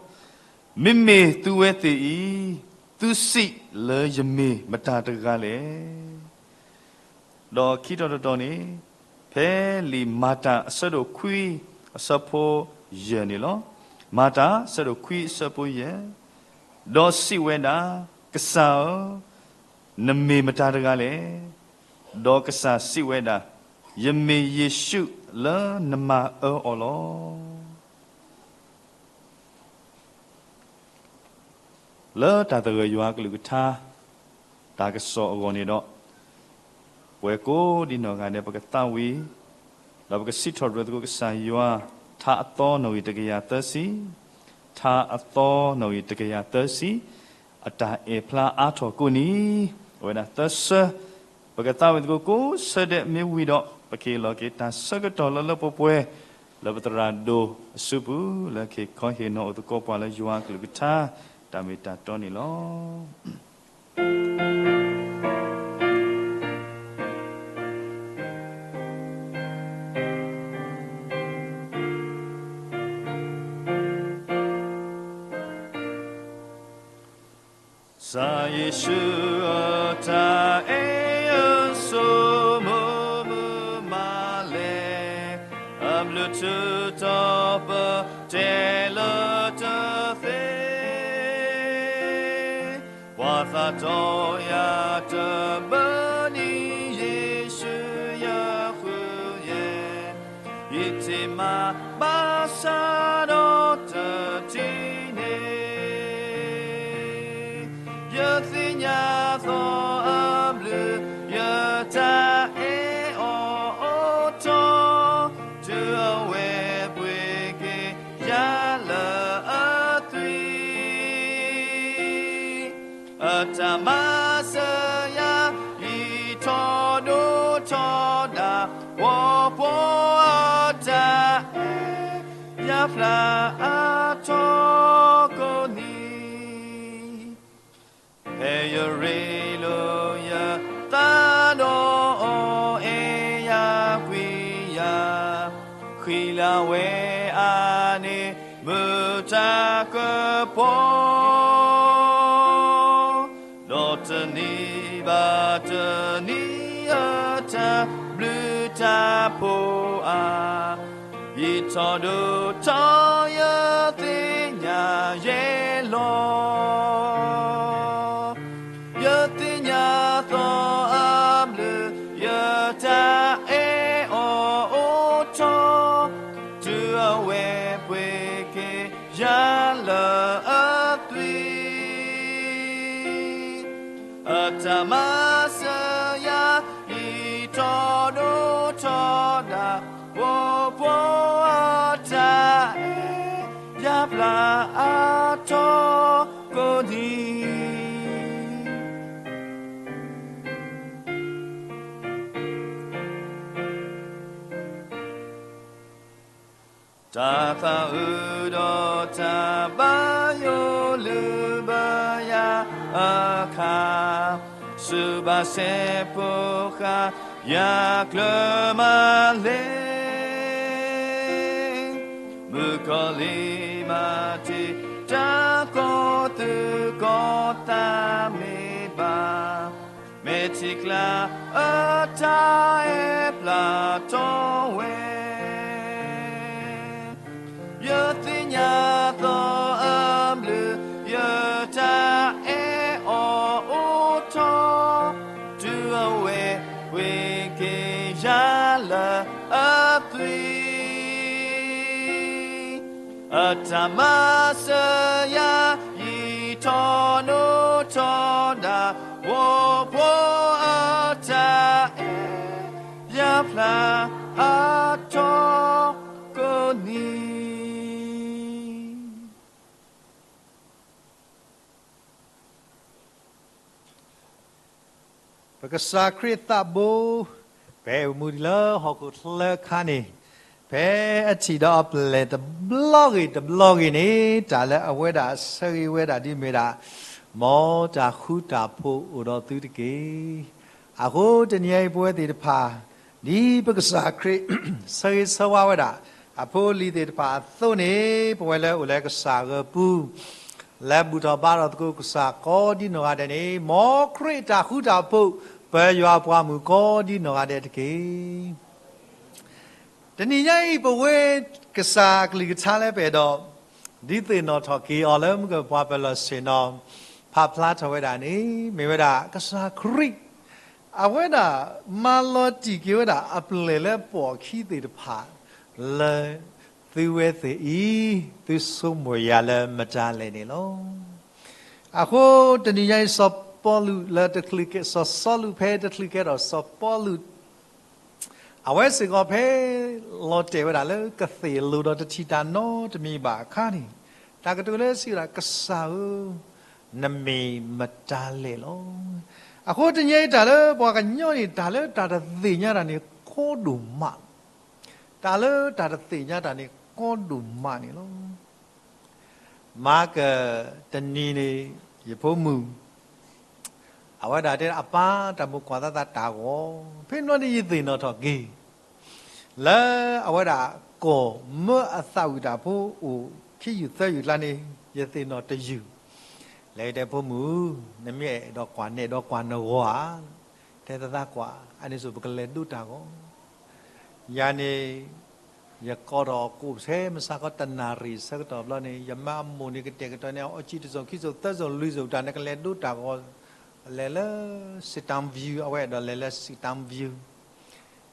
မ့မ့ၢ်သုဝဲသ့ၣ်အံၤ သုစံးလၢယမ့ၢ်မတၤတဂၤလဲၣ်. ဒီးခံတီၤတတီၤန့ၣ် ဖဲလံာ်မၤတၢ်အဆၢဒိၣ်ခွံအဆၢဖိယဲၢ်န့ၣ်လီၤ. မၤတၢ် အဆၢဒိၣ်ခွံအဆၢဖိယဲၢ်, ဒီးစံးဝဲဒၣ်, ကစၢ်ဧၢ, နမ့ၢ်မတၤတဂၤလဲၣ်. ဒီးကစၢ်စံးဝဲဒၣ်, ယမ့ၢ်ယ့ၣ်ၡူးလၢနမၤအၢအီၤလီၤ. လၢတၢ်သဂၢၢ်ယွၤကလုၢ်ကထါ တၢ်ကစီၣ်အဂီၢ်န့ၣ်ဒီး ပဝဲကိးဒံနီၢ်ဂၤဒဲး ပကသးဝံၣ် ဒီးပကစံးထီၣ်ပတြၢၤသကိးကစၢ်ယွၤ ထါအသီနီၣ်ဂံၢ်တကယၤသၢဆံ, ထါအသီနီၣ်ဂံၢ်တကယၤသၢဆံ, အတၢ်အဲၣ်ဖျါအါထီၣ်ကိးနံၤ, အဝဲဒၣ်သၢဆၢ, ပကသးဝံၣ်သကိးကိးဆၢဒဲးမ့ၢ်ဝံၤဒီး ပကဟ့ၣ်လီၤက့ၤတၢ်ဆၢကတီၢ်လၢလၢပှဲၤပှဲၤ လၢပသရၣ်ဒိၣ်အစုပူၤ လၢကဟ့ၣ်ခီဟ့ၣ်နီၤအိၣ်သကိးပှၤလၢယွၤအကလုၢ်ကထါ တၢ်မ့ၢ်တၢ်တီန့ၣ်လီၤ. ကစၢ်ယ့ၣ်ၡူးအတၢ်အဲၣ်အစိၤ မုာ်မုာ်မးလဲၣ်, အဘျုးထူးတီၤပတဲလၢတသ့, ပှၤသးတီယၤတဘၣ်နံၤ ယ့ၣ်ၡူးယဃုယဲၢ် ယထံၣ်မၤဘၣ်ဆၣ်ဒီးတထံၣ်န့ၣ်, ယသ့ၣ်ညါသီအဘျုး ယတၢ်အဲၣ်အီၤအိၣ်ထီၣ်, တုၤအဝဲပှ့ၤက့ၤယၤလၢအသွံၣ် အတၢ်မၤစၢၤယၤ ယံာ်ထီၣ်ဒိၣ်ထီၣ်ဒၣ် ပှီၤပှီၤအတၢ်အဲၣ် ယါဖျါအါထီၣ်ကိးနံၤ, ဖဲယရ့လိာ်ယသးဒီးအီၤ အဲၣ်ယၤကွံယၤ, ဃံလၤဝဲအါန့ၢ်မုၢ်တၢ်ကပီၤ, ဒီးတနံၤဘၣ်တနံၤအတၢ်ဘျုးတၢ်ဖှိၣ်အါ, ယံာ်ထီၣ်ဒိၣ်ထီၣ်ယသ့ၣ်ညါယဲလီၤ. ယသ့ၣ်ညါသီအဘျုး ယတၢ်အဲၣ်အီၤအိၣ်ထီၣ်, တုၤအဝဲပှ့ၤက့ၤယၤလၢအသွံၣ် အတၢ်မၤစၢၤယၤ ယံာ်ထီၣ်ဒိၣ်ထီၣ်ဒၣ် ပှီၤပှီၤအတၢ်အဲၣ် ယါဖျါအါထီၣ်ကိးနံၤ တၢ်သးအုးဒီးတၢ်ဘၣ်ယိၣ်လုၢ်ဘၢယၤအခါ, စူၢ်ဘၣ်စဲးဖိဃာ်ယၤကျၢၤမးလဲၣ်. မုၣ်ကီၤလံၢ်မၤတ့ၢ် တၢ်ကီၤသူၣ်ကီၤသးမ့ၢ်ဘၣ် မဲာ်ထံကျါအတၢ်အဲၣ်ပျၢ်တီဝဲ ယသ့ၣ်ညါသီအဘျုး ယတၢ်အဲၣ်အီၤအိၣ်ထီၣ်, တုၤအဝဲပှ့ၤက့ၤယၤလၢအသွံၣ် အတၢ်မၤစၢၤယၤ ယံာ်ထီၣ်ဒိၣ်ထီၣ်ဒၣ် ပှီၤပှီၤအတၢ်အဲၣ် ယါဖျါအါထီၣ် ကစၢ်ခရံာ်သးဘိ, ဖဲအမူဒံးလၢဟီၣ်ခိၣ်ချၢအခါန့ၣ်, ဖဲအထံၣ်ဒီးအပျဲၢ်တဘျီဂ့ၤတဘျီဂ့ၤန့ၣ်, တၢ်လၢအဝဲဒၣ်ဆၢဂ့ၤဝဲဒၣ်ဒ်မ့ၢ်ဒၣ်, မ်တၢ်ဃူတၢ်ဖိးအိၣ်ဒီးသုတက့ၢ်. အဃိတနံၤအံၤပဝဲသ့ၣ်တဖၣ်, ဒ်ပကစၢ်ခရံာ် ဆၢဂ့ၤဆၢဝါဝဲဒၣ် အဖိအလံၤသ့ၣ်တဖၣ်အသိးန့ၣ်, ပဝဲလၢအိၣ်လၢကစၢ်ဂၤပူၤ လၢဘူၣ်ထီၣ်ဘါထီၣ်သကိးကစၢ်ကိးဒ်နီၢ်ဂၤဒဲးန့ၣ်, မ်ခရံာ်တၢ်ဃူတၢ်ဖိး ပၢယွၤအပှၤမုၣ်ကိးဒ်နီၢ်ဂၤဒဲးတက့ၢ်. တနံၤညါအံၤ ပဝဲကစၢ်အကလုၢ်ကထါလၢပအဲၣ်ဒိး ဒုးသ့ၣ်နီၣ်ထီၣ်က့ၤအီၤလၢမုၢ်ကပှၤပၢၤလီၢ်ဆ့ၣ်နီၤ ဖးဖျါထီၣ်ဝဲဒၣ်န့ၣ် မ့ၢ်ဝဲဒၣ်ကစၢ်ခရံာ် အဝဲဒၣ်မၤလီၤတံၢ်က့ၤဝဲဒၣ်အပျဲၢ်လၢပိာ်အခံသ့ၣ်တဖၣ် လၢသုဝဲသ့ၣ်အံၤ သုဆိကမိၣ်ယၤလၢမတၤလဲၣ်န့ၣ်လီၤ. အဃိတနံၤညါအံၤ စီၤပီလူးလၢတချုးကဲ စီၤစီလူးဖဲတချုးကဲထီၣ်စီၤပီလူး အဝဲစ့ၢ်ကီးဖဲလီၤတဲာ်ဝဲဒၣ်လၢကသ့ၣ်လိၤဒီးတထံၣ်တၢ်နီတမံၤဘၣ်အခါန့ၣ်, တၢ်ကတိၤလၢစံးဝဲဒၣ် ကစၢ်ဧၢ, နမ့ၢ်မတၤလဲၣ်လီၤ. အဃိတနံၤညါအံၤ တၢ်လၢပှၤကညီန့ၣ် တၢ်လၢတၢ်တသ့ၣ်ညါတၢ်န့ၣ် ကီဒိၣ်မး, တၢ်လၢတၢ်တသ့ၣ်ညါတၢ်န့ၣ် ကီဒိၣ်မးန့ၣ်လီၤ. မၤကတနံၤန့ၣ် ယဖိမုၣ် အဝဲဒၣ်တဲအပၢ် တၢ်မိၣ်ကွၢ်သးသးတၢ်ဂီၤ, ဖဲန့ၣ်ဘျီန့ၣ် ယသ့ၣ်နီၣ်ထီၣ်က့ၤ လၢအဝဲဒၣ်ကီၢ်မၢအသးဝံၣ်တၢ်ဖိအိၣ်ခံယုၢ်သၢယုၢ်ကျါန့ၣ် ယသ့ၣ်နီၣ်တယုၢ်, လဲၤတဲဖိမုၣ်, နမ့ၢ်အဲၣ်ဒိးကွၢ် နအဲၣ်ဒိးကွၢ်နဂီၤဧါ, တဲသးသးကွၢ်, အန့ၣ်ဆိပကလဲၤဒိတၢ်ဂီၤ ယၤန့ၣ် ယကိးထီၣ်ကိးထဲမုၢ်ဆါခီတနၣ်ရံၣ်ဆၢကတီၢ်ဘျီန့ၣ် ယမါအမိၢ်န့ၣ်ကတဲာ်ကတီၤန့ၣ် အီကံတစိၤခံစိၤသၢစိၤလွံၢ်စိၤ တၢ်နကလဲၤဒိတၢ်ဂီၤ, လဲၤလၢ sit down view, အဝဲအဲၣ်ဒိးလဲၤလၢ sit down view,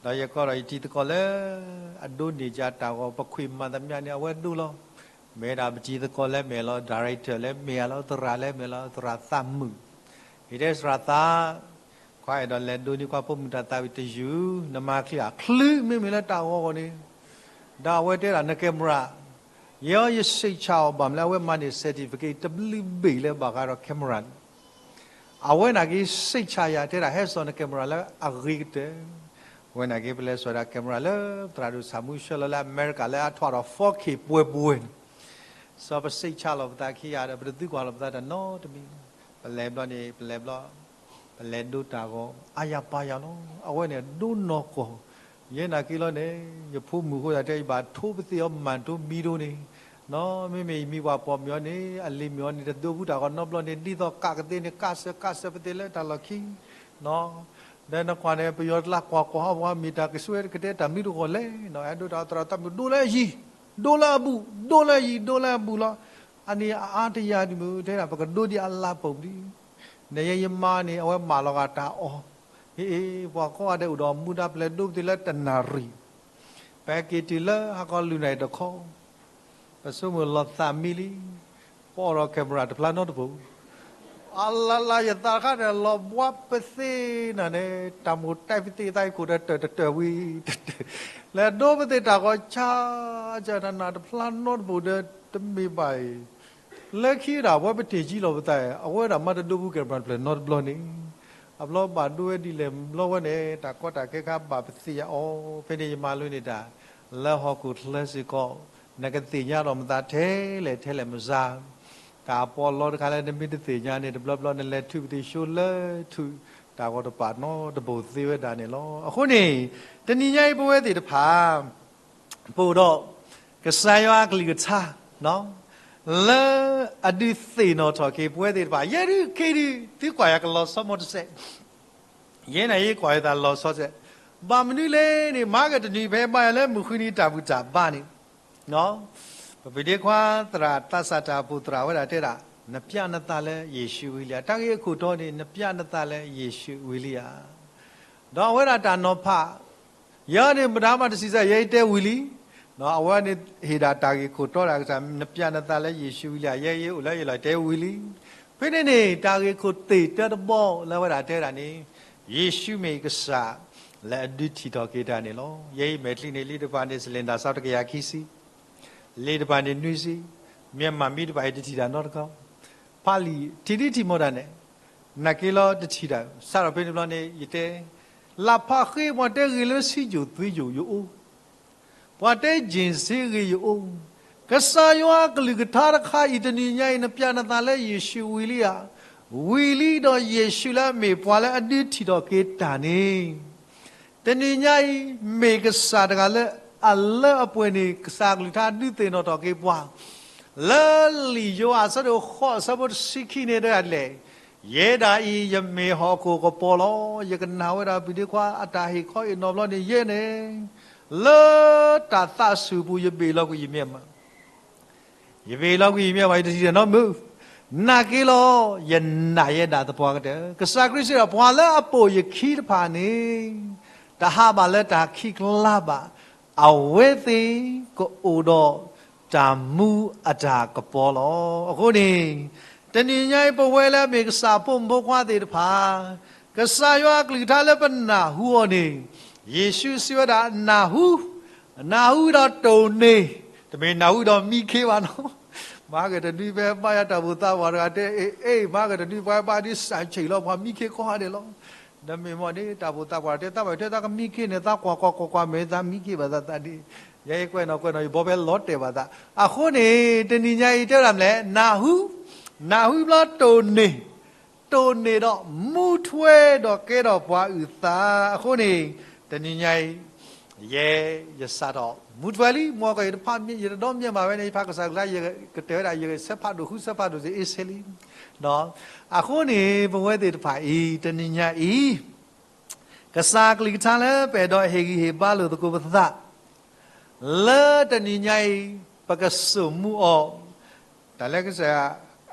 ဒီးယကိးဒီးယတံၤသကိးလၢ အဒိန့ၢ်ကတၢ်ဂီၤ ပခွံၣ်မၤသမျၣ်န့ၣ် အဝဲဒိလီၤ. မ့ၢ်ဒၣ်ပတံၤသကိးလၢမဲာ်လီၤ, director လၢမဲာ်လီၤ, သရၣ်လၢမဲာ်လီၤ, သရၣ်သးမုာ်, ယတဲသရၣ်သး ခွါအဲၣ်ဒိးလဲၤဒိန့ၢ်ခွါဖိမုၣ်တၢ်သးဝံၣ်တယုၢ်, နမၤချံအချံ မ့မ့ၢ်လၢတၢ်ဂီၤဂီၤန့ၣ်, ဒီးအဝဲတဲဒၣ်န camera, ယဲယစံးဆၢအီၤဘၣ်မနုၤလၢအဝဲမၤန့ၢ် certificate တဘျုးဘ့ၣ်လၢဘၣ်ဃးဒီး camera န့ၣ်, အဝဲနာ်က့ၤစံးဆၢယၤ တဲဒၣ်ဟဲစိာ်န camera လၢအဂ့ၤကတၢၢ်, အဝဲနာ်က့ၤပလဲၤစိာ်ဒၣ် camera လၢသရၣ်ဒိၣ်ဆၣ်မူဆှၢလီၤလၢအမဲရကၤလၢအထွဲဒီး four K ပှဲၤပှဲၤန့ၣ် စီၤပစံးဆၢလီၤပသးခံဂၤဒီး ပတသုကွၢ်လီၤပသးတနီတမံၤ, ပလဲၤဘျီန့ၣ် ပလဲၤဘျီ, ပလဲၤဒိတၢ်ဂီၤ အါယၤပာ်ယၤလီၤ. အဝဲန့ၣ်ဒိနီၢ်ကီၢ်, ယဲနာ်က့ၤလီၤန့ၣ် ယဖိမုၣ်ဃိသတးတဲ ယဘၣ်ထိပသ့ၣ်အီၤမၤဒိမံၤဒိန့ၣ်, နီၢ် မ့မ့ၢ်ယမံၤပှၤပိာ်မုၣ်အီၤန့ၣ် အလံၤမုၣ်အီၤန့ၣ် တဒိဘူးတၢ်ဂီၤနီတဘျီန့ၣ် ဒ်သိးကးကသ့န့ၣ် ကးစၢၤကးစၢၤပသ့ၣ်လၢတၢ်လီၢ်ခံ, နီၢ် ဒီးနကွၢ်န့ၣ် ပယီၤတလးကွၢ်ကွၢ်ဟီၣ်ပှၤမ့ၢ်တၢ်ကဆှဲကတဲတၢ်မနုၤတဂီၢ်လဲၣ်, အဲၣ်ဒိးတၢ်သရၣ်သးမုာ် ဒိလၢအယံၤ, ဒိလၢအဘူး, ဒိလၢအယံၤ ဒိလၢအဘူးလီၤ. အန့ၣ်အအါတယၤဒ်မုၢ် တဲဒၣ်ပကဒိဒ်အလၤပူၤဒ်, နယဲယမါန့ၣ် အဝဲမၢလီၤဂာ်တၢ်အီၣ်, ဟ့ၣ် ပှၤကိးဂၤဒဲးအိၣ်ဒီးမူဒါ ပလဲၤဒိပသ့ၣ်လၢတနၣ်ရံၣ်, ပက့ၤတုၤလၢဟးကီးလုၢ်နၢ်အံၤတခီ ပဆိကမိၣ်လီၤသးမံလံ, ပအီၣ်ဒီး camera တဖျါနီတပူၤ, အလါလါယသးတခါန့ၣ် လီၤဘှါပသ့ၣ်နၤန့ၣ် တၢ်မိၣ်တဲပသ့ၣ်သးအံၤခိၣ်ဒီးတၢၢ်တတၢၢ်ဝံၤ, လဲၤဒိပသ့ၣ်တၢ်ဂီၤဆါ, ဆါနၤတဖျါနီတပူၤဒီး တမ့ၢ်ဘၣ်အံၤ, လၢခံဒၣ် အဝဲပထံၣ်ကံလီၤပသး, အဝဲဒၣ်မၤတဒိဘူး camera တဖျၢၣ်နီတဘျီန့ၣ်, အဘျီဘၣ်ဒိဝဲဒ်လဲၣ်ဘျီဝဲန့ၣ် တၢ်ကီတၢ်ခဲခါဘၣ်ပသ့ၣ်ညါအီၤ, ဖဲန့ၣ်ယမၤလိန့ၢ်တၢ် လၢဟီၣ်ခိၣ်ချၢစ့ၢ်ကီး နကသ့ၣ်ညါဒီးမသးထဲလဲၣ်ထဲလဲၣ်မစါ, တၢ်ပီးလီတခါလၢနမ့ၢ်တသ့ၣ်ညါန့ၣ် တဘျီဘျီနလဲၤထုးပသ့ၣ်ဆှိလၢထုးတၢ်ဂီၤတပာ်နီတဘိၣ်သ့ဝဲဒၣ်န့ၣ်လီၤ. အဃိန့ၣ် တနံၤညါအံၤပဝဲသ့ၣ်တဖၣ် ပအိၣ်ဒီး ကစၢ်ယွၤအကလုၢ်ကထါ လၢအဒုးသ့ၣ်နီၣ်ထီၣ်က့ၤပဝဲသ့ၣ်တဖၣ် ယဲဒုးက့ၤဒုး သုကွၢ်ယၤကလီၤဆီမိၢ်တစဲး, ယဲန့ၣ်ယကွၢ်ယသးလီၤဆီစဲး, ဘၣ်မနုၤလဲၣ်န့ၣ် မၤကတနံၤဖဲဘါယွၤလၢမုၢ်ဃုနံၤတၢ်ဘူၣ်တၢ်ဘါန့ၣ် ပပဒ့ခွါသရၣ်သးစၢ်တၢ်အိၣ်ဖှိၣ်သရၣ်ဝဲဒၣ်တဲဒၣ် နပျးနသးလၢယ့ၣ်ၡူးဝံၤလံဧါ, တၢ်ဂ့ၢ်အခိၣ်တီန့ၣ် နပျးနသးလၢယ့ၣ်ၡူးဝံၤလံဧါ, ဒီးအဝဲဒၣ်တၢ်နီၤဖး ယဲန့ၣ်မတၤမးတစံးစၢ် ယဲယတဲဝံၤလံ, အဝဲန့ၣ်ဟ့ၣ်ဒၣ်တၢ်ဂ့ၢ်ခိၣ်တီဒၣ်ကစၢ် နပျးနသးလၢယ့ၣ်ၡူးဝံၤလံဧါ, ယဲယအိၣ်လၢယလီၢ်တဲဝံၤလံ, ဖဲန့ၣ်န့ၣ် တၢ်ဂ့ၢ်ခိၣ်သ့ၣ်တၢတဘီလၢဝဲဒၣ်တဲဒၣ်န့ၣ် ယ့ၣ်ၡူးမ့ၢ်ကစၢ်လၢအဒုးထံၣ်ထီၣ်က့ၤတၢ်န့ၣ်လီၤ. ယဲယမဲာ်ချံန့ၣ် လံတပၤန့ၣ် စလဲၣ်ဒၣ်စးတကယၤခံဆံ လံတပၤန့ၣ်နွံဆံ, မ့ၢ်မၤမံတပၤအံၤတထံၣ်တၢ်နီတခီ, ဖးလံာ်ထံဒ်ထံၣ်မီၢ်တၢ်န့ၣ်, နာ်က့လီၤတထံၣ်တၢ် စးထီၣ်ဖဲန့ၣ်ဘျီန့ၣ် ယတဲ, လၢဖးဃ့ ပှၤတဲဂ့ၤလၢစံယိၣ်သွ့ယိၣ်ယအိၣ်, ပှၤတဲယ့ၣ်စ့ဂ့ၤယအိၣ်, ကစၢ်ယွၤအကလုၢ်ကထါတခါအံၤ တနံၤညါအံၤ နပျဲနသးလၢယ့ၣ်ၡူးဝံၤလံဧါ, ဝံၤလံဒီးယ့ၣ်ၡူးလၢအမ့ၢ်ပှၤလၢအဒုးထံၣ်ထီၣ်က့ၤတၢ်န့ၣ် တနံၤညါအံၤ မ့ၢ်ကစၢ်တဂၤလၢအလၢအပှဲၤန့ၣ် ကစၢ်အကလုၢ်ကထါဒုးသ့ၣ်နီၣ်ထီၣ်က့ၤပှၤ လၢလံာ်ယိၤဟၣ်အဆၢဒိၣ်ဃိးအဆၢဖိတဆံခံန့ၣ် တဲဒ်လဲၣ်, ယဲဒၣ်အံၤ ယမ့ၢ်ဟီၣ်ခိၣ်ကပီၤလီၤ. ယကနၣ်ဝဲဒၣ်ပုၢ်ဒ့ခွါအတၢ်ဟ့ၣ်ခီဟ့ၣ်နီၤဘျီန့ၣ် ယဲန့ၣ် လၢတၢ်သးစူၤပူၤ ယဘ့ၣ်လီၤကွံာ်ယမဲာ်မး ယဘ့ၣ်လီၤကွံာ်ယမဲာ်မး ယတထံၣ်နီတမုာ်, နာ်က့လီၤ ယနာ်ယဲဒၣ်သပှၢ်ကတၢၢ်. ကစၢ်ခရံာ်စံးဒီး ပှၤလၢအပိာ်ယခံတဖၣ်န့ၣ် တဟးဘၣ်လၢတၢ်ခံးကျါဘၣ်, အဝဲသ့ၣ်ကအိၣ်ဒီးတၢ်မူအတၢ်ကပီၤလီၤ. အဃိန့ၣ် တနံၤညါအံၤ ပဝဲလၢအမ့ၢ်ကစၢ်ဖိမုၣ်ဖိခွါသ့ၣ်တဖၣ် ကစၢ်ယွၤအကလုၢ်ကထါလၢပနၢ်ဟူအီၤန့ၣ် ယ့ၣ်ၡူးစံးဝဲဒၣ် နၢ်ဟူ, နၢ်ဟူဒီးတိၢ်န့ၢ်, တမ့ၢ်နၢ်ဟူဒီးမံခ့ဘၣ်နီၤ. မၤကတနွံဖဲဘါယွၤတၢ်ဘူၣ်သးပှၢ်တဂၤတဲ အ့ၣ် မၤကတနွံပှၤဘါဒ်စၢ်ဆံးလီၤ ပှၤမံခ့ကိးဂၤဒဲးလီၤ. တမ့ၢ်မ့ၢ်န့ၣ် တၢ်ဘူၣ်သးပှၢ်တဲ သးဘၣ်ထွဲသးကမံခ့န့ၣ် သးကွၢ်ကွၢ်ကွၢ်ကွၢ် မ့ၢ်သးမံခ့ဘၣ်သးသးဒ်, ယဲကွဲးနီၣ်ကွဲးနီၣ် ယဘီဖဲလီၤတဲာ်ဘၣ်သး. အဃိန့ၣ် တနံၤညါအံၤတဲဝဲဒၣ်မနုၤလဲၣ်, နၢ်ဟူ, နၢ်ဟူဘျီတိၢ်န့ၢ်, တိၢ်န့ၢ်ဒီးမူထွဲဒီးကဲထီၣ်ပှၤအုၣ်သး. အဃိန့ၣ် တနံၤညါအံၤ ယဲ ယစးထီၣ်မူထွဲလံ မ်ကီး ယတဖး ယတဒီမါဝဲန့ၣ် ယဖးကစၢ်ကလုၢ်ကထါ ယကတဲဝဲဒၣ် ယဆၢဖးဒိၣ်ဃုဆၢဖးဒိၣ်စ့အ့ဆ့လံ. အဃိန့ၣ် ပဝဲသ့ၣ်တဖၣ်အံၤ တနံၤညါအံၤ ကစၢ်ကလုၢ်ကထါလၢပအဲၣ်ဒိးဟ့ၣ်ဂံၢ်ဟ့ၣ်ဘါလိာ်သကိးပသး လၢတနံၤညါအံၤ ပကစိာ်မူအီၤ, တၢ်လၢကစၢ်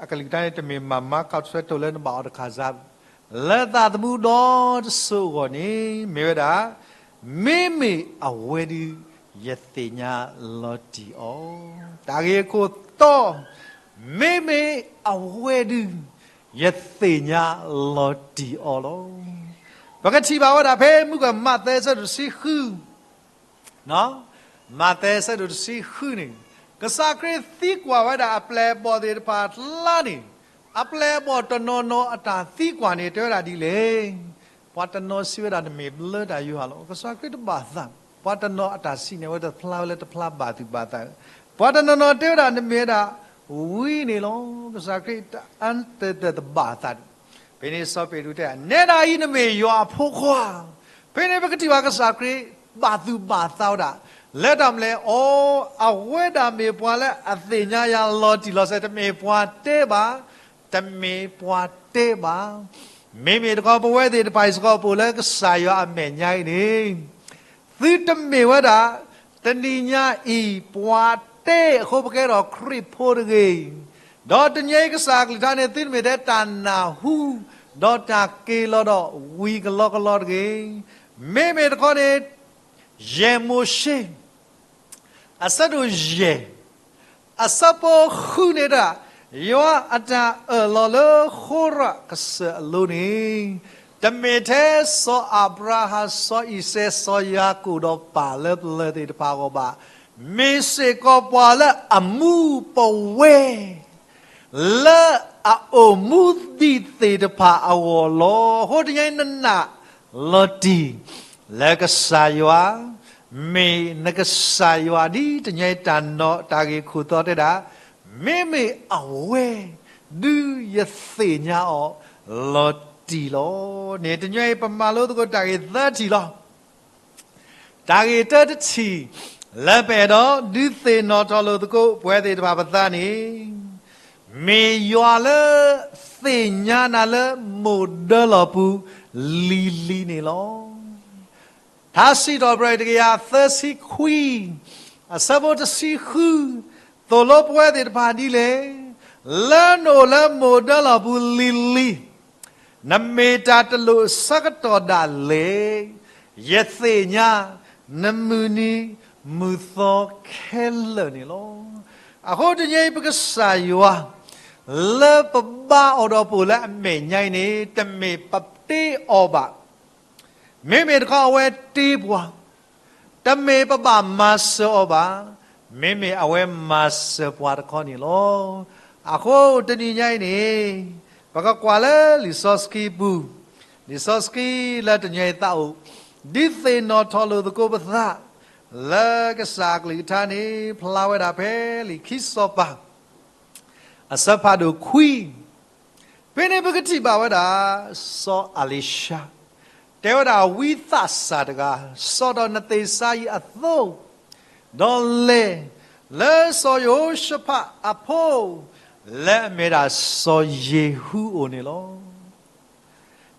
အကလုၢ်ကထါန့ၣ် တမ့ၢ်မၤမါခီၣ်ဆွဲတိၢ် လၢနဘၣ်အီၤတခါစၢ်, လၢသးသမူဒီတစိၤအဂီၢ်န့ၣ် မ့ၢ်ဝဲဒၣ် မ့မ့ၢ်အဝဲဒုး ယသ့ၣ်ညါလီၤတံၢ်အီၤ, တၢ်ဂ့ၢ်အခိၣ်တီ, မ့မ့ၢ်အဝဲဒုး ယသ့ၣ်ညါလီၤတံၢ်အီၤလီၤ. ပကထံၣ်ဘၣ်ဝဲဒၣ်ဖဲမုၣ်ကမးသဲဆၢဒိၣ်တဆံဃု မးသဲဆၢဒိၣ်တဆံဃုန့ၣ် ကစၢ်ခရံာ်သံကွၢ်ဝဲဒၣ်အပျဲၢ်အဘီၣ်သ့ၣ်တဖၣ်အကျါန့ၣ်, အပျဲၢ်အဘီၣ်တနီၤနီၤအတၢ်သံကွၢ်န့ၣ် တဲဝဲဒၣ်ဒ်လဲၣ်. ပှၤတနီၤစံးဝဲဒၣ် နမ့ၢ်ဘျၢတၢ်ယိၤဟၣ်လီၤ. ကစၢ်ခရံာ်တဘၣ်သး, ပှၤတနီၤအတၢ်စံးန့ၣ် အဝဲတဖျါဝဲလၢတဖျါဘၣ်သူၣ်ဘၣ်သး, ပှၤတနီၤနီၤတဲဝဲဒၣ် နမ့ၢ်ဝဲဒၣ် ဝံန့ၣ်လီၤ. ကစၢ်ခရံာ်တအၢတတဘၣ်သးဒံး. ဖဲန့ၣ်စီၤပ့းတရူးတဲ နဲဒၣ်အံၤ နမ့ၢ်ယွၤအဖိခွါ ဖဲန့ၣ်ပကထံၣ်ဘၣ်ကစၢ်ခရံာ် ဘၣ်သူၣ်ဘၣ်သးဝဲဒၣ် လၢတၢ်မနုၤလဲၣ်. အီ, အဝဲဒၣ်မ့ၢ်ပှၤလၢအသ့ၣ်ညါယၤလီၤတံၢ်လီၤဆဲး, တမ့ၢ်ပှၤတဲဘၣ်, တမ့ၢ်ပှၤတဲဘၣ်. မ့မ့ၢ်တခီ ပဝဲသ့ၣ်တဖၣ်အံၤစ့ၢ်ကီး ပအိၣ်လၢကစၢ်ယွၤအမဲာ်ညါအံၤန့ၣ် သုတမ့ၢ်ဝဲဒၣ် တနံၤညါအံၤ ပှၤတဲအဃိ ပကဲထီၣ်ခရံာ်ဖိတဂ့ၤ. ဒီးတနံၤအံၤကစၢ်အကလုၢ်ကထါန့ၣ် သုတမ့ၢ်ထဲတၢ်နၢ်ဟူ ဒီးတၢ်က့ၤလီၤဒီးဝံၤကလီကလီတဂ့ၤ. မ့မ့ၢ်တခီန့ၣ် ယဲၢ်မိၤၡ့ အဆၢဒိၣ်ယဲၢ် အဆၢဖိဃုန့ၣ်ဒၣ်, ယွၤအတၢ်အၢၣ်လီၤလၢဃိရးကစၢၢ်အလိၤန့ၣ် တမ့ၢ်ထဲစီၤအၤဘြၤဟၣ်, စီၤအံၤစဲး, စီၤယၤကိာ်ဒီးပၢ်လၢပျၢၤသ့ၣ်တဖၣ်အဂီၢ်ဘၣ်. မ့ၢ်စ့ၢ်ကီးပှၤလၢအမူပဝဲ လၢအအိၣ်မူဒံးသ့ၣ်တဖၣ်အဂီၢ်လီၤ. အဃိတနံၤအံၤ နနာ်လီၤတံၢ် လၢကစၢ်ယွၤ, မ့ၢ်နကစၢ်ယွၤ ဒ်တနံၤအံၤတၢ်နီၣ်တၢ်ဂ့ၢ်ခိၣ်တီတဲဒၣ်, မ့မ့ၢ်အဝဲ ဒုးယသ့ၣ်ညါအီၤလီၤတံၢ်လီၤ. န့ၣ်တနံၤအံၤ ပမၤလိသကိးတၢ်ဂ့ၢ်သၢထံၣ်လီၤ. တၢ်ဂ့ၢ်တၢတထံၣ် လၢပအဲၣ်ဒိးဒုးသ့ၣ်နီၣ်ထီၣ်လိာ်သကိး ပဝဲသ့ၣ်တဖၣ်ပသးန့ၣ် မ့ၢ်ယွၤလၢသ့ၣ်ညါနၤလၢမိၢ်ဒၢလီၢ်ပူၤလံၤလံၤန့ၣ်လီၤ. ထါစံးထီၣ်ပတြၢၤတကယၤသၢဆံခွံ အဆၢဖိတဆံဃု သိၣ်လိပဝဲသ့ၣ်တဖၣ်ဒ်လဲၣ်, လၢနအိၣ်လၢမိၢ်ဒၢလီၢ်ပူၤလံၤလံၤ နမ့ၢ်တၢ်တလိၣ်ဆၢကတီၢ်ဒၣ်လဲာ်, ယသ့ၣ်ညါနမုၢ်နံၤမုၢ်သီခဲလၢာ်န့ၣ်လီၤ. အဃိတနံၤအံၤ ပကစၢ်ယွၤ လၢပဘါအီၤဒီးပအိၣ်လၢအမဲာ်ညါအံၤန့ၣ် တမ့ၢ်ပတ့အီၤဘၣ်. မ့မ့ၢ်တခီအဝဲတ့ပှၤ, တမ့ၢ်ပဘၣ်မၤစၢၤအီၤဘၣ်, မ့မ့ၢ်အဝဲမၤစၢၤပှၤတခီန့ၣ်လီၤ. အဃိတနံၤညါအံၤန့ၣ် ပကကွၢ်လၢလံာ်စီဆှံပူၤ, လံာ်စီဆှံလၢတနံၤအံၤသးအိၣ် ဒုးသ့ၣ်နီၣ်ထီၣ်လိာ်သကိးပသး လၢကစၢ်အကလုၢ်ကထါန့ၣ် ဖျါဝဲဒၣ်ဖဲလံာ်ခံစီၤပၤ အဆၢဖးဒိၣ်ခွံ, ဖဲန့ၣ်ပကထံၣ်ဘၣ်ဝဲဒၣ် စီၤအ့လံၡါ တဲဝဲဒၣ် ဝံသးစၢ်တဂၤ စးထီၣ်နသ့ၣ်စါအံၤအသိး, ဒီးလဲၤလၢစီၤယဟိၤၡဖးအဖိ လၢအမ့ၢ်ဒၣ်စီၤယ့ၤဟူအအိၣ်န့ၣ်လီၤ.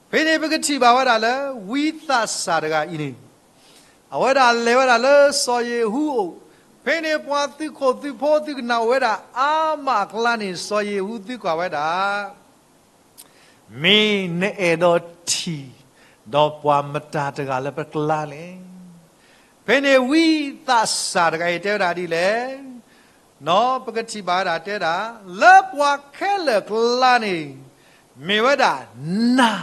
ဖဲန့ၣ်ပကထံၣ်ဘၣ်ဝဲဒၣ်လၢ ဝံသးစၢ်တဂၤအံၤန့ၣ် အဝဲဒၣ်လဲၤဝဲဒၣ်လၢစီၤယ့ၤဟူအအိၣ်, ဖဲန့ၣ်ပှၤသုးခိၣ်သုးဖိသုကနၣ်အိၣ်ဝဲဒၣ်အါမးအကျါန့ၣ် စီၤယ့ၤဟူသံကွၢ်ဝဲဒၣ် မ့ၢ်နအဲၣ်ဒိးထံၣ် ဒီးပှၤမတၤတဂၤလၢပကျါလဲၣ်. ဖဲန့ၣ်ဝံသးစၢ်တဂၤအံၤတဲဝဲဒၣ်ဒ်လဲၣ်, ပကထံၣ်ဘၣ်ဝဲဒၣ်တဲဒၣ်, လၢပှၤခဲလၢာ်ကျါန့ၣ် မ့ၢ်ဝဲဒၣ်နၤ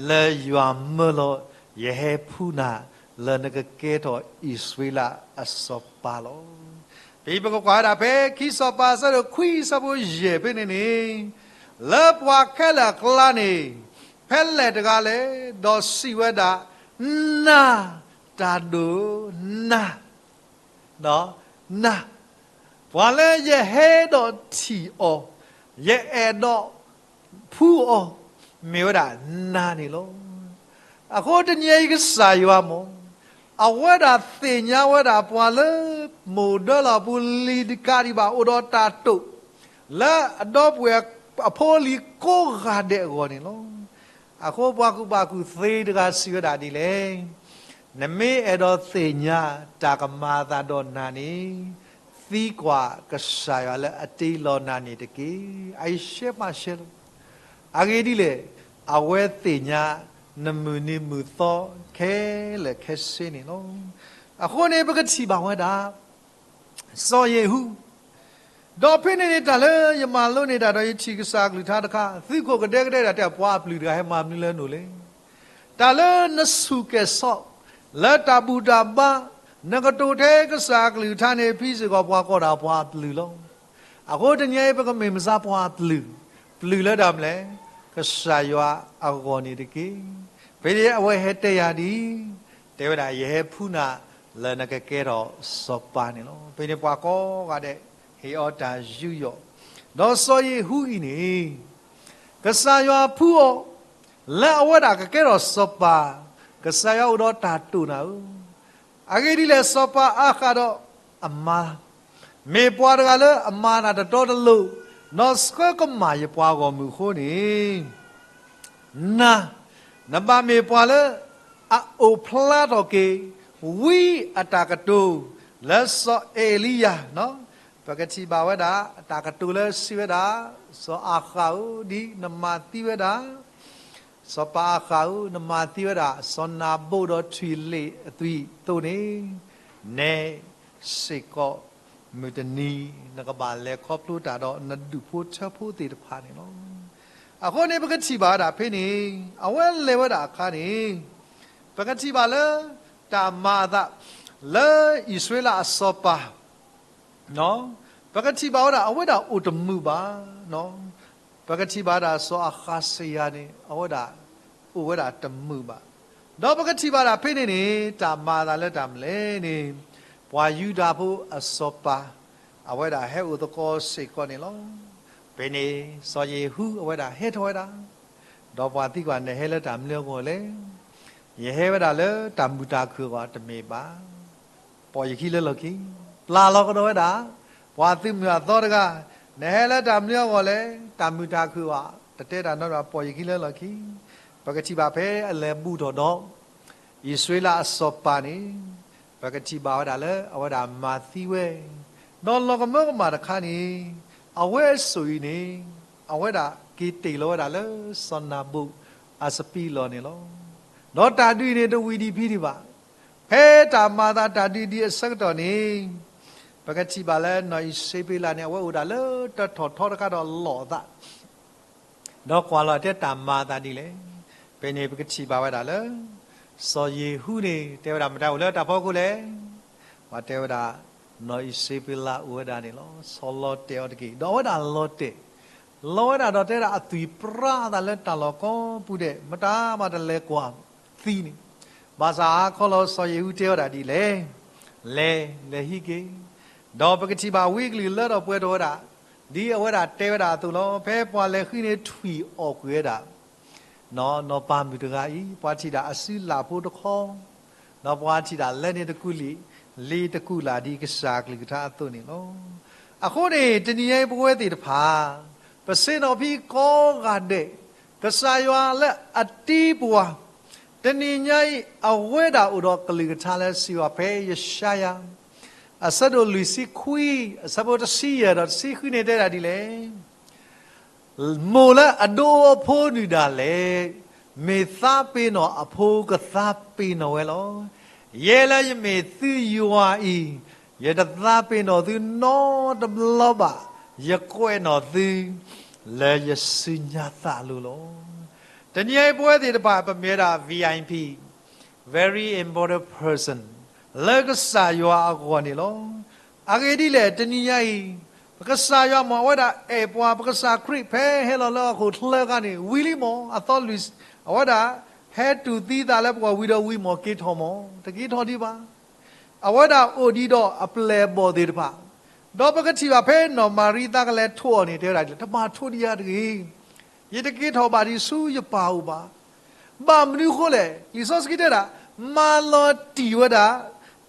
လၢယွၤမၢလီၤ ယဟဲဖှူနၤ လၢနကကဲထီၣ်အံၣ်စရ့လးအစီၤပၤလီၤ. ဖဲပကကွၢ်ဝဲဒၣ်ဖဲခံစီၤပၤအဆၢဒိၣ်ခွံအဆၢဖိယဲၢ်ဖဲန့ၣ်န့ၣ်, လၢပှၤခဲလၢာ်အကျါန့ၣ် ဖဲလဲၣ်တဂၤလဲၣ် ဒီးစံးဝဲဒၣ်, နၤ တၢ်ဒိၣ်နၤ နၤ, ပှၤလၢယဟဲဒိးထံၣ်အီၤ, ယအဲၣ်ဒိးဖှူအီၤ, မ့ၢ်ဝဲဒၣ်နၤန့ၣ်လီၤ. အဃိတနံၤအံၤကစၢ်ယွၤမ့ၢ် အဝဲဒၣ်သ့ၣ်ညါဝဲဒၣ်ပှၤလၢမိၢ်ဒၢလီၤပူၤလံၤတကးဒံးဘၣ် အိၣ်ဒီးတၢ်တိာ် လၢအဒီပုၢ်ဝဲၢ်အဖိလံၤကိးဂၤဒဲးအဂီၢ်န့ၣ်လီၤ. အဃိပှၤကူၣ်ဘၣ်ကူၣ်သ့တဂၤစံးဝဲဒၣ်ဒ်လဲၣ်, နမ့ၢ်အဲၣ်ဒိးသ့ၣ်ညါတၢ်ကမၤအသးဒီးနၤန့ၣ်, သံကွၢ်ကစၢ်ယွၤလၢအတ့လီၤနၤန့ၣ်တက့ၢ်. အအံၤရှဲမးရှဲလီၤ. အဂ့ၢ်ဒ်လဲၣ်, အဝဲသ့ၣ်ညါနမုၢ်နံၤမုၢ်သီခဲလၢာ်ခဲဆ့န့ၣ်လီၤ. အဃိန့ၣ်ပကထံၣ်ဘၣ်ဝဲဒၣ် စီၤယ့ၤဟူ ဒီးဖဲန့ၣ်န့ၣ် တၢ်လၢယမၤလိန့ၢ်တၢ်ဒီးယထံၣ်ကစၢ်အကလုၢ်ကထါတခါ သုးခိၣ်ကဒဲကဒဲဒၣ်တဲပှၤအပျုၢ်တဂၤဟဲမၤမနုၤလၢနအိၣ်လဲၣ်. တၢ်လၢနဆူၣ်ကဲၣ်ဆိး လၢတၢ်ဘူၣ်တၢ်ဘါ နကတိၤထဲကစၢ်အကလုၢ်ကထါန့ၣ် ဖံစ့ၢ်ကီးပှၤကိးဒၣ်ပှၤအပျုၢ်လီၤ. အဃိတနံၤအံၤပကမ့ၢ်မစါပှၤအပျုၢ်, ပျုၢ်လၢတၢ်မနုၤလဲၣ်, ကစၢ်ယွၤအဂီၢ်န့ၣ်တက့ၢ်. ဖဲန့ၣ်အဝဲဟဲတဲယၤဒ် တဲဝဲဒၣ် ယဟဲဖှူနၤလၢနကကဲထီၣ်စီၤပၤန့ၣ်လီၤ. ဖဲန့ၣ်ပှၤကိးဂၤဒဲး ဟ့ၣ်အီၤတၢ်ယူးယီၣ်, ဒီးစီၤယ့ၤဟူအံၤန့ၣ် ကစၢ်ယွၤဖှူအီၤ လၢအဝဲဒၣ်ကကဲထီၣ်စီၤပၤ, ကစၢ်ယွၤအိၣ်ဒီးတၢ်တိာ်နၤဧၢ, အဂ့ၢ်ဒ်လဲၣ် စီၤပၤအၤဃးဒီးအမါ မ့ၢ်ပှၤတဂၤလၢအမၤနၢၤတတီတလိၤ, ဒီးဆှၢကမၣ်ယပှၤဂီၢ်မုၢ်အဃိန့ၣ် နၤ နဘၣ်မ့ၢ်ပှၤလၢအအိၣ်ဖျါထီၣ်က့ၤ ဝံအတၢ်ကတိၤ လၢစီၤအ့လံယၤ, ပကထံၣ်ဘၣ်ဝဲဒၣ် တၢ်ကတိၤလၢစံးဝဲဒၣ်, စီၤအၤဃးဧၢ, ဒ်နမၤသံဝဲဒၣ် စီၤပၤအၤဃးဧၢ, နမၤသံဝဲဒၣ် စီၤနၤဘူၣ်ဒီးထွံၣ်လ့ၣ်အသွံၣ်အသိးန့ၣ်, နဲစ့ၢ်ကီး မုၢ်တနံၤ နကဘၣ်လဲၤခီဖျိတၢ်ဒီးနဒူၣ်ဖိထၢဖိသ့ၣ်တဖၣ်န့ၣ်လီၤ. အဃိန့ၣ် ပကထံၣ်ဘၣ်ဝဲဒၣ်ဖဲန့ၣ် အဝဲလဲၤဝဲဒၣ်အခါန့ၣ် ပကထံၣ်ဘၣ်လၢ တၢ်မၤအသး လၢအံၣ်စရ့လးအစီၤပၤ ပကထံၣ်ဘၣ်ဝဲဒၣ် အဝဲဒၣ်အိၣ်တမုာ်ဘၣ်. ပကထံၣ်ဘၣ်ဒၣ်စီၤအဃးစယၤန့ၣ် အဝဲဒၣ်အိၣ်ဝဲဒၣ်တမုာ်ဘၣ်. ဒီးပကထံၣ်ဘၣ်ဒၣ်ဖဲန့ၣ်န့ၣ် တၢ်မၤအသးလၢတၢ်မနုၤလဲၣ်န့ၣ် ပှၤယူဒၤဖိအစီၤပၤ အဝဲဒၣ်ဟဲအိၣ်သကိးစ့ၢ်ကီးန့ၣ်လီၤ. ဖဲန့ၣ် စီၤယ့ၤဟူအဝဲဒၣ်ဟဲထီၣ်ဝဲဒၣ် ဒီးပှၤသံကွၢ် နဟဲလၢတၢ်မနုၤအဂီၢ်လဲၣ်. ယဟဲဝဲဒၣ်လၢတၢ်မုာ်တၢ်ခုၣ်အဂီၢ်တမ့ၢ်ဘၣ်. ပိာ်ယခံလၢလီၢ်ခံ, ပျၢ်လီၤကဒီးဝဲဒၣ် ပှၤသုးမုၢ်အသီတဂၤ, နဟဲလၢတၢ်မနုၤအဂီၢ်လဲၣ်, တၢ်မုာ်တၢ်ခုၣ်ဘၣ်, တတဲတၢ်နီတမံၤဘၣ် ပိာ်ယခံလၢလီၢ်ခံ. ပကထံၣ်ဘၣ်ဖဲအလဲၤဘူးထီၣ်ဒီး အံၣ်စရ့လးအစီၤပၤန့ၣ် ပကထံၣ်ဘၣ်ဝဲဒၣ်လၢအဝဲဒၣ်မၤသံဝဲ, ဒီးလီၤကမၢကမၣ်တခါန့ၣ် အဝဲအစိၣ်အံၤန့ၣ် အဝဲဒၣ်က့ၤတ့ၢ်လီၤဝဲဒၣ်လၢစီၤနၤဘူၣ်အစပံးလီၢ်န့ၣ်လီၤ. ဒီးတၢ်ဒုးအံၤန့ၣ်တဝံၤဒံးဖဲဒံးဘၣ်. ဖဲတၢ်မၤအသးတၢ်ဒုးဒံးအဆၢကတီၢ်န့ၣ် ပကထံၣ်ဘၣ်လၢနီၢ်အံၤစ့ပ့လးန့ၣ် အဝဲအိၣ်ဒၣ်လၢတၢ်ထီၣ်ထီတခါဒီးလီၤအသး ဒီးကွၢ်လီၤတဲတၢ်မၤအသးဒ်လဲၣ်. ဖဲန့ၣ်ပကထံၣ်ဘၣ်ဝဲဒၣ်လၢ စီၤယ့ၤဟူန့ၣ် တဲဝဲဒၣ်မတၤအိၣ်လၢတၢ်ဖီခိၣ်လဲၣ်. ပှၤတဲဝဲဒၣ် နီၢ်အံၤစ့ပ့လးအိၣ်ဝဲဒၣ်န့ၣ်လီၤ. ဆီၣ်လီၤတဲာ်အီၤတက့ၢ်. ဒီးအဝဲဒၣ်လီၤတဲာ် လီၤဝဲဒၣ်ဒီးတဲဒၣ်အသွံၣ်ပြါအသးလၢတၢ်လီၢ်ကိးပူၤဒဲး မတၤမးတလဲၤကွၢ်သံန့ၣ်, ဘၣ်ဆၣ်အခီလီၤစီၤယ့ၤဟူတဲဝဲဒၣ်ဒ်လဲၣ်, လဲၤ, လဲၤဟံးက့ၤ, ဒီးပကထံၣ်ဘၣ်ဝံအကလုၢ်လၢထီၣ်ပှဲၤထီၣ်ဝဲဒၣ်, ဒ်အဝဲဒၣ်တဲဝဲဒၣ်အသိးလီၤ. ဖဲပှၤလဲၤဃုန့ၣ်ထွံၣ်အီၣ်ကွံာ်ဝဲဒၣ် နီၢ်ပၤမုၣ်တဂၤအံၤ ပှၤထံၣ်ဒၣ်အစုလၢ်ဖိတခီ, ဒီးပှၤထံၣ်ဒၣ်လၢန့ၣ်တကူာ်လံာ်, လ့တကူာ်လၢ်ဒ်ကစၢ်အကလုၢ်ကထါအသိးန့ၣ်လီၤ. အဃိန့ၣ် တနံၤညါအံၤပဝဲသ့ၣ်တဖၣ်, ပဆ့ၣ်နီၤဖံကိးဂၤဒဲး, ကစၢ်ယွၤလၢအတံပှၤ, တနံၤညါအံၤ အဝဲဒၣ်အိၣ်ဒီးကလုၢ်ကထါလၢစံးဝဲဖဲယၡါယၤ အဆၢဒိၣ်လွံၢ်ဆံခွံ, အဆၢဖိတဆံယဲၢ်ဒီးတဆံဃုန့ၣ်တဲဒၣ်ဒ်လဲၣ်. မိၢ်လၢအဒိအဖိနုၢ်ဒၣ်လဲာ်, မ့ၢ်သးပ့ၤနီၣ်အဖိကသးပ့ၤနီၣ်ဝဲလီၤ. ယဲလၢယမ့ၢ်သုယွၤအံၤ, ယတသးပ့ၤနီၣ်သုနီတဘျီဘၣ်, ယကွဲးနီၣ်သု လၢယစုညါသးအလိၤလီၤ. တနံၤအံၤပဝဲသ့ၣ်တဖၣ် ပမ့ၢ်ဝဲဒၣ် V I P, very important person လၢကစၢ်ယွၤအဂီၢ်န့ၣ်လီၤ. အဂ့ၢ်ဒ်လဲၣ် တနံၤညါအံၤ, ပကစၢ်ယွၤမ့ၢ်အဝဲဒၣ်အဲၣ်ပှၤ, ပကစၢ်ခရံာ်ဖဲဟဲလီၤလၢဟီၣ်ခိၣ်ချၢအခါန့ၣ် ဝံၤလံမ့ၢ်အသီလွံၢ်, အဝဲဒၣ်ဟဲတူၢ်သံသးလၢပဂီၢ်ဝံၤဒီးဝံၤမ့ၢ်က့ၤထီၣ်မ့ၢ်, တက့ၤထီၣ်ဒံးဘၣ်. အဝဲဒၣ်အိၣ်ဒံးဒီးအပျဲၢ်အဘီၣ်သ့ၣ်တဖၣ်, ဒီးပကထံၣ်ဘၣ်ဖဲနီၢ်မၤရံသးကလဲၤထိးအီၤန့ၣ် တဲဝဲဒၣ်ဒ်လဲၣ်, တဘၣ်ထိးဒံးယၤတဂ့ၤ, ယတက့ၤထီၣ်ဘၣ်ဒံးဆူယပၢ်အအိၣ်ဘၣ်. ဘၣ်မနုၤအဃိလဲၣ်, လံာ်စီဆှံတဲဒၣ်, မၤလီၤတံၢ်ဝဲဒၣ်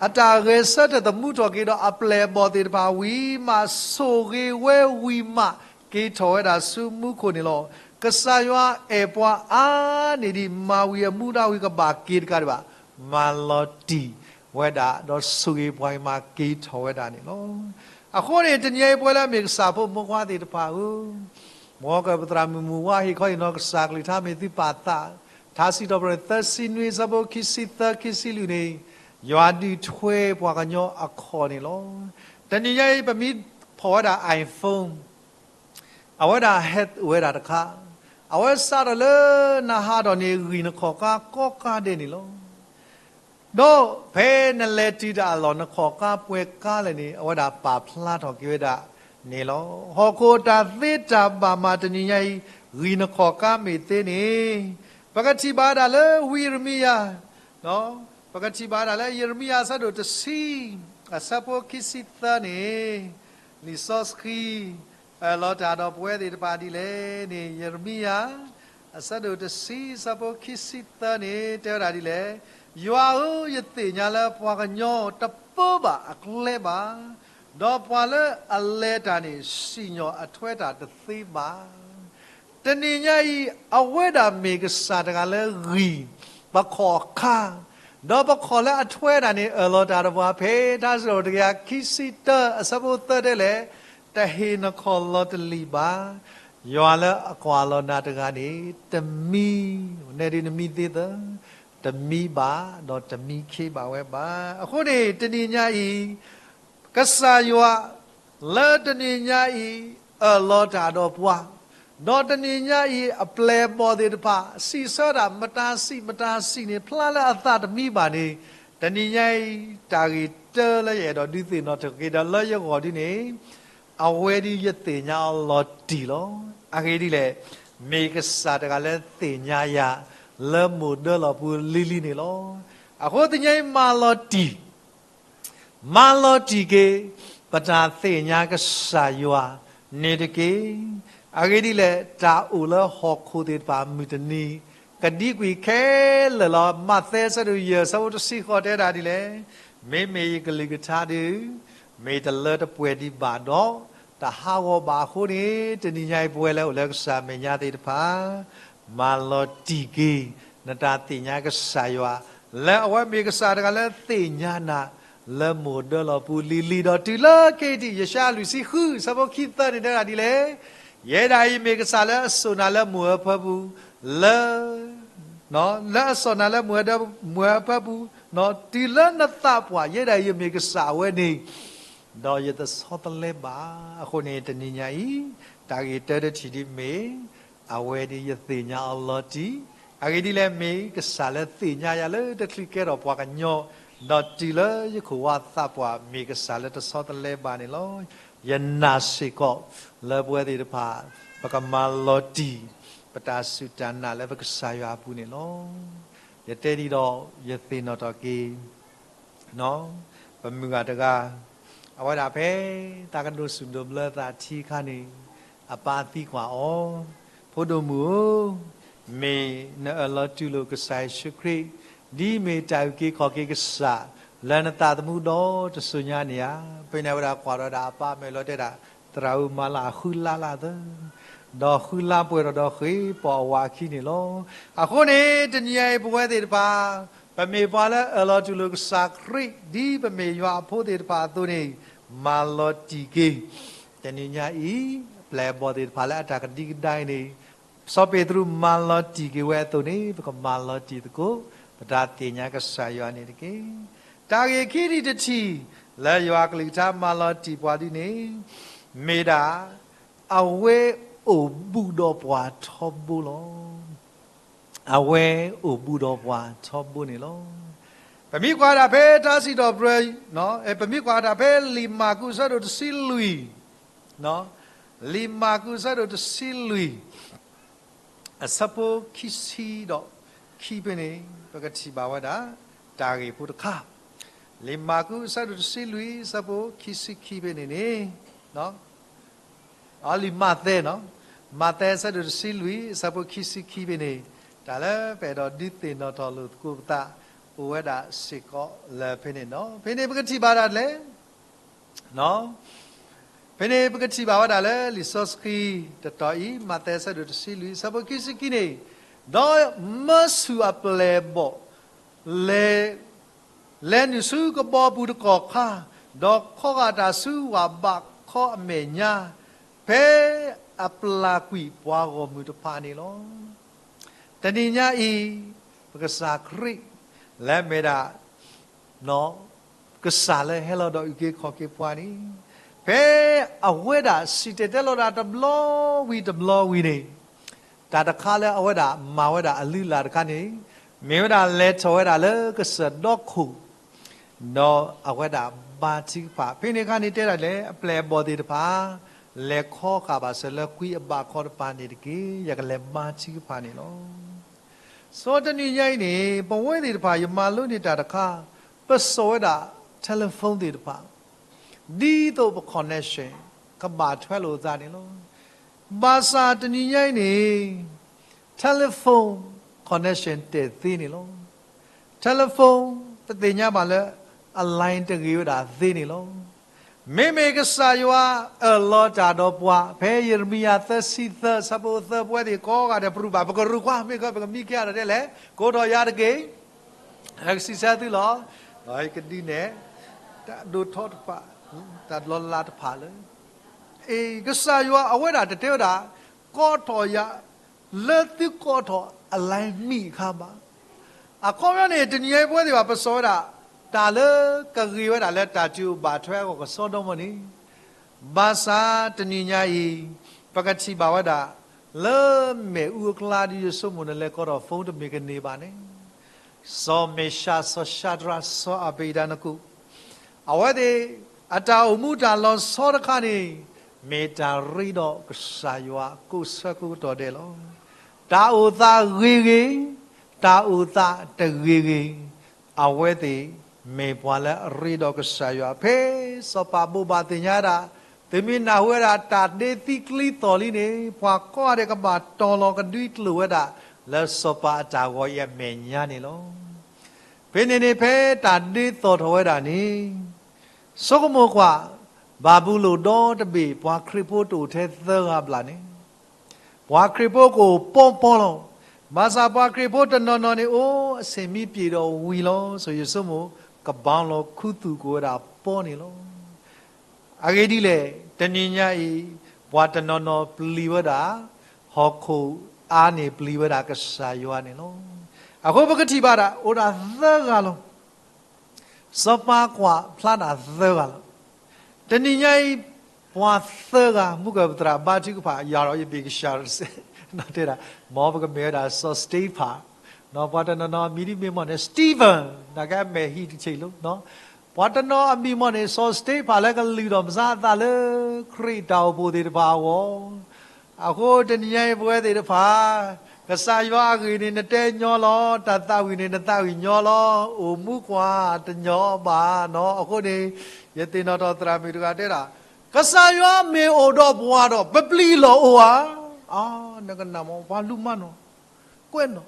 အတၢ်ဂဲၤဆၢထၢၣ်သမူထီၣ်က့ၤဒီးအပျဲၢ်အဘီၣ်သ့ၣ်တဖၣ်ဝံၤမး, ဆိၣ်ဂ့ၤဝဲဝံၤမး, က့ၤထီၣ်ဝဲဒၣ်ဆူမူခိၣ်န့ၣ်လီၤ. ကစၢ်ယွၤအဲၣ်ပှၤအါန့ၢ်ဒံး, မၤဝံၤအမူဒါဝံၤကဘၣ်က့ၤတကးဒံးဘၣ်, မၤလီၤတံၢ်ဝဲဒၣ်, ဒီးဆိၣ်ဂ့ၤပှၤဝံၤမးက့ၤထီၣ်ဝဲဒၣ်န့ၣ်လီၤ. အဃိန့ၣ် တနံၤအံၤပဝဲလၢအမ့ၢ်ကစၢ်ဖိမိၢ်ခွါသ့ၣ်တဖၣ်ဧၢ, မ်ကပသရၣ်မုၣ်မုၢ်ဝါဟ့ၣ်ခီဟ့ၣ်နီၤကစၢ်ကလုၢ်ကထါမ့ၢ်သုပာ်သး, ထါစံးထီၣ်ပတြၢၤသၢဆံနွံ အဆၢဖိခံဆံသၢ ခံဆံလွံၢ်န့ၣ်, ယွၤဒုးထွဲပှၤကညီအခီၣ်န့ၣ်လီၤ. တနံၤညါအံၤ ပမ့ၢ်ဖီၣ်ဝဲဒၣ် iPhone, အဝဲဒၣ်ဟဲအိၣ်ဝဲဒၣ်တခါ, အဝဲစးထီၣ်လၢနဟးထီၣ်န့ၣ် ဂံၢ်နခီၣ်ကါကိးကါဒဲးန့ၣ်လီၤ. ဒီးဖဲနလဲၤတုၤတၢ်အလီၢ် နခီၣ်ကါပှဲၤကါလဲၣ်န့ၣ် အဝဲဒၣ်ပာ်ဖျါထီၣ်က့ၤဝဲဒၣ်န့ၣ်လီၤ. ဟီၣ်ခိၣ်တၢ်သ့တၢ်ဘၣ်မး တနံၤညါအံၤ ဂံၢ်နခီၣ်ကါမ့ၢ်သ့န့ၣ်, ပကထံၣ်ဘၣ်ဒၣ်လၢဝံယံးရမံယၤ, ပကထံၣ်ဘၣ်ဒၣ်လၢယံးရမံယၤအဆၢဒိၣ်တဆံ, အဆၢဖိခံဆံသၢန့ၣ်, လံာ်စီဆှံ အၢၣ်လီၤတၢ်ဒီးပဝဲသ့ၣ်တဖၣ်ဒ်လဲၣ်န့ၣ် ယံးရမံယၤ အဆၢဒိၣ်တဆံ အဆၢဖိခံဆံသၢန့ၣ် တဲဝဲဒၣ်ဒ်လဲၣ်, ယွၤဧၢ, ယသ့ၣ်ညါလၢပှၤကညီတပၢဘၣ်အကျဲဘၣ်, ဒီးပှၤလၢအလဲၤတၢ်န့ၣ် စံၣ်ညီၣ်အထွဲတၢ်တသ့ဘၣ်. တနံၤညါအံၤ အဝဲဒၣ်မ့ၢ်ကစၢ်တဂၤလၢဂံၢ်ပခီၣ်ခါ, ဒီးပခီၣ်လၢအထွဲတၢ်န့ၣ် အၢၣ်လီၤတၢ်ဒီးပှၤ ဖဲထါစံးထီၣ်ပတြၢၤခံဆံတၢ အဆၢဖိသၢတဲလဲၣ်, တဟ့ၣ်နခီၣ်လီၤတလံာ်ဘၣ်. ယွၤလၢအကွၢ်လီၤနၤတဂၤန့ၣ် တမံ, နဲဒ်နမံသ့သၢ, တမံဘၣ်, ဒီးတမံခ့ဘၣ်ဝဲဘၣ်. အဃိန့ၣ် တနံၤညါအံၤ ကစၢ်ယွၤ လၢတနံၤညါအံၤ အၢၣ်လီၤတၢ်ဒီးပှၤ, ဒီးတနံၤညါအံၤ အပျဲၢ်အဘီၣ်သ့ၣ်တဖၣ် စံးဆၢတၢ် မတၤစံးမတၤစံးန့ၣ် ဖျါလၢအသးတမံဘၣ်န့ၣ်, တနံၤညါအံၤ တၢ်ဂ့ၢ်တၢလၢယအဲၣ်ဒိးဒုးသ့ၣ်နီၣ်ထီၣ်က့ၤဒီးလၢယဂီၢ်ဒ်န့ၣ်, အဝဲဒ်ယသ့ၣ်ညါအီၤလီၤတံၢ်လီၤ. အဂ့ၢ်ဒ်လဲၣ်, မ့ၢ်ကစၢ်တဂၤလၢသ့ၣ်ညါယၤ လၢမိၢ်ဒၢလီၤပူၤလံၤလံၤန့ၣ်လီၤ. အဃိတနံၤညါအံၤ မၤလီၤတံၢ် မၤလီၤတံၢ်က့ၤ ပတၢ်သ့ၣ်ညါကစၢ်ယွၤန့ၣ်တက့ၢ်. အဂ့ၢ်ဒ်လဲၣ်, တၢ်အိၣ်လၢဟီၣ်ခိၣ်သ့ၣ်တဖၣ်မုၢ်တနံၤ ကဒံကွံာ်ခဲလၢာ်လီၤ. မးသဲအဆၢဒိၣ်ယဲၢ် အဆၢဖိတဆံဃိးတဲဒၣ်ဒ်လဲၣ်, မ့မ့ၢ်ယကလုၢ်ကထါဒုး မ့ၢ်တလၢတပှဲၤဒံးဘၣ်ဒီး တဟးဂီၤဘၣ်အဃိန့ၣ်, တနံၤညါအံၤပဝဲလၢအိၣ်လၢကစၢ်အမဲာ်ညါသ့ၣ်တဖၣ် မၤလီၤတံၢ်က့ၤ နတၢ်သ့ၣ်ညါကစၢ်ယွၤ လၢအဝဲမ့ၢ်ကစၢ်တဂၤလၢသ့ၣ်ညါနၤ လၢမိၢ်ဒၢလီၤပူၤလံၤလံၤဒီးတုၤလၢခဲအံၤ ယၡါယၤလွံၢ်ဆံဃု အဆၢဖိခံသၢန့ၣ်တဲဒၣ်ဒ်လဲၣ်, ယဲဒၣ်အံၤမ့ၢ်ကစၢ်လၢအစိာ်နၤလၢမိၢ်အဖၢပူၤ, လၢ လၢအစိာ်နၤလၢမိၢ်ဒၢ, မိၢ်အဖၢပူၤ, တုၤလၢနသးပှၢ် ယဲဒၣ်အံၤယမ့ၢ်ကစၢ်အဝဲန့ၣ် ဒီးယတဆီတလဲဘၣ်. အဃိန့ၣ် တနံၤညါအံၤ တၢ်ဂ့ၢ်တၢတထံၣ်ဒ်မ့ၢ် အဝဲဒ်ယသ့ၣ်ညါအီၤလီၤတံၢ်, အဂ့ၢ်ဒ်လဲၣ် မ့ၢ်ကစၢ်လၢသ့ၣ်ညါယၤလၢတချုးကဲထီၣ်ပှၤကညီ, ဒီးတုၤလၢယခိၣ်ဝါသးပှၢ် မ့ၢ်ကစၢ်လၢတဆီတလဲဘၣ်န့ၣ်လီၤ. ယနာ်စ့ၢ်ကီး လၢပဝဲသ့ၣ်တဖၣ် ပကမၤလီၤတံၢ် ပတၢ်စူၢ်တၢ်နာ်လၢပကစၢ်ယွၤအပူၤန့ၣ်လီၤ. ယတဲဒ်ဒီး ယသ့ၣ်နီၣ်ထီၣ်က့ၤ ပမုၢ်ဂၤတဂၤ အဝဲဒၣ်ဖဲ သးကဒိးစူၣ်ဒိးဘျၢသးထံအခါန့ၣ် အပၢ်သံကွၢ်အီၤ, ဖိဒိၣ်မုၣ်ဧၢ, မ့ၢ်နအၢၣ်လီၤတူၢ်လိာ်ကစၢ်ယ့ၣ်ၡူးခရံာ် ဒ်မ့ၢ်တၢ်အုၣ်က့ၤခီၣ်က့ၤကစၢ် လၢနသးသမူဒီတစိၤညါန့ၣ်ဧါ. ဖဲန့ၣ်အဝဲဒၣ်ကွၢ်ဒီးဝဲဒၣ်အပၢ် မ့ၢ်လီၤတဲဒၣ် သရၣ်ဧၢ, မၤလၢအဃုလါလၢသၢ ဒီးဃုလါပှဲၤထီၣ်ဒီးဃ့ၢ်ပီၣ်အဝၤအခံန့ၣ်လီၤ. အဃိန့ၣ် တနံၤညါအံၤပဝဲသ့ၣ်တဖၣ် ပမ့ၢ်ပှၤလၢအၢၣ်လီၤတူၢ်လိာ်ကစၢ်ခရံာ် ဒ်ပမ့ၢ်ယွၤအဖိသ့ၣ်တဖၣ်အသိးန့ၣ် မၤလီၤတံၢ်က့ၤ တနံၤညါအံၤ အပျဲၢ်အဘီၣ်သ့ၣ်တဖၣ်လၢအတၢ်ကဒံကဒါအံၤန့ၣ် စီၤပ့းတရူးမၤလီၤတံၢ်က့ၤဝဲအသိးန့ၣ် ပကမၤလီၤတံၢ်သကိး ပတၢ်သ့ၣ်ညါကစၢ်ယွၤန့ၣ်တက့ၢ်. တၢ်ဂ့ၢ်ခံထံၣ်တထံၣ် လၢယွၤအကလုၢ်ကထါမၤလီၤတံၢ်ပှၤဒ်န့ၣ် မ့ၢ်ဒၣ် အဝဲအိၣ်ဘူးဒီးပှၤထီဘိလီၤ. အဝဲအိၣ်ဘူးဒီးပှၤထီဘိန့ၣ်လီၤ. ပမ့ၢ်ကွၢ်ဒၣ်ဖဲတၢ်စံးထီၣ်ပတြၢၤ ပမ့ၢ်ကွၢ်ဒၣ်ဖဲလံာ်မၢ်ကူးအဆၢဒိၣ်တဆံလွံၢ်, လံာ်မၢ်ကူးအဆၢဒိၣ်တဆံလွံၢ် အဆၢဖိခံဆံဒီးခံဖဲန့ၣ် ပကထံၣ်ဘၣ်ဝဲဒၣ် တၢ်ဂ့ၢ်ဖိတခါ, လံာ်မၢ်ကူးအဆၢဒိၣ်တဆံလွံၢ် အဆၢဖိခံဆံခံဖဲန့ၣ်န့ၣ် အလံာ်မးသဲ, မးသဲအဆၢဒိၣ်တဆံလွံၢ် အဆၢဖိခံဆံခံဖဲန့ၣ် တၢ်လၢပအဲၣ်ဒိးဒုးသ့ၣ်နီၣ်ထီၣ်လိာ်သကိးပသး အိၣ်ဝဲဒၣ်စ့ၢ်ကီးလၢဖဲန့ၣ်လီၤ. ဖဲန့ၣ်ပကထံၣ်ဘၣ်ဒၣ်လဲၣ် ဖဲန့ၣ်ပကထံၣ်ဘၣ်ဝဲဒၣ်လၢလံာ်စီဆှံတတီၤအံၤ မးသဲအဆၢဒိၣ်တဆံလွံၢ် အဆၢဖိခံဆံခံန့ၣ်, ဒီးမၢဆူၣ်အပျဲၢ်အဘီၣ် လဲၤ လဲၤနုာ်ဆူကဘီပူၤတကီၢ်ခါ, ဒီးခီဂာ်တၢ်ဆူဝၣ်ဘးခီအမဲာ်ညါ, ဖဲအပျၢ်ကွံာ်ပှၤဂီၢ်မုၢ်တဖၣ်န့ၣ်လီၤ. တနံၤညါအံၤ ပကစၢ်ခရံာ် လၢအမ့ၢ်ဒၣ် ကစၢ်လၢဟဲလီၤဒီးအုၣ်က့ၤခီၣ်က့ၤပှၤန့ၣ်, ဖဲအဝဲဒၣ်စံၣ်တဲၤတဲလီၤတၢ်တဘျီဝံၤတဘျီဝံၤန့ၣ်, တၢ်တခါလၢအဝဲဒၣ်မၤဝဲဒၣ်အလုၢ်အလၢ်တခါန့ၣ်, မ့ၢ်ဝဲဒၣ်လဲၤထီၣ်ဝဲဒၣ်လၢကစၢၢ်ဒီခိၣ်, ဒီးအဝဲဒၣ်ဘါထုကဖၣ်, ဖဲန့ၣ်အခါန့ၣ်တဲဒၣ်လဲၣ် အပျဲၢ်အဘီၣ်သ့ၣ်တဖၣ် လဲၤခီဃာ်ဘၣ်ဆၢလၢကွံအဘးခီတပၤန့ၣ်တက့ၢ်, ယကလဲၤဘါထုကဖၣ်န့ၣ်လီၤ. စီၤတနံၤညါအံၤန့ၣ် ပဝဲသ့ၣ်တဖၣ် ယမၤလိန့ၢ်တၢ်တခါ, ပစိာ်ဝဲဒၣ် telephone သ့ၣ်တဖၣ်, ဒ်သိးပ connection ကဘၣ်ထွဲလိာ်သးန့ၣ်လီၤ. ဘၣ်ဆၣ်တနံၤညါအံၤန့ၣ် telephone connection တဲာ်သ့န့ၣ်လီၤ. telephone ပသ့ၣ်ညါဘၣ်လၢ အ line တဂ့ၤဝဲဒၣ်သ့န့ၣ်လီၤ. မ့မ့ၢ်ကစၢ်ယွၤအၢၣ်လီၤတၢ်ဒီးပှၤ ဖဲယံးရမံယၤသၢဆံသၢ အဆၢဖိသၢ ပဝဲသ့ၣ်ကိးဂၤဒဲး ပရူးဘၣ် ပကရူးကွၢ် မ့ၢ်ကပကမံကဲအါဒီးဒ်လဲၣ် ကိးထီၣ်ယၤတက့ၢ်, ကစံးဆၢသုလီၤ. ဒီးယကဒုးနဲၣ် တၢ်ဒိၣ်ထီတဖၣ်, တၢ်လီၤလးတဖၣ်လၢ အ့ ကစၢ်ယွၤအဝဲဒၣ်တတဲဝဲဒၣ် ကိးထီၣ်ယၤ လၢသုကိးထီၣ်အ line မံၤအခါဘၣ်. အခီပညီန့ၣ် တနံၤညါအံၤပဝဲသ့ၣ်ဘၣ်ပစိာ်ဝဲဒၣ် တၢ်လၢကဂ့ၤဝဲဒၣ်လၢတၢ်တုၤအိၣ်ဘၣ်ထွဲအဂီၢ်ကစီဒီမီၢ်န့ၣ်, ဘၣ်ဆၣ်တနံၤညါအံၤ ပကထံၣ်ဘၣ်ဝဲဒၣ် လၢမ့ၣ်အူအကျါဒီး ယဆိကမိၣ်နလဲၤကိးထီၣ် phone တမ့ၢ်ကန့ၢ်ဘၣ်န့ၣ် စီၤမ့ၡး စီၤၡၤဒြး စီၤအဘ့းနကိၣ် အဝဲသ့ၣ် အတၢ်အိၣ်မူတၢ်လီၤဆီတခါန့ၣ် မ့ၢ်တၢ်ရ့ဒီးကစၢ်ယွၤကိးဆၢကိးကတီၢ်ဒဲးလီၤ. တၢ်အိၣ်သးဂ့ၤဂ့ၤ, တၢ်အိၣ်သးတဂ့ၤဂ့ၤ, အဝဲသ့ၣ်မ့ၢ်ပှၤလၢအရ့ဒီးကစၢ်ယွၤ ဖဲစီၤပၤဘိးဘၣ်သ့ၣ်ညါဒၣ်, သုမ့ၢ်နၢ်ဟူဝဲဒၣ် တၢ်ဒ့သံကျံသီၣ်လံန့ၣ် ပှၤကိးဂၤဒဲးကဘၣ်တီၤလီၤကဒွံကျိာ်ဝဲဒၣ် လၢစီၤပၤအတၢ်ဂီၤအံၤအမဲာ်ညါန့ၣ်လီၤ. ဖဲန့ၣ်န့ၣ် ဖဲတၢ်ဒ့သီၣ်ထီၣ်ဝဲဒၣ်န့ၣ် ဆိကမိၣ်ကွၢ် ဘၤဘူလိၣ်ဒီတဘ့ၣ် ပှၤခရံာ်ဖိတအိၣ်ထဲသၢဂၤဘျဲၣ်န့ၣ် ပှၤခရံာ်ဖိကအိၣ်ပီပီလီၤ. ဘၣ်ဆၣ်ပှၤခရံာ်ဖိတနီၤနီၤန့ၣ် အိၣ်အဆ့ၣ်မံပျံၤဒီးဝံၤလီၤ. စီၤယ့ၣ်ၡူးမိၣ် ကဘီလီၤခူသူၣ်ကအိၣ်ဝဲဒၣ်ပီန့ၣ်လီၤ. အဂ့ၢ်ဒ်လဲၣ်, တနံၤညါအံၤ ပှၤတနီၤနီၤပျံၤဝဲဒၣ် ဟီၣ်ခိၣ်အါန့ၣ် ပျံၤဝဲဒၣ်ကစၢ်ယွၤန့ၣ်လီၤ. အဃိပကထံၣ်ဘၣ်ဒၣ် အိၣ်ဒၣ်သၢဂၤလီၤ. စီၤပၤကွၢ်ဖျါဒၣ်သၢဂၤလီၤ. တနံၤညါအံၤ ပှၤသၢဂၤ မုၢ်ကပသရၣ်ဘါထုကဖၣ် ယၤဒီးယဘ့ၣ်ကစၢ် တဲဒၣ် မ်ပကမ့ၢ်ဝဲဒၣ်စီၤစတ့ဖၣ်, ပှၤတနီၤနီၤအမံၤဒ်မ့ၢ်မီၢ်န့ၣ် Stephen နာ်က့အမဲာ်ဟံၣ်တဆံးလီၤ. ပှၤတနီၤအမံၤမီၢ်န့ၣ် စီၤစတ့ဖၣ်လၢကလုၢ်ထီၣ်မၤစၢၤအသးလၢ ခရံာ်တၢ်အိၣ်ဖှိၣ်သ့ၣ်တဖၣ်အဂီၢ် အဃိတနံၤညါအံၤပဝဲသ့ၣ်တဖၣ်, ကစၢ်ယွၤအဂ့ၢ်န့ၣ် နတဲညီလီၤ, တၢ်သးဝံၣ်န့ၣ် နသးဝံၣ်ညီလီၤ, အိၣ်မူကွၢ်တညီဘၣ်နီၤ. အဃိန့ၣ် ယသ့ၣ်နီၣ်ထီၣ်သရၣ်မုၣ်တဂၤတဲဒၣ်, ကစၢ်ယွၤမ့ၢ်အိၣ်ဒီးပှၤဒီး ပပျံၤလီၤအိၣ်ဧါ. နကနၣ်မ့ၢ် ပှၤလူၤမၤနီၤ, ကွဲးနီၤ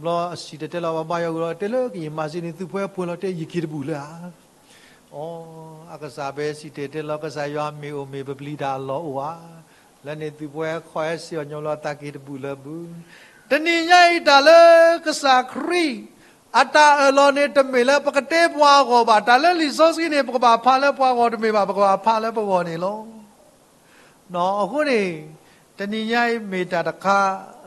ဘျီစံၣ်တဲၤတဲလီၤ ပှၤဘါယွၤဂုာ်လီၤ တဲလၢကယံာ်မၤစ့န့ၣ် သုးပှဲၤပှဲၤလီၤ တဲယက့ၤတဘူၣ်လၢဧါ. အီ, အကစၢ်ဖဲစံၣ်တဲၤတဲလီၤ ကစၢ်ယွၤမ့ၢ်အိၣ်မ့ၢ်ပပျံၤတၢ်အလီၢ်အိၣ်ဧါ. လၢန့ၣ်သုးပှဲၤခီၣ်ဟဲစ့ၢ်ကီးညီလီၤ သးက့ၤတဘူၣ်လၢၤဘၣ်. တနံၤညါအံၤတၢ်လၢကစၢ်ခရံာ် အတၢ်အၢၣ်လီၤန့ၣ် တမ့ၢ်လၢပကတဲပှၤအဂီၢ်ဘၣ်. တၢ်လၢလံာ်စီဆှံန့ၣ် ပကဘၣ်ဖးလၢပှၤဂီၢ်တမ့ၢ်ဘၣ်, ပကဘၣ်ဖးလၢပဂီၢ်န့ၣ်လီၤ. အဃိန့ၣ် တနံၤညါအံၤမ့ၢ်တၢ်တခါ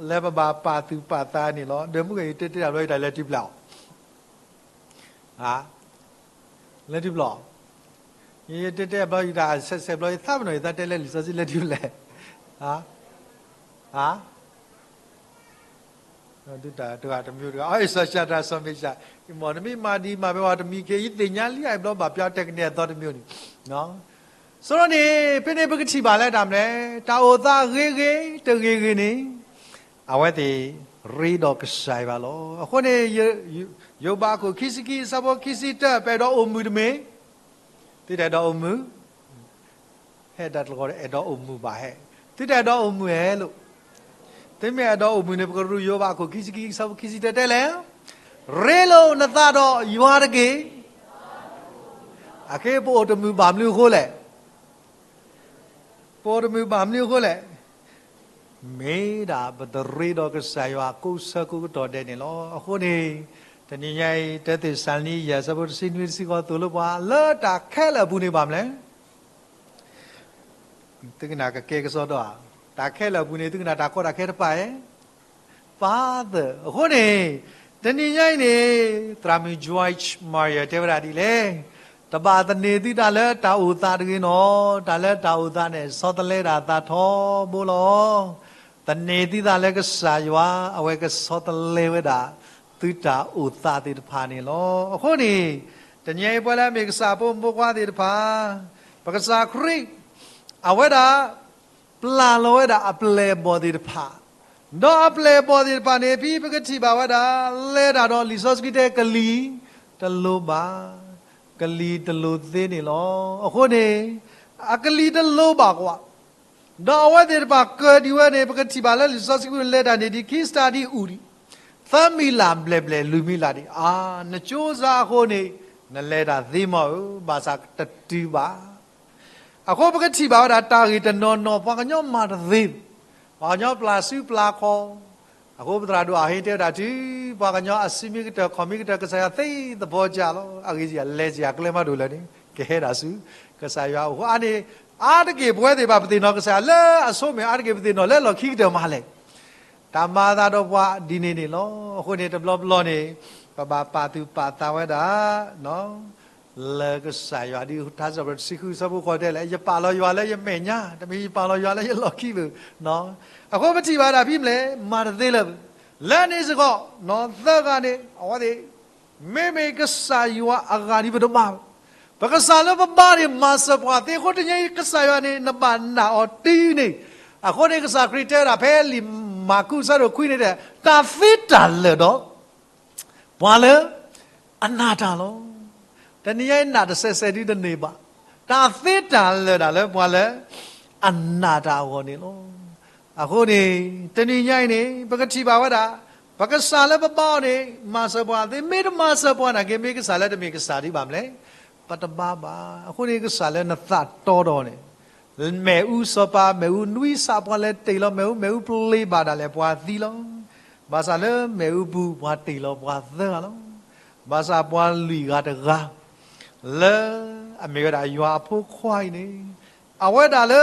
လၢပဘၣ်ပာ်သူၣ်ပာ်သးန့ၣ်လီၤ. ဒီးမုၢ်ဂ့ၤယတဲတဲတၢ်ဘျီယတၢ်လဲၤတုၤဖျဲးအီၤ, လဲၤတုၤဖျဲး, ယတဲတဲဘျီယတၢ်ဆဲးဆဲးဘျီယသးပ့ၤနီၣ် ယသးတဲလၢလံာ်စီဆှံလဲၤတုၤဖျဲး, တဂၤတမံၤတဂၤ အီ စီၤၡၤဒြးစီၤမ့ၤၡး, မ်နမ့ၢ်မၤဒံးမၤဘဲဝဲတမံၤက့ၤ ယသ့ၣ်ညါလံ အဘျီဘၣ်ပျီတဲကနဲၣ်အသီတမံၤန့ၣ်, ဆိန့ၣ် ဖဲန့ၣ်ပကထံၣ်ဘၣ်လၢတၢ်မနုၤလဲၣ်, တၢ်အိၣ်သးဂ့ၤဂ့ၤတဂ့ၤဂ့ၤန့ၣ် အဝဲသ့ၣ်ရ့ဒီးကစၢ်ယွၤလီၤ. အဃိန့ၣ် ယိၤဘးအခိၣ်ခံဆံခံ အဆၢဖိခံဆံတၢ ပအဲၣ်ဒိးအိၣ်မုာ်တမ့ၢ်, သုတအဲၣ်ဒိးအိၣ်မုာ် ဟဲဒၣ်တလီၤအဲၣ်ဒိးအိၣ်မုာ်ဘၣ်ဟဲ, သုတအဲၣ်ဒိးအိၣ်မုာ်ဟဲလိာ်, သုမ့ၢ်အဲၣ်ဒိးအိၣ်မုာ်န့ၣ် ပကရူၢ်ယိၤဘးအခိၣ်ခံဆံခံ အဆၢဖိခံဆံတၢတဲလဲၣ်, ရ့လိာ်နသးဒီးယွၤတက့ၢ်. အဃိပအိၣ်တမုာ်ဘၣ်မနုၤအဃိလဲၣ် ပအိၣ်တမုာ်ဘၣ်မနုၤအဃိလဲၣ်, မ့ၢ်ဒၣ်ပတရ့ဒီးကစၢ်ယွၤကိးဆၢကိးကတီၢ်ဒဲးန့ၣ်လီၤ. အဃိန့ၣ် တနံၤညါအံၤ တၢသ့းစၤလနံ ယဲၢ် အဆၢဖိတဆံနွံတဆံဃိးသိၣ်လိပှၤ လၢတၢ်ခဲလၢာ်အပူၤန့ၣ်ဘၣ်မနုၤလဲၣ် သုကနၣ်ကကဲကစီဒီဧါ, တၢ်ခဲလၢာ်အပူၤန့ၣ် သုကနၣ်တၢ်ကီတၢ်ခဲတပာ်ဧါ, ပာ်သၢ. အဃိန့ၣ် တနံၤညါအံၤန့ၣ် သရၣ်မုၣ် Joyce Meyer တဲဝဲဒၣ်ဒ်လဲၣ်, တဘၣ်သန့ၤသုတၢ်လၢတၢ်အိၣ်သးတဂ့ၤနီၤ, တၢ်လၢတၢ်အိၣ်သးန့ၣ် ဆီတလဲဒၣ်သးထီဘိလီၤ. သန့ၤသုသးလၢကစၢ်ယွၤ အဝဲကဆီတလဲဝဲဒၣ် သုတၢ်အိၣ်သးသ့ၣ်တဖၣ်န့ၣ်လီၤ. အဃိန့ၣ် တနံၤအံၤပဝဲလၢအမ့ၢ်ကစၢ်ဖိမုၣ်ဖိခွါသ့ၣ်တဖၣ်, ပကစၢ်ခရံာ် အဝဲဒၣ် ပျၢ်လီၤဝဲဒၣ်အပျဲၢ်အဘီၣ်သ့ၣ်တဖၣ်, ဒီးအပျဲၢ်အဘီၣ်သ့ၣ်တဖၣ်န့ၣ် ဖဲပကထံၣ်ဘၣ်ဝဲဒၣ် လဲၤတၢ်ဒီးလံာ်စီဆှံတဲကလံၤတလိၤဘၣ်, ကလံၤတလိၤသ့န့ၣ်လီၤ. အဃိန့ၣ် အကလံၤတလိၤဘၣ်ကွၢ် ဒီးအဝဲသ့ၣ်တဖၣ်ကၢၤဒံးဝဲန့ၣ် ပကထံၣ်ဘၣ်လၢလံာ်စီဆှံပူၤ လဲၤတၢ်န့ၣ်ဒံး ခံစတၢ်ဒံးအူၣ်ဒံး သၢမံၤလၢ်ဘျဲၣ်ဘျဲၣ်လွံၢ်မံၤလၢ်ဒံး, အါ, နကၠိစါအဃိန့ၣ် နလဲၤတၢ်သ့မီၤဧၢ, ဘၣ်ဆၣ်တတုၤဘၣ်. အဃိပကထံၣ်ဘၣ်ဝဲဒၣ်တၢ်ဂ့ၢ်တနီၤနီၤ ပှၤကညီမၤတသ့, ပှၤကညီပျၢ်စုပျၢ်ခီၣ်, အဃိပသရၣ်ဒိၣ်အဟ့ၣ်တဲဝဲဒၣ်တုၤ ပှၤကညီအစုမ့ၢ်ကတၢၢ်ခီၣ်မ့ၢ်ကတၢၢ် ကစၢ်ယွၤသ့သဖီကၢ်လီၤ. အဂ့ၢ်စံးလဲၤစံးအကျဲမးဒိၣ်လၢာ်န့ၣ် ကဟဲဒၣ်ဆူ ကစၢ်ယွၤအအိၣ်အဃိန့ၣ် အါတက့ၢ်ပဝဲသ့ၣ်တဖၣ်ပသ့ၣ်နီၣ်ကစၢ်ယွၤလၢအဆိမ့ၢ် အါတက့ၢ်ပသ့ၣ်နီၣ်လၢလီၢ်ခံကတၢၢ်မးလဲၣ်. တၢ်မၤအသးဒီးပှၤဒ်န့ၣ်န့ၣ်လီၤ. အဃိန့ၣ်တဘျီဘျီန့ၣ် ပဘၣ်ပာ်သူၣ်ပာ်သးဝဲဒၣ် လၢကစၢ်ယွၤဒ်ထါစံးပတြၢၤတဆံဃုအဆၢဖိဃိးတဲလဲၣ်, ယပာ်လီၤယွၤလၢယမဲာ်ညါ, တမ့ၢ်ယပာ်လီၤယွၤလၢယလီၢ်ခံဘၣ်. အဃိပထံၣ်ဘၣ်ဒၣ်ဖဲမနုၤလဲၣ် မၤတသ့လၢၤဘၣ်. လၢန့ၣ်စ့ၢ်ကီး သၢဂၤန့ၣ် အဝဲသ့ၣ် မ့မ့ၢ်ကစၢ်ယွၤအဂၤဒ်ပတဘၣ်ဘၣ်. ပကစၢ်လၢပဘါန့ၣ် မၤစၢၤပှၤသ့အဃိ တနံၤအံၤကစၢ်ယွၤန့ၣ် နဘၣ်နာ်အီၤတုၤန့ၣ်. အဃိန့ၣ် ကစၢ်ခရံာ်တဲဝဲဒၣ်ဖဲလံာ်မၢ်ကူးအဆၢဒိၣ်ခွံန့ၣ်ဒီး တၢ်သ့တၢ်လၢာ်ဒီး ပှၤလၢအနာ်တၢ်လီၤ. တနံၤအံၤနာ်တစဲးစဲးဒုတန့ၢ်ဘၣ်. တၢ်သ့တၢ်လၢာ်ဒၣ်လၢပှၤလၢအနာ်တၢ်အဂီၢ်န့ၣ်လီၤ. အဃိန့ၣ် တနံၤညါအံၤန့ၣ် ပကထံၣ်ဘၣ်ဝဲဒၣ် ပကစၢ်လၢပဘါအီၤန့ၣ် မၤစၢၤပှၤသ့, မ့ၢ်တမၤစၢၤပှၤနာ်က့ မ့ၢ်ကစၢ်လၢတမ့ၢ်ကစၢ်ဒံးဘၣ်မနုၤလဲၣ် ပတဘါဘၣ်. အဃိန့ၣ် ကစၢ်လၢနသးတီဒီးန့ၣ် မ့ၣ်အူစီၤပၤ မ့ၣ်အူနွံစး ပှၤလဲၤတ့ၢ်လီၤမ့ၣ်အူ, မ့ၣ်အူပျ့ၤဘၣ်ဒၣ်လဲာ် ပှၤသံလီၤ. ဘၣ်ဆၣ်လၢမ့ၣ်အူပူၤ ပှၤတ့ၢ်လီၤပှၤသၢဂၤလီၤ. ဘၣ်ဆၣ်ပှၤလွံၢ်ဂၤတဂၤ လၢအမ့ၢ်ဝဲဒၣ်ယွၤအဖိခွါအံၤန့ၣ် အဝဲဒၣ်လၢ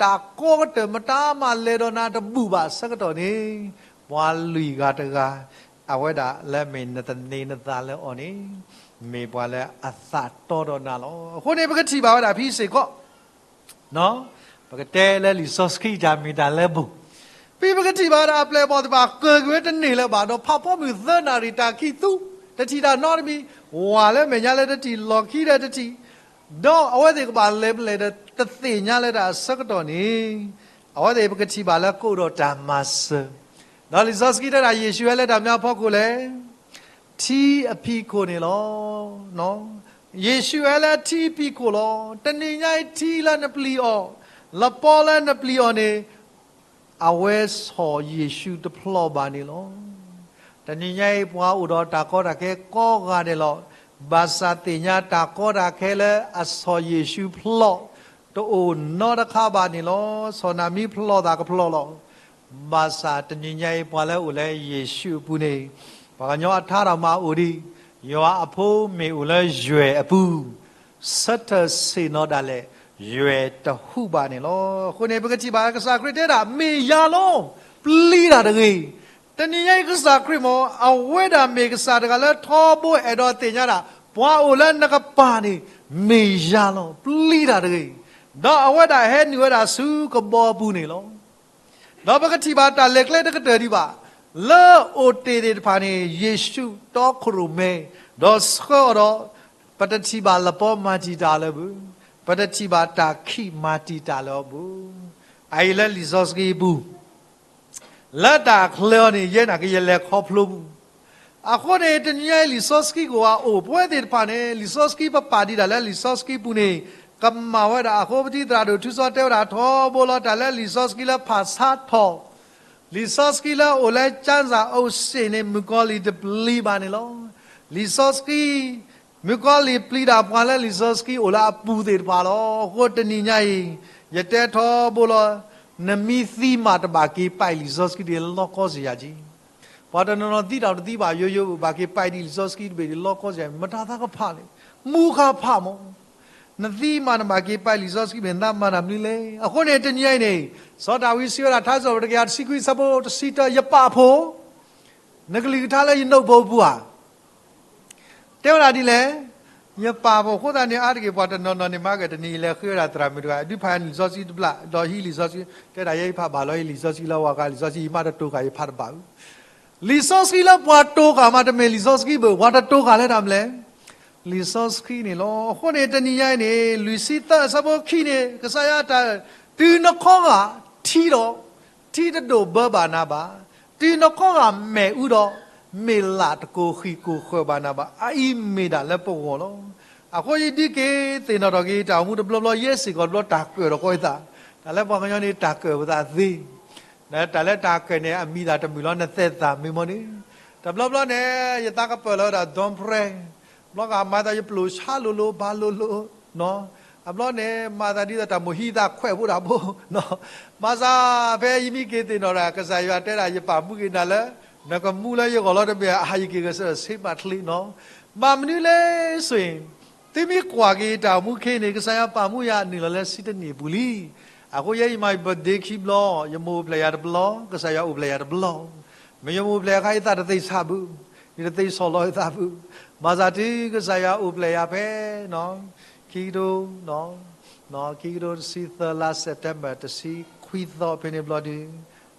တၢ်ကီကတၢၢ်မတၤမးလဲၤဒီးနၤတဘူၣ်ဘၣ်ဆၢကတီၢ်န့ၣ် ပှၤလွံၢ်ဂၤတဂၤ အဝဲဒၣ်လၢမ့ၢ်နသန့ၤနသးလၢအီၤန့ၣ် မ့ၢ်ပှၤလၢအသးတီဒီးနၤလီၤ. အဃိန့ၣ် ပကထံၣ်ဘၣ်ဝဲဒၣ်ဖဲစ့ၢ်ကီး ပကတဲလၢလံာ်စီဆှံတၢ်မ့ၢ်တၢ်လၢပူၤ, ဖဲပကထံၣ်ဘၣ်ဝဲဒၣ်အပျဲၢ်အဘီၣ်သ့ၣ်တဖၣ် ကၢၤကွံာ်ဝဲတန့ၢ်လၢၤဘၣ်ဒီး ဖးဖီမုၢ်သၢနၣ်ရံၣ်တၢ်ခံးသူ တထံၣ်တၢ်နီတမံၤ, ဝၤလၢမဲာ်ညါလၢတထံၣ် လီၢ်ခံလၢတထံၣ်, ဒီးအဝဲသ့ၣ်ကဘၣ်လဲၤပလဲၣ်ဒီး တသ့ၣ်ညါလၢၤတၢ်အဆၢကတီၢ်န့ၣ် အဝဲသ့ၣ်ပကထံၣ်ဘၣ်လၢကအိၣ်ဒီးတၢ်မၤစၢၤ, ဒီးလံာ်စီဆှံတဲဒၣ် ယ့ၣ်ၡူးဟဲလၢတၢ်မနုၤအဖီခိၣ်လဲၣ်, ထံအဖံးခိၣ်န့ၣ်လီၤ. ယ့ၣ်ၡူးဟဲလၢထံအဖံးခိၣ်လီၤ. တနံၤညါအံၤထံလၢနပျံၤအီၤ, လပီလၢနပျံၤအီၤန့ၣ် အဝဲဆီၣ်ယ့ၣ်ၡူးတဖျီဘၣ်န့ၣ်လီၤ. တနံၤညါအံၤပှၤအိၣ်ဒီးတၢ်ကီတၢ်ခဲကိးဂၤဒဲးလီၤ. ဘၣ်ဆၣ်သ့ၣ်ညါတၢ်ကီတၢ်ခဲလၢအဆီၣ်ယ့ၣ်ၡူးဖျီ တအိၣ်နီတခါဘၣ်န့ၣ်လီၤ. ဆီၣ်နၤမ့ၢ်ဖျီသးကဖျီလီၤ. ဘၣ်ဆၣ်တနံၤညါအံၤပှၤလၢအိၣ်လၢယ့ၣ်ၡူးအပူၤန့ၣ် ပှၤကညီအထါတၢ်မၤအိၣ်ဒံး, ယွၤအဖိမ့ၢ်အိၣ်လၢယွဲၢ်အပူၤ ဆၢထၢၣ်ဆ့ၣ်နီၤဒၣ်လဲာ် ယွဲၢ်တဟူးဘၣ်န့ၣ်လီၤ. အဃိန့ၣ် ပကထံၣ်ဘၣ်ကစၢ်ခရံာ်တဲဒၣ် မ့ၢ်ယၤလီၤ, ပျံၤတၢ်တဂ့ၤ. တနံၤညါအံၤကစၢ်ခရံာ်မ့ၢ် အဝဲဒၣ်မ့ၢ်ကစၢ်တဂၤလၢထီဘိအဲၣ်ဒိးသ့ၣ်ညါဒၣ် ပှၤအိၣ်လၢနကပၤန့ၣ် မ့ၢ်ယၤလီၤ, ပျံၤတၢ်တဂ့ၤ. ဒီးအဝဲဒၣ်ဟဲနုာ်ဝဲဒၣ်ဆူကဘီအပူၤန့ၣ်လီၤ. ဒီးပကထံၣ်ဘၣ်တၢ်လဲၤကျဲတကတၢၢ်ဒံးဘၣ်, လၢအိၣ်တ့ၢ်သ့ၣ်တဖၣ်န့ၣ် ယ့ၣ်ၡူးတီခိၣ်ရိၣ်မဲ, ဒီးဆှၢအီၤဒီး ပတထံၣ်ဘၣ်လပီမၤတံာ်တာ်လၢအပူၤ, ပတထံၣ်ဘၣ်တၢ်ခံးမၤတံာ်တာ်လၢအပူၤ, အအံၤလၢလံာ်စီဆှံအပူၤ လၢတၢ်ချၢအီၤန့ၣ် ယဲနာ်က့ၤယလဲၤခီဖျိပူၤ. အဃိန့ၣ် တနံၤညါအံၤလံာ်စီဆှံကအိၣ် ပဝဲသ့ၣ်တဖၣ်န့ၣ် လံာ်စီဆှံပပာ်ဒံးတၢ်လၢလံာ်စီဆှံပူၤန့ၣ် ကမၤဝဲဒၣ်အဃိ ပတံၤသရၣ်ဒိၣ်ထူစီတဲဝဲဒၣ်ထီဘိလီၤ တၢ်လၢလံာ်စီဆှံလၢဖးဆါထီၣ် လံာ်စီဆှံလၢအိၣ်လၢကၠၢ်စၢ်အိၣ်စ့ၣ်န့ၣ် မုၣ်ကီၤလံၢ်တပျံၤဘၣ်န့ၣ်လီၤ. လံာ်စီဆှံ မုၣ်ကီၤလံၢ်ပျံၤတၢ်ပှၤလၢလံာ်စီဆှံအိၣ်လၢအပူၤသ့ၣ်တဖၣ်လီၤ. အဃိတနံၤညါအံၤ ယတဲထီဘိလီၤ, နမ့ၢ်သံမးတဘၣ်က့ၤပာ်လံာ်စီဆှံဒ်လီၢ်ကီၢ်စယၤက့ၤ. ပှၤတနီၤနီၤသံတၢ်တသံဘၣ်ယိယိ ဘၣ်က့ၤပာ်ဒံးလံာ်စီဆှံတဘ့ၣ်ဒ်လီၢ်ကီၢ်စယၤ မတၤသးကဖးလဲၣ်, မူခါဖးမး နသံမးနဘၣ်က့ၤပာ်လံာ်စီဆှံဘ့ၣ် နသးမၤတၢ်မနုၤလဲၣ်. အဃိန့ၣ် တနံၤညါအံၤန့ၣ် စီၤဒၤဝံးစံးဝဲဒၣ် ထါစံးပတြၢၤတကယၤတဆံခွံအဆၢဖိတဆံတၢ ယပာ်ဖှိၣ် နကလုၢ်ကထါလၢယနိၣ်ဖိပူၤဧါ. တဲဝဲဒၣ်ဒ်လဲၣ်, ယပာ်ဖှိၣ်အဃိသတးန့ၣ် အါတက့ၢ်ပှၤတနီၤနီၤန့ၣ် မၤကတနံၤအံၤလဲၤဃ့ဝဲဒၣ်သရၣ်မုၣ်တဂၤ ဒုးဖးလံာ်စီဆှံတဘျီ ဒီးဟံးလံာ်စီဆှံ, တဲဒၣ်ယဲယဖးဘၣ်လီၤ ယလံာ်စီဆှံလၢဝၤဃး လံာ်စီဆှံယမးတတိၤဃာ် ယဖးတဘၣ်ဘၣ်. လံာ်စီဆှံလၢပှၤတိၤဃာ်မးတမ့ၢ်လံာ်စီဆှံဘၣ်, ပှၤတတိၤဃာ်လၢတၢ်မနုၤလဲၣ်, လံာ်စီဆှံန့ၣ်လီၤ. အဃိန့ၣ် တနံၤညါအံၤန့ၣ် လွံၢ်ဆံသၢအဆၢဖိခံန့ၣ် ကစၢ်ယွၤတၢ် တုၤနခီဂာ်ထံဒီး ထံတဒိၣ်ဘၢဘၣ်နၤဘၣ်, တုၤနခီဂာ်မဲာ်အူဒီး မ့ၢ်လၢ်တကိၢ်ဃံးကိၢ်ဃၢၤဘၣ်နၤဘၣ်, အအံၤမ့ၢ်ဒၣ်လၢပဂီၢ်လီၤ. အဃိယဒုးက့ၤသ့ၣ်နီၣ်ထီၣ်က့ၤတၢ်အိၣ်မူတဘျီဘျီ ယဲစ့ၢ်ကီးတဘျီတၢ်ကၢၣ်ဒီးကီယသး, တၢ်လၢပှၤကညီန့ၣ် တၢ်ကၢၣ်ပသးသ့ တၢ်လၢတၢ်ကၢၣ်န့ၣ် အမံၤသးတမုာ်လီၤ နသဲးသးမ့ၢ်မ့ၢ်န့ၣ်, တဘျီဘျီန့ၣ် ယသးကပၢၢ်လီၤဝဲဒၣ် ဒွန်ဖရဲ, ဘျီဂာ်မၤသးယပျိၢ်ဆါလိၤလိၤဘၣ်လိၤလိၤ, အဘျီန့ၣ် မၤသးဒ်သိးတၢ်မိၢ်ဟံးသးခွဲးဖိတၢ်ဖိ, ဘၣ်ဆၣ်ဖဲယမ့ၢ်က့ၤသ့ၣ်နီၣ်ဒၣ် ကစၢ်ယွၤတဲဒၣ် ယပာ်မူက့ၤနၤလၢ နကမူလၢယဂီၢ်လီၤတမ့ၢ် အဟးယက့ၤဂဲၤဆၢထၢၣ်ဆ့မးချ့နီၤ, ဘၣ်မနုၤလဲၣ်ဆိၣ်အံၤ သုမ့ၢ်ကွၢ်က့ၤတၢ်အိၣ်မူခဲအံၤန့ၣ် ကစၢ်ယွၤပာ်မူယၤနုာ်လီၤလၢဆံတနံၣ်အပူၤလံ. အဃိယဲယမၤယ birthday ခံဘျီ, ယမိၢ်အိၣ်ဖျဲၣ်ယၤတဘျီ, ကစၢ်ယွၤအိၣ်ဖျဲၣ်ယၤတဘျီ, မ့ၢ်ယမိၢ်အိၣ်ဖျဲၣ်ယၤခါယသးတသ့ဆးဘၣ်, ယတသ့ဆီၣ်လီၤယသးဘၣ်, ဘၣ်ဆၣ်တုၤကစၢ်ယွၤအိၣ်ဖျဲၣ်ယၤဖဲ ခံကထိ ခံကထိတဆံသၢလါ September တဆံခွံသီဖဲန့ၣ်ဘျီဒုး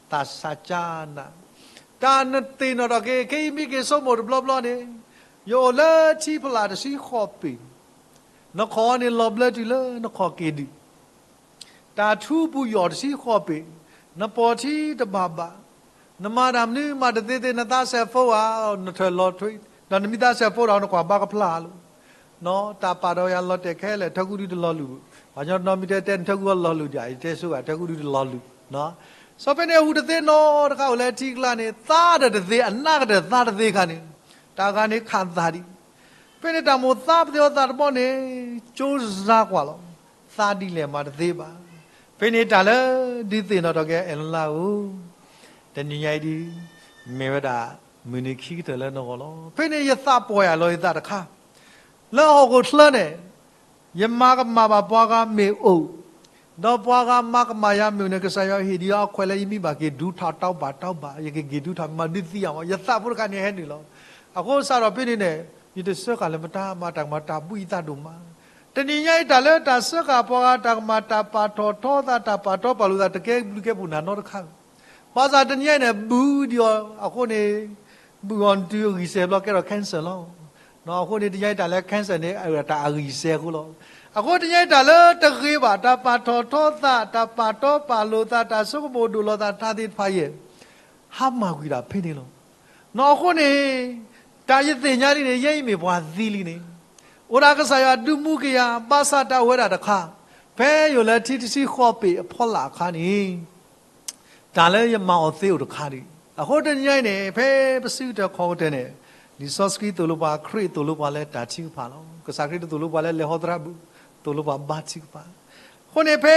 သးစၢ်ကၢ်နး, တၢ်နသ့ၣ်နီၣ်ထီၣ်က့ၤ ခဲအံၤမ့ၢ်က့ၤဆိကမိၣ်တဘျီဘျီန့ၣ်, ယအိၣ်လၢထံဖီလာ်တဆံဃိးပ့ၤ, နခီၣ်န့ၣ်လီၤဘျၢတုၤလၢနခီၣ်က့ၤဒုး တၢ်ထူပူၤယီၢ်တဆံဃိးပ့ၤ, နပိာ်ထံတဘၣ်ဘၣ်, နမၤတၢ်မနုၤမၤတသ့သ့ နသးစဲးဖိဧါ, နထၢၣ်လီၤထွံ, ဒီးနမ့ၢ်သးစဲးဖိဒီး နကွၢ်ဘါကဖျါလီၤ. တၢ်ပာ်ဒီးယၤလီၤတဲာ်ခဲလၢာ် ထၢကူဒုတလီၤလုၢ်, ပှၤကညီတနီၤမ့ၢ်တဲတဲ နထၢကူလီၤလုၢ်ဒံး ယတဲဆိဂၤ ထၢကူဒုတလီၤလုၢ်. စီၤဖဲန့ၣ်အဟူးတသ့နီတခါ အိၣ်လၢထံကျါန့ၣ် သါဒီးတသ့ အနးကတၢၢ်သါတသ့အခါန့ၣ်, တၢ်ဂၤန့ၣ်ခးသးဒံး, ဖဲန့ၣ်တၢ်မိၣ်သါပသ့အီၤသးတဘီန့ၣ် ကၠိစါကွၢ်လီၤ, သါဒ်လဲၣ်မၤတသ့ဘၣ်. ဖဲန့ၣ်တၢ်လၢဒုးသ့ၣ်နီၣ်ထီၣ်က့ၤ အဲၣ်လါဧၢ, တနံၤညါအံၤဒုး မ့ၢ်ဝဲဒၣ် မုၢ်နံၤခံကတၢၢ်လၢနဂီၢ်လီၤ. ဖဲန့ၣ်ယသးပှၢ်ယၤလီၤယသးတခါ, လၢဟီၣ်ခိၣ်ချၢန့ၣ် ယမၤကမၣ်ဘၣ်ပှၤဂၤမ့ၢ်အိၣ်, ဒီးပှၤဂၤမၤကမၣ်ယၤမ့ၢ်အိၣ်န့ၣ် ကစၢ်ယွၤဟ့ၣ်ဒံးအီၤအခွဲးလၢယမ့ၢ်ဘၣ်က့ၤဒူထီၣ်တီဘၣ်တီဘၣ် ယကက့ၤဒူထီၣ်မ့ၢ်မၤဒုးသံယၤမး ယသးဖိတခါန့ၣ်ဟဲနုာ်လီၤ. အဃိစးထီၣ်ဖဲန့ၣ်န့ၣ် ယတစၢဃာ်လၢမတၤမၤတၢ်ကမၤတၢ်ဘှံးယသးဒိၣ်မး. တနံၤညါအံၤတၢ်လၢတၢ်စၢဃာ်ပှၤဂၤတၢ်ကမၤတၢ်ပာ်ထီၣ်ထီသး တၢ်ပာ်တီပာ်လိာ်သး တကဲဘျုးကဲဖှိၣ်နၤနီတခါ. ဘၣ်ဆၣ်တနံၤညါအံၤန့ၣ် ဘုဒံးအီၤအဃိန့ၣ် ဘုၣ်အီၤတုၤအဂံၢ်စဲးဘျီကဲထီၣ် cancer လီၤ. အဃိန့ၣ် တညါအံၤတၢ်လၢ cancer န့ၣ် တၢ်အဂံၢ်စဲးအဃိလီၤ. အဃိတညါအံၤတၢ်လၢတဂ့ၤဘၣ်, တၢ်ပာ်ထီၣ်ထီသး, တၢ်ပာ်တီပာ်လိၤသး, တၢ်ဆိကမိၣ်ဒိၣ်လီၤသး တၢ်သ့ၣ်တဖၣ်ယဲၢ် ဟါမၢ်ကွံာ်ဒၣ်ဖဲန့ၣ်လီၤ. အဃိန့ၣ် တၢ်ယသ့ၣ်ညါလံန့ၣ် ယဲအံၤမ့ၢ်ပှၤသံလံန့ၣ် အိၣ်ဒၣ်ကစၢ်ယွၤဒုးမူက့ၤယၤ ဘၣ်ဆၣ်တၢ်အိၣ်ဝဲဒၣ်တခါ, ဖဲယအိၣ်လၢထံတဆံဃိးပ့ၤအဖီလာ်အခါန့ၣ် တၢ်လၢယမၤအီၤသ့အိၣ်တခါဒံး. အဃိတနံၤညါအံၤန့ၣ် ဖဲပစုကတၢၢ်ခီၣ်ကတၢၢ်န့ၣ် လံာ်စီဆှံသိၣ်လိပှၤ ခရံာ်သိၣ်လိပှၤလၢတၢ်ထုကဖၣ်လီၤ. ကစၢ်ခရံာ်တသိၣ်လိပှၤလၢလဲၤဟီသရၣ်ဘုး, သိၣ်လိပှၤဘါထုကဖၣ်. အဃိန့ၣ် ဖဲ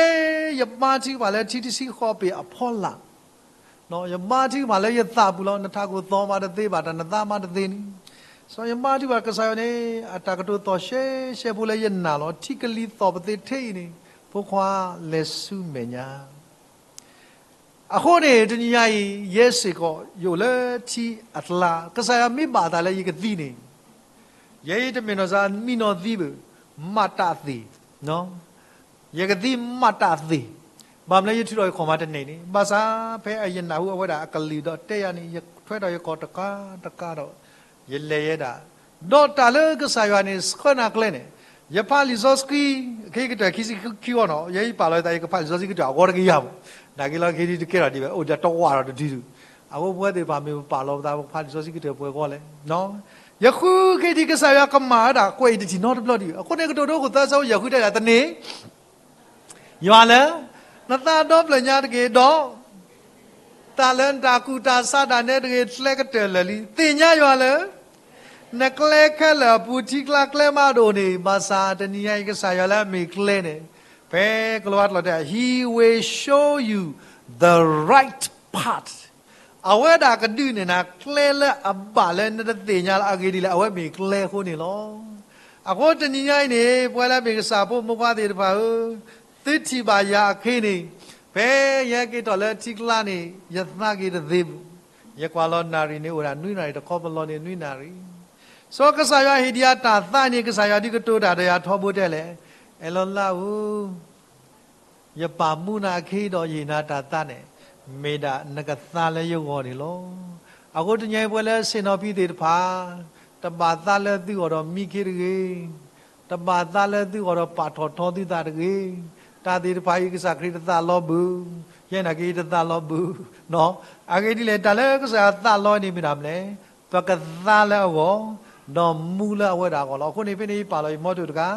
ယဘါထုကဖၣ်လၢထံတဆံဃိးပ့ၤအဖီလာ် ယဘါထုကဖၣ်လၢယသးပူၤလီၤ. နထးခိၣ်သီမးတသ့ဘၣ်, တၢ်နသးမးတသ့န့ၣ်, စီၤယဘါထုကဖၣ်ကစၢ်ယွၤန့ၣ် အတၢ်ကတိၤသီၣ်ရှဲရှဲဖိလၢယနာ်လီၤ. ထံကလံၤသီၣ်ပသ့ထဲအံၤန့ၣ် ဖိခွါလဲၤဆူမဲာ်ညါ. အဃိန့ၣ် တနံၤညါအံၤ ယဲစ့ၢ်ကီး ယအိၣ်လၢထံအကျါ, ကစၢ်ယွၤမ့ၢ်ဘၣ်အသးလၢယကသံန့ၣ် ယဲအံၤတမ့ၢ်နီၢ်စၢ်မံနီၢ်သံဘၣ်, မၤတၢ်သ့ၣ်, ယကသံမၤတၢ်သ့ၣ်, ဘၣ်မနုၤလၢယထုးထီၣ်ယခီၣ်မးတန့ၢ်န့ၣ်, ဘၣ်ဆၣ်ဖဲအယနာ်ဟူအဝဲဒၣ်အကလုၢ်ဒီးတဲယၤန့ၣ် ယထွဲထီၣ်ယခီၣ်တကးတကးဒီး ယလဲၤယဲဒၣ်, ဒီးတၢ်လၢကစၢ်ယွၤန့ၣ် ဆှၢနၤကျဲန့ၣ်, ယဖးလံာ်စီဆှံ ခ့ကတၢၢ်ခံဆံခံဂီၢ်နီၤ, ယဲယပာ်လီၤယသး ယကဖးလံာ်စီဆှံကတၢၢ်အဂီၢ်တကယၤမး, နာ်က့လီၤ ခ့ဒံတကဲထီၣ်ဒံးဘၣ်, အိၣ်ဒီးတဝၢ်ဒီးတဒုဒု, အဃိပဝဲသ့ၣ်တဖၣ်မ့ၢ်ပပာ်လီၤပသး ပကဖးလံာ်စီဆှံကတၢၢ်ပှဲၤဂီၢ်လဲၣ် ယဃုခ့ဒံး ကစၢ်ယွၤကမၤဝဲဒၣ်ကွဲးအံၤတထံၣ်နီတဘျီဒံး, အဃိန့ၣ် ကတိၤဒိခိၣ်သၢဆၢဖိ ယဃုတဲဒၣ်တန့ၢ် ယွၤလၢ နသးဒီဖျၢၣ်ညါတက့ၢ်, ဒီး တၢ်လၢနတၢ်ကူၣ်တၢ်ဆးဒၣ်နဲတဂ့ၤ ကျဲကတၢၢ်လၢာ်လံ, သ့ၣ်ညါယွၤလၢ နကျဲခဲလၢာ်အပူၤ ထံကျါကျဲမးတအိၣ်န့ၣ်, ဘၣ်ဆၣ်တနံၤညါအံၤ ကစၢ်ယွၤလၢအမ့ၢ်ကျဲန့ၣ်, ဖဲကလံးဝါတလီၤတဲ He will show you the right path. အဝဲဒၣ်ကဒုးနဲၣ်နၤကျဲလၢအဘၣ်လၢနတသ့ၣ်ညါလၢအဂ့ၢ်ဒ်လဲၣ်, အဝဲမ့ၢ်ကျဲအဃိန့ၣ်လီၤ. အဃိတနံၤညါအံၤန့ၣ် ပဝဲလၢမ့ၢ်ကစၢ်ဖိမိၢ်ပှၢ်သ့ၣ်တဖၣ်ဧၢ, သုထံၣ်ဘၣ်ယၤအခံန့ၣ်, ဖဲယဟဲက့ၤထီၣ်လၢထံကျါန့ၣ် ယသးက့ၤတသ့ဘၣ်, ယကွၢ်လီၤနၣ်ရံၣ်န့ၣ်အိၣ်ဒၣ်နွံနၣ်ရံၣ်, တခီပလီၢ်န့ၣ်နွံနၣ်ရံၣ်, စီၤကစၢ်ယွၤဟ့ၣ်ဒံးယၤတၢ်သးန့ၣ် ကစၢ်ယွၤဒုးကတိၤတၢ်ဒီးယၤထီဘိတဲလဲၣ်, အဲၣ်လီၤလါဧၢ ယပာ်မူနၤအခံဒီးယဟ့ၣ်နၤတၢ်သးန့ၣ်, မ့ၢ်ဒၣ်နကသါလၢယဂီၢ်န့ၣ်လီၤ. အဃိတနံၤအံၤပဝဲလၢဆ့ၣ်နီၤဖံသ့ၣ်တဖၣ်, တဘၣ်သးလၢသုဂီၢ်ဒီးမံခ့တဂ့ၤ, တဘၣ်သးလၢသုဂီၢ်ဒီးပာ်ထီၣ်ထီသုသးတဂ့ၤ, တၢ်သ့ၣ်တဖၣ်အံၤကစၢ်ခရံာ်တသးလီဘၣ်, ယဲနာ်က့တသးလီဘၣ်, အဂ့ၢ်ဒ်လဲၣ် တၢ်လၢကစၢ်ယွၤသးလီန့ၣ်မ့ၢ်ဒၣ်မနုၤလဲၣ်, ပကသါလၢအဂီၢ်, ဒီးမူလၢအဝဲဒၣ်အဂီၢ်လီၤ. အဃိန့ၣ်ဖဲန့ၣ်ယပာ်လီၤယမီထိၣ်တဂၤ,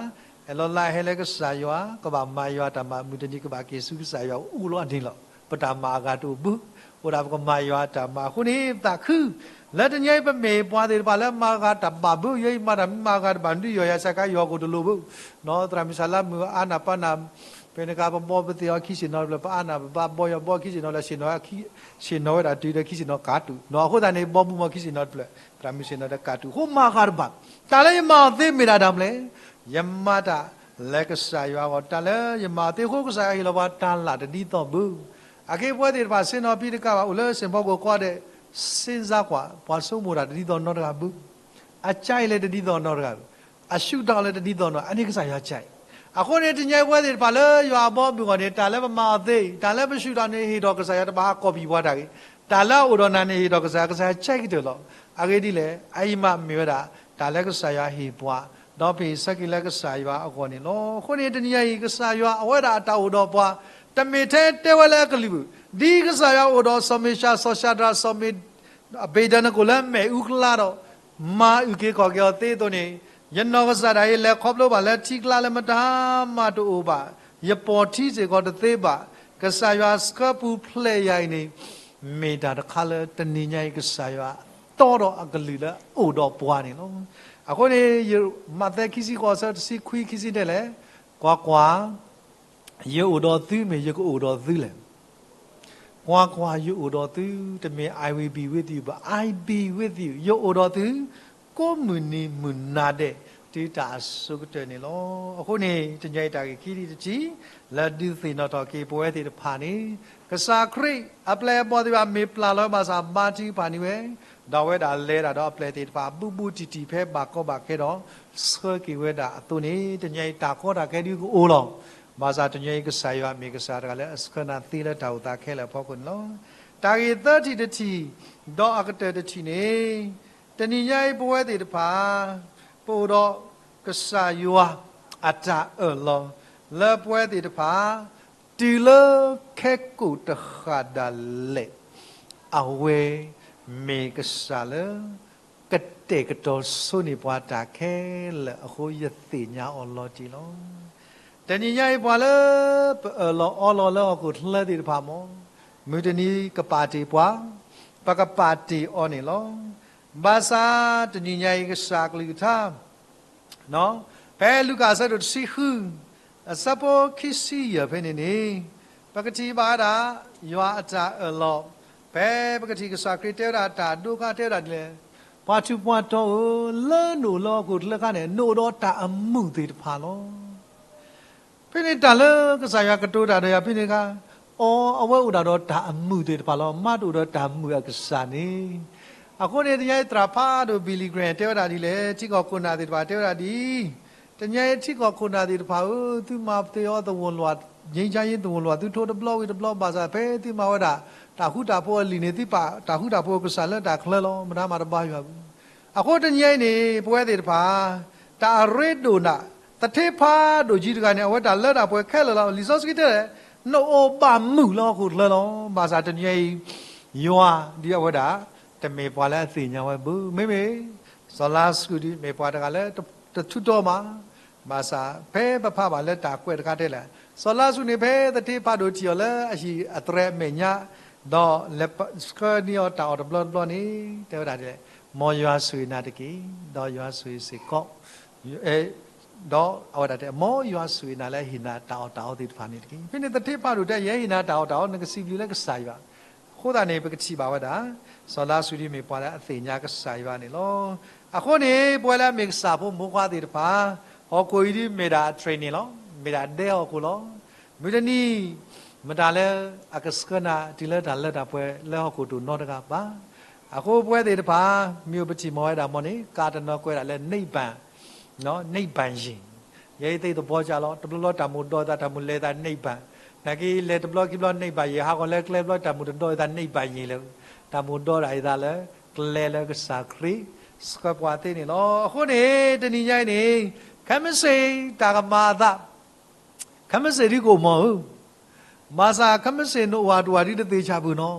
အဲၣ်လီၤလါဟဲလၢကစၢ်ယွၤ, ကဘၣ်မၤယွၤအတၢ်မၤ, မုၢ်တနံၤကဘၣ်က့ၤဆူကစၢ်ယွၤအအိၣ်လီၤန့ၣ်လီၤ. ပတၢ်မၤအဂၤတအိၣ်ဘၣ်, အိၣ်ဒၣ်ပကမၤယွၤအတၢ်မၤအဃိန့ၣ် ပသးခု, လၢတနံၤအံၤပမ့ၢ်ပှၤသ့ၣ်တဖၣ်လၢမၤအဂၤတၢ်ဘၣ်ဘၣ်, ယဲယမၤတၢ်မ့ၢ်မၤအဂၤတဘၣ် ဒုးယီၢ်ယၤစးကါယီၢ်ကိၣ်တလိၣ်ဘၣ်, နီၢ်သရၣ်မုၣ်စၢ်လါမုၣ်အါနၢ်ပၢနၢ်, ဖဲန့ၣ်အခါပဘီပသ့ၣ်အီၤခံဆ့ၣ်နီၤတဖျၢၣ်, ပအါနၢ်ပဘၣ်ဘီယီၤဘီခံဆ့ၣ်နီၤလၢ ဆ့ၣ်နီၤဝဲဒၣ်တုၤဒီးခံဆ့ၣ်နီၤကးတူာ်, အဃိသတးန့ၣ် ဘီဘူမီၢ်ခံဆ့ၣ်နီၤတဖျၢၣ်, သရၣ်မုၣ်ဆ့ၣ်နီၤဒီးကးတူာ်, အဃိမၤအဂၤတဘၣ်, တၢ်လၢယမၤအီၤသ့မ့ၢ်ဒၣ်တၢ်မနုၤလဲၣ်, ယမၤတၢ်လၢကစၢ်ယွၤအဂီၢ်, တၢ်လၢယမၤအီၤသ့အဃိ ကစၢ်ယွၤဟ့ၣ်လီၤပှၤတၢ်လၢ်တဒ်သိးဘၣ်. အခဲအံၤပဝဲသ့ၣ်တဖၣ် ဆ့ၣ်နီၤဖံတကးဘၣ် အိၣ်လၢစ့ၣ်ဖီခိၣ်ကီၢ်ဒဲး, စ့စါကွၢ်, ပှၤဆိကမိၣ်တၢ်တဒ်သိးနီတဂၤဘၣ်, အကၠါအံၤလၢတဒ်သိးနီတဂၤဘၣ်, အရှုၢ်တၢ်အီၤလၢတဒ်သိးနီ, အန့ၣ်ကစၢ်ယွၤကၠါအံၤ. အဃိန့ၣ် တနံၤအံၤပဝဲသ့ၣ်တဖၣ်လၢယွၤအဘီအမုၢ်အဂီၢ်န့ၣ် တၢ်လၢပမၤအီၤသ့, တၢ်လၢပဆူၣ်ထီၣ်န့ၣ် ဟ့ၣ်ထီၣ်ကစၢ်ယွၤတဘၣ်ဟးကိးပံာ်ပှၤတၢ်ဂ့ၤ, တၢ်လၢအအိၣ်ဒီးနၤန့ၣ် ဟ့ၣ်ထီၣ်ကစၢ်ယွၤ, ကစၢ်ယွၤကၠါအံၤကတၢၢ်လီၤ. အဂ့ၢ်ဒ်လဲၣ်, အအံၤမးမ့ၢ်ဝဲဒၣ် တၢ်လၢကစၢ်ယွၤဟ့ၣ်ပှၤ, ဒီးပဟ့ၣ်ဆၢက့ၤလၢကစၢ်ယွၤအဂီၢ်န့ၣ်လီၤ. အဃိန့ၣ် တနံၤအံၤ ကစၢ်ယွၤအဝဲဒၣ်အတၢ်အိၣ်ဒီးပှၤ, တမ့ၢ်ထဲတဲဝဲလၢအကလုၢ်ဘၣ်, ဒ်ကစၢ်ယွၤအိၣ်ဒီးစီၤမ့ၡး, စီၤၡၤဒြး, စီၤမ့း အဘ့းဒၣ်နကိၣ်လၢမ့ၣ်အူကျါဒီး မၤအုၣ်က့ၤခီၣ်က့ၤအီၤသ့အသိးန့ၣ်, ယနီၢ်ကစၢ်ဒၣ်အံၤ လဲၤခီဖျိဘၣ်လၢထံကျါလၢမတၤမးတအိၣ်ဘၣ်, ယပိာ်ထံစ့ၢ်ကီးတသ့ဘၣ်, ကစၢ်ယွၤဆှၢပူၤဖျဲးယၤအံၤန့ၣ် မ့ၢ်တၢ်တခါလၢတနံၤညါအံၤ ကစၢ်ယွၤတီဒီးအကလုၢ်လၢအအိၣ်ဒီးပှၤန့ၣ်လီၤ. အဃိန့ၣ် မးသဲခံဆံဃိး ဆၢတဆံခွံ ခံဆံတဲလဲၣ်, ကွၢ်ကွၢ်, ယအိၣ်ဒီးသုမ့ၢ်ယကအိၣ်ဒီးသုလဲၣ်. ကွၢ်ကွၢ်, ယအိၣ်ဒီးသု, တမ့ၢ် I will be with you, but I be with you, ယအိၣ်ဒီးသု, ကိးမုၢ်နံၤမုၢ်နၤဒဲး တုၤတၢ်အစိၤကတၢၢ်န့ၣ်လီၤ. အဃိန့ၣ် တနံၤအံၤတၢ်ဂ့ၢ်ခံထံၣ်တထံၣ် လၢဒုးသ့ၣ်နီၣ်ထီၣ်က့ၤပဝဲသ့ၣ်တဖၣ်န့ၣ်, ကစၢ်ခရံာ်အပျဲၢ်အဘီၣ်သ့ၣ်တဖၣ်မ့ၢ်ပျၢ်လီၤဝဲဘၣ်ဆၣ် ဘါထုကဖၣ်န့ၢ်ဝဲ, ဒီးအဝဲဒၣ်လဲၤဒၣ်ဒီးအပျဲၢ်သ့ၣ်တဖၣ် ဘူးဘူးတံၢ်တံၢ်ဖဲဘၣ်ကီဘၣ်ခဲဒီး ဆှၢက့ၤဝဲဒၣ်အသိးန့ၣ်, တနံၤအံၤတၢ်ကီတၢ်ခဲဒုးကအိၣ်လီၤ. ဘၣ်ဆၣ်တနံၤအံၤကစၢ်ယွၤမ့ၢ်ကစၢ်တဂၤလၢအဆှၢနၤသ့လၢတၢ်အိၣ်သးခဲလၢာ်အဖီခိၣ်န့ၣ်လီၤ. တၢ်ဂ့ၢ်သၢထံၣ်တထံၣ်, ဒီးအကတၢၢ်တထံၣ်န့ၣ်, တနံၤညါအံၤပဝဲသ့ၣ်တဖၣ် ပအိၣ်ဒီးကစၢ်ယွၤအတၢ်အၢၣ်လီၤ လၢပဝဲသ့ၣ်တဖၣ် တုၤလၢခဲကိာ်တဃၣ်ဒၣ်လဲာ် အဝဲမ့ၢ်ကစၢ်လၢ ကတဲာ်ကတီၤဆိန့ၢ်ပှၤတၢ်ခဲလၢာ်အဃိ ယသ့ၣ်ညါအီၤလီၤတံၢ်လီၤ. တနံၤညါအံၤ ပှၤလၢပအၢၣ်လီၤအီလီၤလၢဟီၣ်ခိၣ်ချၢသ့ၣ်တဖၣ်မ့ၢ် မုၢ်တနံၤကပာ်တ့ၢ်ပှၤ, ပကပာ်တ့ၢ်အီၤန့ၣ်လီၤ. ဘၣ်ဆၣ်တနံၤညါအံၤ ကစၢ်ကလုၢ်ကထါ ဖဲလူၤကၣ်အဆၢဒိၣ်တဆံဃု အဆၢဖိခံဆံယဲၢ်ဖဲန့ၣ်န့ၣ် ပကထံၣ်ဘၣ်ဝဲဒၣ် ယွၤအတၢ်အၢၣ်လီၤ, ဖဲပကထံၣ်ကစၢ်ခရံာ်တဲဝဲဒၣ်တၢ်ဒိခါတဲဝဲဒၣ်ဒ်လဲၣ်, ပှၤထူးပှၤတီၤဧၢ, လၢနအိၣ်လၢဟီၣ်ခိၣ်ချၢခါန့ၣ် နအိၣ်ဒီးတၢ်အမုာ်သ့ၣ်တဖၣ်လီၤ. ဖဲန့ၣ်တၢ်လၢကစၢ်ယွၤကတိၤတၢ်ဒီးယၤဖဲန့ၣ်အခါ, အီ အဝဲအိၣ်ဒၣ်ဒီးတၢ်အမုာ်သ့ၣ်တဖၣ်လီၤ. မါတအိၣ်ဒီးတၢ်မုာ်အကစၢ်န့ၣ်, အဃိန့ၣ် တနံၤညါအံၤသရၣ်ဖးဒိၣ် Billy Graham တဲဝဲဒၣ်ဒ်လဲၣ်, ထံကီၢ်ခိၣ်နၢ်သ့ၣ်တဖၣ်တဲဝဲဒၣ်ဒ်အံၤ, တနံၤညါအံၤထံကီၢ်ခိၣ်နၢ်သ့ၣ်တဖၣ်ဧၢ, သုမၤပသ့အီၤသဝီၤလွး, ငြိမ်းချမ်းရေးသဝီၤလွး သုထိတဘျီဝံၤတဘျီ ဘၣ်ဆၣ်ဖဲသုမၤဝဲဒၣ် တၢ်ဃူတၢ်ဖိးအလံာ်န့ၣ် သုပာ်တၢ်ဃူတၢ်ဖိးအကစၢ်လၢတၢ်ချၢလီၤ. မတၤမၤတဘါယွၤဘၣ်. အဃိတနံၤညါအံၤန့ၣ် ပဝဲသ့ၣ်တဖၣ် တၢ်အရ့ဒိၣ်နၤ, သထ့ဖးဒိၣ်ကံတဂၤန့ၣ် အဝဲတၢ်လၢတၢ်ပှဲၤခဲလၢာ်လီၤ. လံာ်စီဆှံတဲလဲၣ်, နအိၣ်ဘၣ်မုာ်လၢဟီၣ်ခိၣ်ချၢလီၤ. ဘၣ်ဆၣ်တနံၤညါအံၤ ယွၤဒ်အဝဲဒၣ် တမ့ၢ်ပှၤလၢအသ့ၣ်ညါဝဲဘၣ်. မ့မ့ၢ် စီၤလါစရူးဒ်မ့ၢ်ပှၤတဂၤလၢတထူးတီၤမး, ဘၣ်ဆၣ်ဖဲပဖးဘၣ်လၢတၢ်ကွဲးတခါတဲလဲၣ်, စီၤလါစရူးန့ၣ် ဖဲသထ့ဖးဒိၣ်ထံၣ်အီၤလၢအဟံၣ်အသရဲအမဲာ်ညါ, ဒီးလဲၤဆှၢန့ၢ်အီၤတၢ်အီၣ်တဘျီတဘျီန့ၣ် တဲဝဲဒၣ်ဒ်လဲၣ်, မ်ယွၤဆိၣ်ဂ့ၤနၤတက့ၢ်, ဒီးယွၤဆိၣ်ဂ့ၤစ့ၢ်ကီး ဒီးအဝဲဒၣ်တဲ မ်ယွၤဆိၣ်ဂ့ၤနၤလၢအဟ့ၣ်နၤတၢ်အီၣ်တၢ်အီသ့ၣ်တဖၣ်န့ၣ်တက့ၢ်. ဖဲန့ၣ်သထ့ဖးဒိၣ်တဲ ယဟဲဟ့ၣ်နၤတၢ်အီၣ်တၢ်အီ နကစံးဘျုးလၢကစၢ်ယွၤ. အဃိသတးန့ၣ် ပကထံၣ်ဘၣ်ဝဲဒၣ် စီၤလါစရူးဒ်မ့ၢ်ပှၤလၢအသ့ၣ်ညါကစၢ်ယွၤန့ၣ်လီၤ. အဃိန့ၣ် ပဝဲလၢအမ့ၢ်ကစၢ်ဖိမိၢ်ခွါသ့ၣ်တဖၣ်, ဟီၣ်ခိၣ်အံၤဒ်မ့ၢ်ဒၣ် training လီၤ. မ့ၢ်ဒၣ်ဒဲဟီၣ်ခိၣ်လီၤ. မုၢ်တနံၤ မတၤလၢအကဆှၢနၤတုၤလၢတၢ်လၢတၢ်ပှဲၤလၢဟီၣ်ခိၣ်တအိၣ်နီတဂၤဘၣ်. အဃိပဝဲသ့ၣ်တဖၣ် မ့ၢ်အိၣ်ပထံၣ်မီၤဝဲဒၣ်မ့ၢ်န့ၣ် ကးတနီၤကွဲးဒၣ်လၢ နိဗ္ဗာန်, နိဗ္ဗာန်ယံၤ, ယဲအံၤသ့ၣ်သဘီကၢ်လီၤ. တဘျီဘျီတၢ်မိၣ်ဒီးအသး တၢ်မိၣ်လဲၤသး နိဗ္ဗာန်, နာ်က့လဲၤတဘျီခံဘျီ နိဗ္ဗာန်ယံၤ ဟးဂီၤလၢကျဲတဘျီ တၢ်မိၣ်တဒီးအသး နိဗ္ဗာန်ယံၤလၢ, တၢ်မိၣ်ဒီးဒၣ်အသးလၢ ကျဲလၢကစၢ်ခရံာ် ဆှၢပှၤသ့န့ၣ်လီၤ. အဃိန့ၣ် တနံၤညါအံၤန့ၣ် ခဲမုၢ်ဆ့ၣ်တၢ်ကမၤအသး ခဲမုၢ်ဆ့ၣ်ဒ်ကိၣ်မီၤဧၢ, ဘၣ်ဆၣ်ခဲမုၢ်ဆ့ၣ်နအိၣ်အတအိၣ်ဒ်တသ့ၣ်ဆၣ်ဘၣ်နီၤ.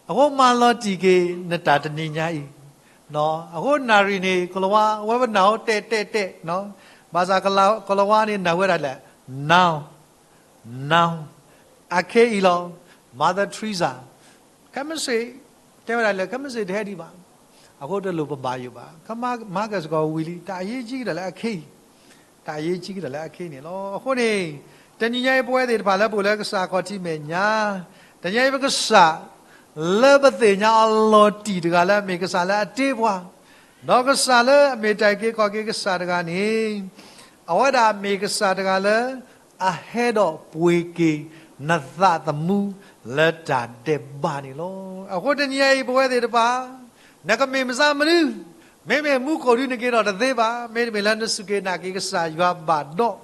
အဃိမၤလီၤတံၢ်က့ၤနတၢ်တနံၤညါအံၤ, အဃိနၣ်ရံၣ်န့ၣ် ကလၤဝါ အဝဲပနၢ်ဟူတဲာ်တဲာ်တဲာ်, ဘၣ်ဆၣ်ကလၤဝါန့ၣ် နၢ်ဟူဝဲဒၣ်လဲၣ်, now, now, အခဲအံၤလီၤ. Mother Teresa ခဲမုၢ်ဆ့ၣ် တဲဝဲဒၣ်လၢ ခဲမုၢ်ဆ့ၣ်တဟဲဒံးဘၣ်. အဃိတလိၣ်ပဘၣ်ယိၣ်ဘၣ်. ကမၤကစၢ်ကီးဝံၤလံ တၢ်အရေးကြီးကဒီးလၢအခဲအံၤ, တၢ်အရေးကြီးကဒီးလၢအခဲအံၤန့ၣ်လီၤ. အဃိန့ၣ် တနံၤညါအံၤပဝဲသ့ၣ်တဖၣ်လၢပအိၣ်လၢကစၢ်ခီၣ်ထံးမဲာ်ညါ, တနံၤညါအံၤပကစၢ် လၢပသ့ၣ်ညါအီၤလီၤတံၢ်တဂၤလၢအမ့ၢ်ကစၢ်လၢအတ့ပှၤ, ဒီးကစၢ်လၢအမ့ၢ်တၢ်အုၣ်က့ၤခီၣ်က့ၤကစၢ်တဂၤန့ၣ် အဝဲဒၣ်မ့ၢ်ကစၢ်တဂၤလၢ အဟဲဒီးပှ့ၤက့ၤ နသးသမူလၢတၢ်ဒဲးဘးန့ၣ်လီၤ. အဃိတနံၤညါအံၤ ပဝဲသ့ၣ်တဖၣ် နကမ့ၢ်မဆါမနုၤ, မ့မ့ၢ်မူခိၣ်ဒုနက့ၤထီၣ်တသ့ဘၣ်, မ့တမ့ၢ်လၢနစူၢ်က့ၤနာ်က့ၤကစၢ်ယွၤဘၣ်ဒီး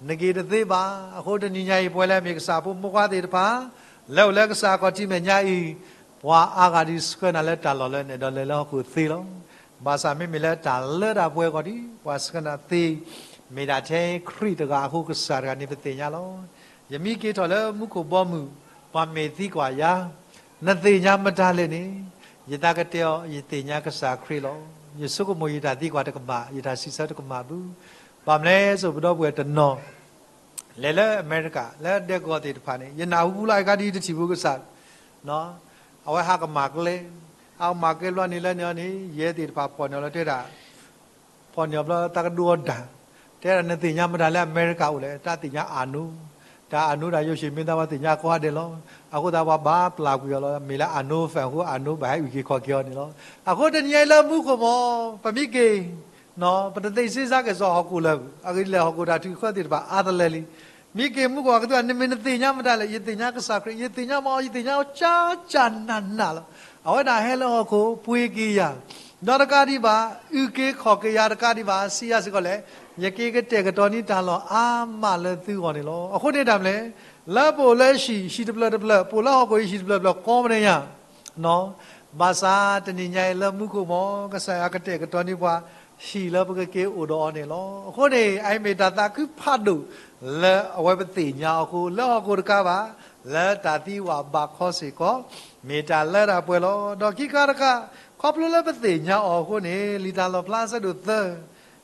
နက့ၤတသ့ဘၣ်. အဃိတနံၤညါအံၤ ပဝဲလၢအမ့ၢ်ကစၢ်ဖိမုၣ်ခွါသ့ၣ်တဖၣ် လၢအိၣ်လၢကစၢ်ခီၣ်ထံးမဲာ်ညါအံၤ, ပှၤအါဂၤဒုးဆှၢနၤလၢတၢ်လီၢ်လၢနအဲၣ်ဒိးလဲၤလၢဟီၣ်ခိၣ်သ့လီၤ. ဘၣ်ဆၣ်မ့မ့ၢ်လၢတၢ်လၢတၢ်ပှဲၤအဂီၢ်ဒ် ပှၤဆှၢနၤသ့, မ့ၢ်ဒၣ်ထဲခရံာ်တဂၤအဃိ ကစၢ်တဂၤန့ၣ်ပသ့ၣ်ညါလီၤ. ယမ့ၢ်က့ၤထီၣ်လၢမူခိၣ်ဘီမုၢ်, ပှၤမ့ၢ်သံကွၢ်ယၤ, နသ့ၣ်ညါမတၤလဲၣ်န့ၣ်, ယသးကတဲအီၤ ယသ့ၣ်ညါကစၢ်ခရံာ်လီၤ. ယဆိကမိၣ်ယတၢ်သံကွၢ်တကမၣ်, ယတၢ်စံးဆၢတကမၣ်ဘၣ်. ဘၣ်မနုၤလဲၣ်, ပဒီပုၢ်ဝဲၢ်တနီၤ လဲၤလၢအမဲရကၤ လၢဒဲကဝီၤသ့ၣ်တဖၣ်န့ၣ် ယနၢ်ဟူဖူလီၤ အကါဒ်တထံၣ်ဖိကစၢ်, အဝဲဟးကမၣ်ကျဲ, ဟးကမၣ်ကျဲဘျီန့ၣ်လၢန့ၣ်အီၤန့ၣ် ယဲသ့ၣ်တဖၣ်ဖီၣ်န့ၢ်အီၤလီၤတဲဒၣ်, ဖီၣ်န့ၢ်အီၤဘျီသးကဒိအီၤဒၣ်, တဲဒၣ်နသ့ၣ်ညါမတၤလၢအမဲရကၤအိၣ်လဲၣ်, တၢ်သ့ၣ်ညါအၤနိ, တၢ်အၤနိဒၣ်ယိၤၡ့ၣ်မ့ၢ်သးပှၤသ့ၣ်ညါကိးဂၤဒဲးလီၤ. အဃိသတးပှၤဘၣ်ပျၢ်ကွံာ်အီၤလီၤ, မ့ၢ်လၢအၤနိ fan အဃိ အၤနိဘၣ်ဟဲအုၣ်က့ၤခီၣ်က့ၤအီၤန့ၣ်လီၤ. အဃိတနံၤညါအံၤလၢမူခိၣ်မး ပမ့ၢ်က့ၤ ပတသ့ၣ်စ့စါက့ၤစီၤဟီၣ်ခိၣ်လၢၤ, အဂ့ၢ်ဒ်လဲၣ် ဟီၣ်ခိၣ်တၢ်ထုကဖၢသ့ၣ်တဖၣ်အါတလၢလံ. မ့ၢ်က့ၤမူခိၣ်အကသူၣ်န့ၣ် မ့ၢ်နသ့ၣ်ညါမတၤလဲၣ်, ယသ့ၣ်ညါကစၢ်ခရံာ်, ယသ့ၣ်ညါမး, ယသ့ၣ်ညါအီၤကၢ်ကၢ်နးနးလီၤ. အဝဲဒၣ်ဟဲလၢဟီၣ်ခိၣ်ပှ့ၤက့ၤယၤ, ဒီးတကးဒံးဘၣ် အုၣ်က့ၤခီၣ်က့ၤယၤတကးဒံးဘၣ် စံးယၤစ့ၢ်ကီးလဲၣ်, ယက့ၤကတဲာ်ကတီၤန့ၢ်တၢ်လီၢ်အါမးလၢသုဂီၢ်န့ၣ်လီၤ. အဃိန့ၣ်တၢ်မနုၤလဲၣ်, လၢပအိၣ်လၢဟံၣ် ဟံၣ်တဖျၢၣ်တဖျၢၣ်, ပအိၣ်လၢဟီၣ်ခိၣ်အံၤ ဟံၣ်တဖျၢၣ်တဖျၢၣ် ကိးမနုၤညါ ဘၣ်ဆၣ်တနံၤညါအံၤလၢမူခိၣ်မး ကစၢ်ယွၤကတဲာ်ကတီၤန့ၢ်ပှၤ ဟံၣ်လၢပကက့ၤအိၣ်ဒီးအီၤန့ၣ်လီၤ. အဃိန့ၣ် အအံၤမ့ၢ်တၢ်သးခုဖးဒိၣ်လၢအဝဲပသ့ၣ်ညါအီၤအဃိ လၢဟီၣ်ခိၣ်တကးဘၣ်, လၢတၢ်သံဝၣ်ဘၣ်ခီစ့ၢ်ကီး မ့ၢ်တၢ်လၢတၢ်ပှဲၤလီၤ. ဒီးခံခါတခါ, ခီဖျိလၢပသ့ၣ်ညါအီၤအဃိန့ၣ် လံာ်တၢ်လီၣ်ဖျါအဆၢဒိၣ်သၢ,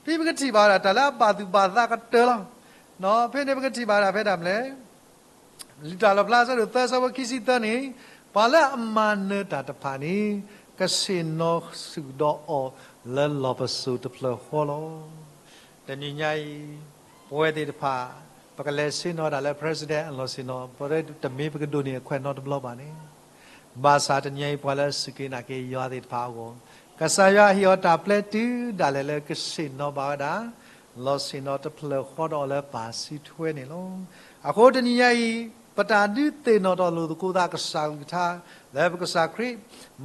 ဖဲပကထံၣ်ဘၣ်ဝဲဒၣ် တၢ်လၢအဘၣ်သူၣ်ဘၣ်သးကတၢၢ်လီၤ. ဖဲန့ၣ်ပကထံၣ်ဘၣ်ဝဲဒၣ်ဖဲဒၣ်မနုၤလဲၣ် လံာ်တၢ်လီၣ်ဖျါအဆၢဒိၣ်သၢ အဆၢဖိခံဆံသၢန့ၣ်, ပှၤလၢအမၤနၢၤတၢ်တဖၣ်န့ၣ် ကဆ့ၣ်နီၤဆူၣ်ဒီးအီၤလၢလီၢ်ပစိာ်တဖျၢၣ်ဃီလီၤ. တနံၤညါအံၤ, ပဝဲသ့ၣ်တဖၣ် ပကလဲၤဆ့ၣ်နီၤဒၣ်လၢ President အလီၢ်ဆ့ၣ်နီၤ, ပတမ့ၢ်ပကဒိးန့ၢ်အခွဲးနီတဘျီဘၣ်န့ၣ်, ဘၣ်ဆၣ်တနံၤညါအံၤ ပှၤလၢအစူၢ်က့ၤနာ်က့ၤယွၤသ့ၣ်တဖၣ်အဂီၢ်, ကစၢ်ယွၤဟ့ၣ်အီၤတၢ်ပျဲတုၤဒၣ်လဲာ်လၢကဆ့ၣ်နီၤဘၣ်ဝဲဒၣ် လီၢ်ဆ့ၣ်နီၤတဖျၢၣ်ဃီဒီးအီၤလၢပၢ်စုထွဲန့ၣ်လီၤ. အဃိတနံၤညါအံၤ, ပတၢ်ဒုးသ့ၣ်နီၣ်ထီၣ်လိာ်သကိးသးကစၢ်ကလုၢ်ကထါ, လၢပကစၢ်ခရံာ်,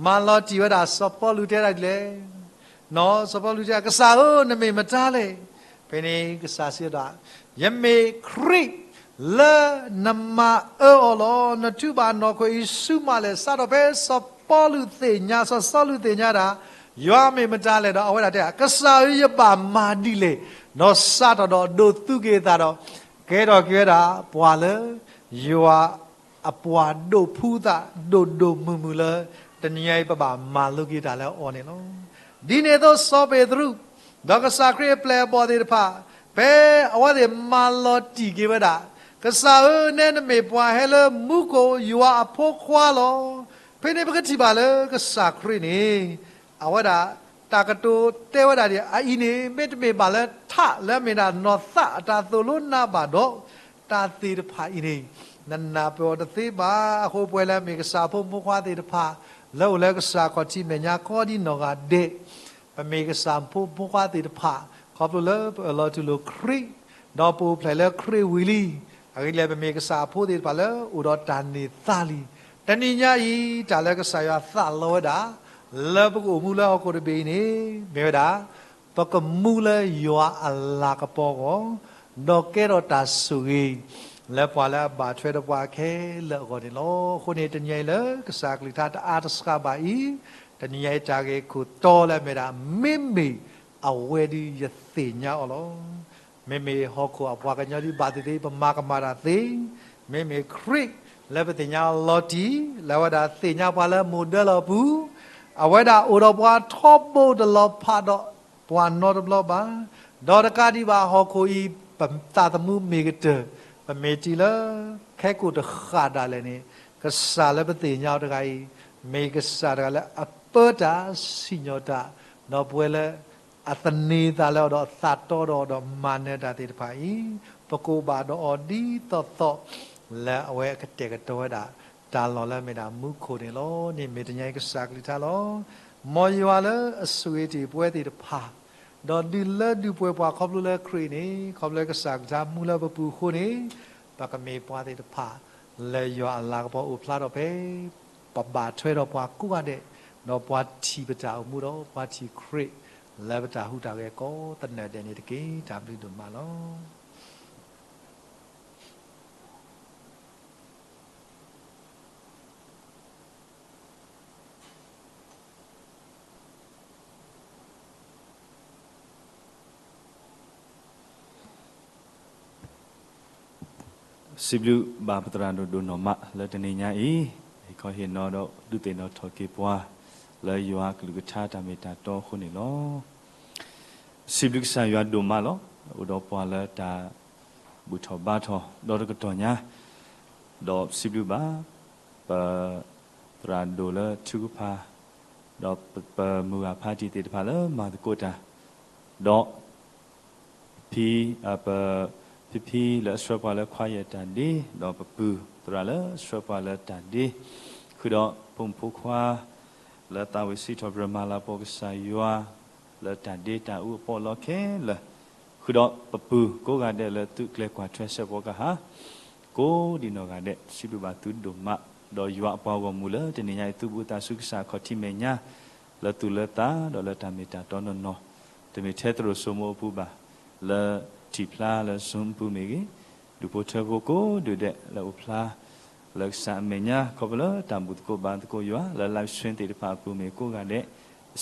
မၤလီၤတံၢ်ဝဲဒၣ် စီၤပီလူးတဲဒၣ်ဒ်လဲၣ် စီၤပီလူးတဲ ကစၢ်ဧၢ, နမ့ၢ်မတၤလဲၣ်. ဖဲန့ၣ်ကစၢ်စံးဒီး, ယမ့ၢ်ခရံာ်လၢနမၤအၢအီၤလီၤ. နထူးဘၣ်နီၣ်ခိၣ်အံၤဆူမးလဲၣ်. စးထီၣ်ဖဲစီၤပီလူးသ့ၣ်ညါ, စီၤစီလူးသ့ၣ်ညါဒၣ် ယွၤမ့ၢ်မတၤလဲၣ်ဒီး အဝဲဒၣ်တဲ, ကစၢ်ဧၢ, ယဘၣ်မၤဒ်လဲၣ်. ဒီးစးထီၣ်ဒီးဒိးသူက့ၤအသးဒီး ကဲထီၣ်က့ၤဝဲဒၣ် ပှၤလၢယွၤ အပှၤဒိးဖှူသးဒိၣ်ဒိၣ်မုၢ်မုၢ်လၢ တနံၤညါအံၤပဘၣ်မၤလိက့ၤတၢ်လၢအီၤန့ၣ်လီၤ. ဒ်န့ၣ်အသိးစီၤပ့းတရူး, ဒီးကစၢ်ခရံာ်အပျဲၢ်အဘီၣ်သ့ၣ်တဖၣ်, ဖဲအဝဲသ့ၣ်မၤလီၤတံၢ်က့ၤဝဲဒၣ်, ကစၢ်ဧၢ, နဲနမ့ၢ်ပှၤဟဲလၢမူခိၣ်ယွၤအဖိခွါလီၤ. ဖဲန့ၣ်ပကထံၣ်ဘၣ်လၢကစၢ်ခရံာ်န့ၣ် အဝဲဒၣ်တၢ်ကတိၤတဲဝဲဒၣ်ဒ်အံၤန့ၣ်, မ့တမ့ၢ်ဘၣ်လၢထးလၢအမ့ၢ်ဒၣ်နီၢ်သးအတၢ်သိၣ်လိနၤဘၣ်ဒီး တၢ်သ့ၣ်တဖၣ်အံၤန့ၣ် နနၢ်ပၢၢ်အီၤတသ့ဘၣ်. အဃိပဝဲလၢအမ့ၢ်ကစၢ်ဖိမုၣ်ဖိခွါသ့ၣ်တဖၣ် လၢအိၣ်လၢကစၢ်ခီၣ်ထံးမဲာ်ညါကိးဒ်နီၢ်ဂၤဒဲး, ပမ့ၢ်ကစၢ်ဖိမုၣ်ဖိခွါသ့ၣ်တဖၣ် ခီဖျိလၢပအၢၣ်လီၤတူၢ်လိာ်ခရံာ်, ဒီးပအိၣ်ဖျဲၣ်လၢခရံာ်ဝံၤလံ, အဂ့ၢ်ဒ်လဲၣ် ပမ့ၢ်ကစၢ်အဖိသ့ၣ်တဖၣ်လၢအိၣ်ဒီးတၢ်န့ၢ်သါလံ. တနံၤညါအံၤ တၢ်လၢကစၢ်ယွၤသးလီဝဲဒၣ် လၢပကအိၣ်မူလၢဟီၣ်ခိၣ်တဘ့ၣ်အံၤန့ၣ် မ့ၢ်ဝဲဒၣ် ပကမူလၢယွၤအလၤကပီၤအဂီၢ်, ဒီးကဲထီၣ်တၢ်ဆိၣ်ဂ့ၤ လၢပှၤလၢအဘၣ်ထွဲဒီးပှၤခဲလၢာ်အဂီၢ်န့ၣ်လီၤ. အဃိန့ၣ် တနံၤညါအံၤလၢကစၢ်အကလုၢ်ကထါတအါတစှၤဘၣ်အံၤ, တနံၤညါအံၤတၢ်ဂ့ၢ်ခိၣ်တီလၢအမ့ၢ်ဒၣ် မ့မ့ၢ်အဝဲဒၣ်ယသ့ၣ်ညါအီၤလီၤ. မ့မ့ၢ်ဟီၣ်ခိၣ်အပှၤကညီဒ်ဘၣ်သ့ၣ်သ့ၣ် ပမၤကမၣ်တၢ်သ့, မ့မ့ၢ်ခရံာ်လၢပသ့ၣ်ညါအီၤလီၤတံၢ် လၢအဝဲဒၣ်သ့ၣ်ညါပှၤလၢမိၢ်ဒၢလီၢ်ပူၤ, အဝဲဒၣ်အိၣ်ဒီးပှၤထီဘိတလီၤဖးဒီးပှၤနီတဘျီဘၣ်. ဒီးတကးဒံးဘၣ်ဟီၣ်ခိၣ်အံၤ ပသးသမူမ့ၢ်ကတၢၢ်, ပမ့ၢ်တုၤလၢ ခဲကိာ်တဃၣ်ဒၣ်လဲာ်န့ၣ်, ကစၢ်လၢပသ့ၣ်ညါအီၤတဂၤအံၤ, မ့ၢ်ကစၢ်တဂၤလၢအပၢတၢ်စံၣ်ညီၣ်တၢ်, ဒီးပဝဲလၢ အသန့ၤသးလၢအီၤဒီးသးတီဒီးအီၤဒီးမၤနၢၤတၢ်သ့ၣ်တဖၣ်အံၤ, ပကအိၣ်ဘၣ်ဒီးအီၤဒ်သိးသိး လၢအဝဲကတဲာ်ကတီၤဝဲဒၣ် တၢ်လီၢ်လၢအမ့ၢ်ဒၣ်မူခိၣ်န့ၣ်လီၤ. န့ၣ်မ့ၢ်တနံၤညါအံၤကစၢ်အကလုၢ်ကထါလီၤ. မ်ယွၤလၢအဆိၣ်ဂ့ၤတ့ၢ်ပဝဲသ့ၣ်တဖၣ်, ဒီးဒုးလၢဒုးပှဲၤပှၤခီဖျိလၢခရံာ်န့ၣ်, ခီဖျိလၢကစၢ်အကလုၢ်ကထါမူလၢပပူၤအဃိန့ၣ်, ပကမ့ၢ်ပှၤသ့ၣ်တဖၣ် လၢယွၤအလၤကပီၤအိၣ်ဖျါထီၣ်ဖဲ ပဘၣ်ထွဲဒီးပှၤကိးဂၤဒဲး, ဒီးပှၤထံၣ်ပတၢ်အိၣ်မူဒီးပှၤထံၣ်ခရံာ် လၢပတၢ်ဟူးတၢ်ဂဲၤကိးသနၢၣ်ဒဲးန့ၣ်တက့ၢ်. တၢ်ဘျုးဒိၣ်မးလီၤ. စံးဘျုးဘၣ်ပသရၣ်ဒိၣ်ဒိၣ်နီၢ်မးလၢတနံၤညါအံၤ, ဟ့ၣ်ခီဟ့ၣ်နီၤဒီးဒုးသ့ၣ်နီၣ်ထီၣ်က့ၤပှၤ လၢယွၤအကလုၢ်ကထါတၢ်မ့ၢ်တၢ်တီအဃိန့ၣ်လီၤ. စံးဘျုးကစၢ်ယွၤဒိၣ်မးလီၤ. အိၣ်ဒီးပှၤလၢတၢ်ဘူၣ်ထီၣ်ဘါထီၣ်ဒီတကတီၢ်ညါ, ဒီးစံးဘျုးဘၣ် ပသရၣ်ဒိၣ်လၢထုကဖၣ်, ဒီးပမုၢ်ဂၢ်ဖါတံၢ်သ့ၣ်တဖၣ်လၢမၤသကိးတၢ်, ဒီး ဖံ, ပ, ဖံဖံလၢအဆှၢပှၤလၢခွါယဲၢ်တၢ်ဒ့, ဒီးပပုၢ်သရၣ်လၢအဆှၢပှၤလၢတၢ်ဒ့, ဃုာ်ဒီးဖိမုၣ်ဖိခွါ လၢသးဝံၣ်စံးထီၣ်ပတြၢၤမၤလၤကပီၤကစၢ်ယွၤ လၢတၢ်ဒ့တၢ်အူအပီးအလီခဲလၢာ်, ဃုာ်ဒီးပပုၢ်ကိးဂၤဒဲးလၢသုးကျဲၤကွၢ်ထွဲစဲးဖီကဟၣ် ကိးဒံးနီၢ်ဂၤဒဲး စံးဘျုးဘၣ်သုဒိၣ်မး, ဒီးယွၤအပှၤဂီၢ်မုၢ်လၢတနံၤညါအံၤ သုဘူးသးဆူကစၢ်ခီၣ်ထံးမဲာ်ညါ လၢသူၣ်လၢသး ဒီးလၢတၢ်မ့ၢ်တၢ်တီနီၢ်နီၢ်, တမ့ၢ်ထဲသရိာ်စိမိၤအပူၤဘၣ်, လၢထံၣ်ဖျါလၢ Zoom အပူၤမ့ၢ်ဂ့ၤ, ဒူၣ်ဖိထၢဖိကိးဒူၣ်ဒဲးလၢအိၣ်ဖျါ လၢကစၢ်အမဲာ်ညါ ခီဖျိလၢတၢ်ဘူၣ်သကိးဘါသကိးယွၤ လၢ live stream သ့ၣ်တဖၣ်အပူၤမ့ၢ်ကိးဂၤဒဲး,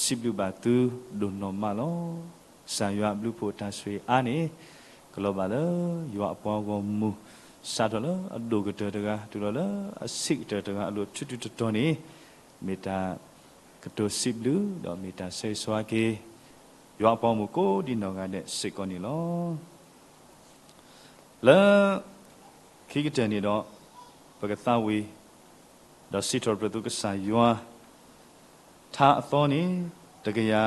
စံးဘျုးဘၣ်သုဒိၣ်နီၢ်မးလီၤ. ကစၢ်ယွၤအဘျုးအဖှိၣ်အတၢ်ဆိၣ်ဂ့ၤအါန့ၣ် ကလီၤဘၣ်လၢယွၤအပှၤဂီၢ်မုၢ် စးထီၣ်လၢအဒိၣ်ကတၢၢ်တဂၤ တုၤလီၤလၢအဆံးကတၢၢ်တဂၤအလိၤ ထူးထူးတီၤတီၤန့ၣ် မ့ၢ်တၢ်ကတိၤစံးဘျုး ဒီးမ့ၢ်တၢ်ဆၢဂ့ၤဆၢဝါက့ၤ ယွၤအပှၤဂီၢ်မုၢ်ကိးဒံနီၢ်ဂၤဒဲးစ့ၢ်ကီးန့ၣ်လီၤ. လၢခံကတၢၢ်န့ၣ်ဒီး ပကသးဝံၣ် ဒီးစံးထီၣ်ပတြၢၤသုကစၢ်ယွၤ ထါအသီန့ၣ် တကယၤ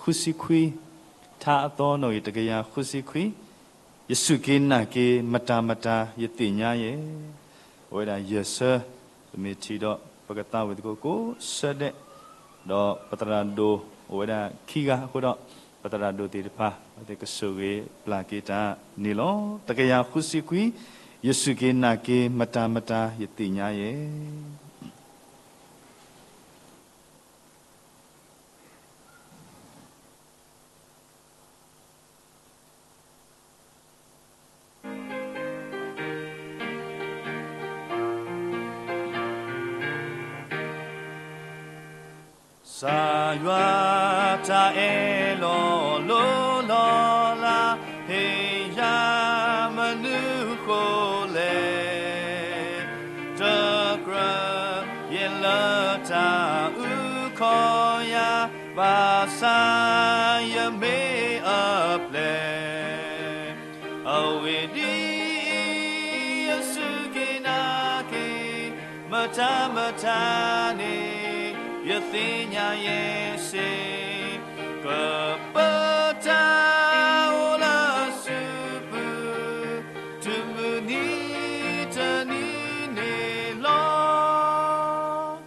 ဃုဆံခွံ, ထါအသီနီၣ်ဂံၢ်တကယၤဃုဆံခွံ, ယစူၢ်က့ၤနာ်က့ၤ မတၤမတၤယသ့ၣ်ညါယဲၢ်. အဝဲဒၣ်ယဲၢ်ဆၢ ပမ့ၢ်ထံၣ်ဒီး ပကသးဝံၣ်သကိးကိးဆၢဒဲး, ဒီးပသရၣ်ဒိၣ်အိၣ်ဝဲဒၣ်ခံဂၤအဃိဒီး ပသရၣ်ဒိၣ်သ့ၣ်တဖၣ် ပသ့ၣ်ကဆိၣ်ဂ့ၤပျၢ်က့ၤတၢ်န့ၣ်လီၤ. တကယၤဃုဆံခွံ, ယစူၢ်က့ၤနာ်က့ၤ မတၤမတၤယသ့ၣ်ညါယဲၢ်. ကစၢ်ယွၤတၢ်အဲၣ်လီၤလိၤလီၤလး, ဟ့ၣ်ယၤမနုၤဃိလဲၣ်, တကြၢးယဲၢ်လၢတၢ်အုၣ်ကီၤယၤ, ဘၣ်ဆၣ်ယမ့ၢ်အပျဲၢ် အဝဲဒ်အံၤ ယစူၢ်က့ၤနာ်က့ၤ မတၤမတၤန့ၣ် ယသ့ၣ်ညါယဲၢ်စ့ၢ်, ကပၢတၢ်အိၣ်လၢအစုပူၤ တုၤမုၢ်နံၤတနံၤန့ၣ်လီၤ.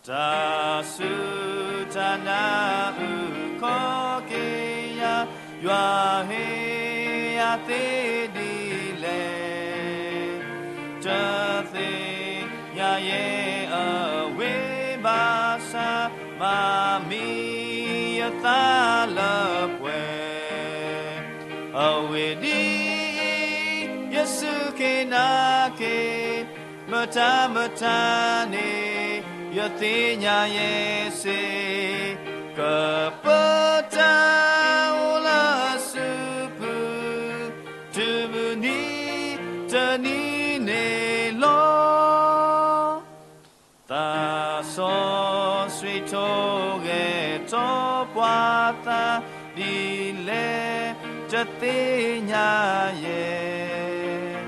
တၢ်စူၢ်တၢ်နာ်အုၣ်ကီၤက့ၤယၤ, ယွၤဟ့ၣ်ယၤသ့ဒ်လဲၣ်, တသ့ၣ်ညါယဲၢ်အဝဲဘၣ်ဆၣ်, မၤမံယသးလၢပှဲၤ အဝဲဒ်အံၤ ယစူၢ်က့ၤနာ်က့ၤ မတၤမတၤန့ၣ် ယသ့ၣ်ညါယဲၢ်စ့ၢ်, ကပၢတၢ်အိၣ်လၢအစုပူၤ တုၤမုၢ်နံၤတနံၤန့ၣ်လီၤ. သးစီဆှံထိၣ်ဂဲၤထီၣ်ပှၤသးဒ်လဲၣ် တသ့ၣ်ညါယဲၢ်,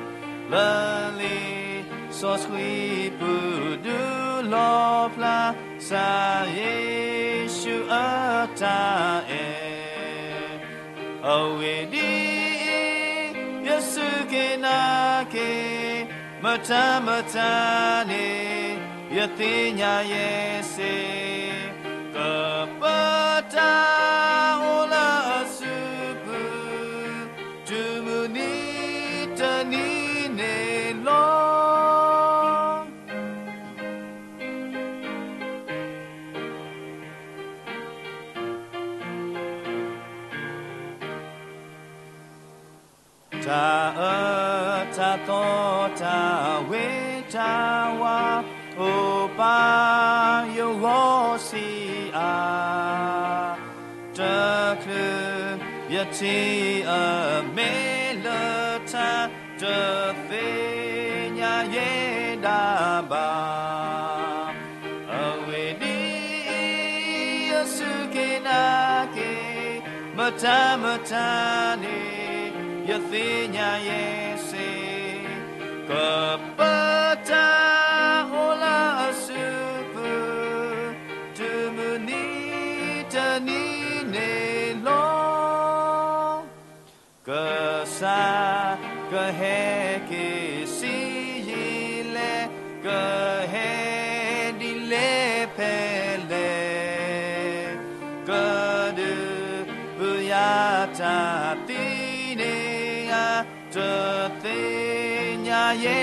လၢလံာ်စီဆှံပူၤဒုးလီၣ်ဖျါ ကစၢ်ယ့ၣ်ၡူးအတၢ်အဲၣ် အဝဲဒ်အံၤ ယစူၢ်က့ၤနာ်က့ၤ မတၤမတၤန့ၣ် ယသ့ၣ်ညါယဲၢ်စ့ၢ်, ကပၢတၢ်အိၣ်လၢအစုပူၤ တုၤမုၢ်နံၤတနံၤန့ၣ်လီၤ. တၢ်အၢတၢ်သီတၢ်ဝ့ၤတၢ်ဝါ အိၣ်ပာ်ယဂီၢ်ဆံးအါ, တချုးယထံၣ်အမဲာ်လၢထး တသ့ၣ်ညါယဲဒၣ်ဘၣ်. အဝဲဒ်အံၤ ယစူၢ်က့ၤနာ်က့ၤ မတၤမတၤန့ၣ် ယသ့ၣ်ညါယဲၢ်စ့ၢ်, ကပၢတၢ်အိၣ်လၢအစုပူၤ တုၤမုၢ်နံၤတနံၤန့ၣ်လီၤ. ကစၢ်ကဟဲက့ၤဆံးယံာ်လဲၣ်, ကဟဲဒ်လဲၣ်ဖဲလဲၣ်, ကဒုးပယၤတၢ်သံန့ၣ်ဧါ တသ့ၣ်ညါယဲ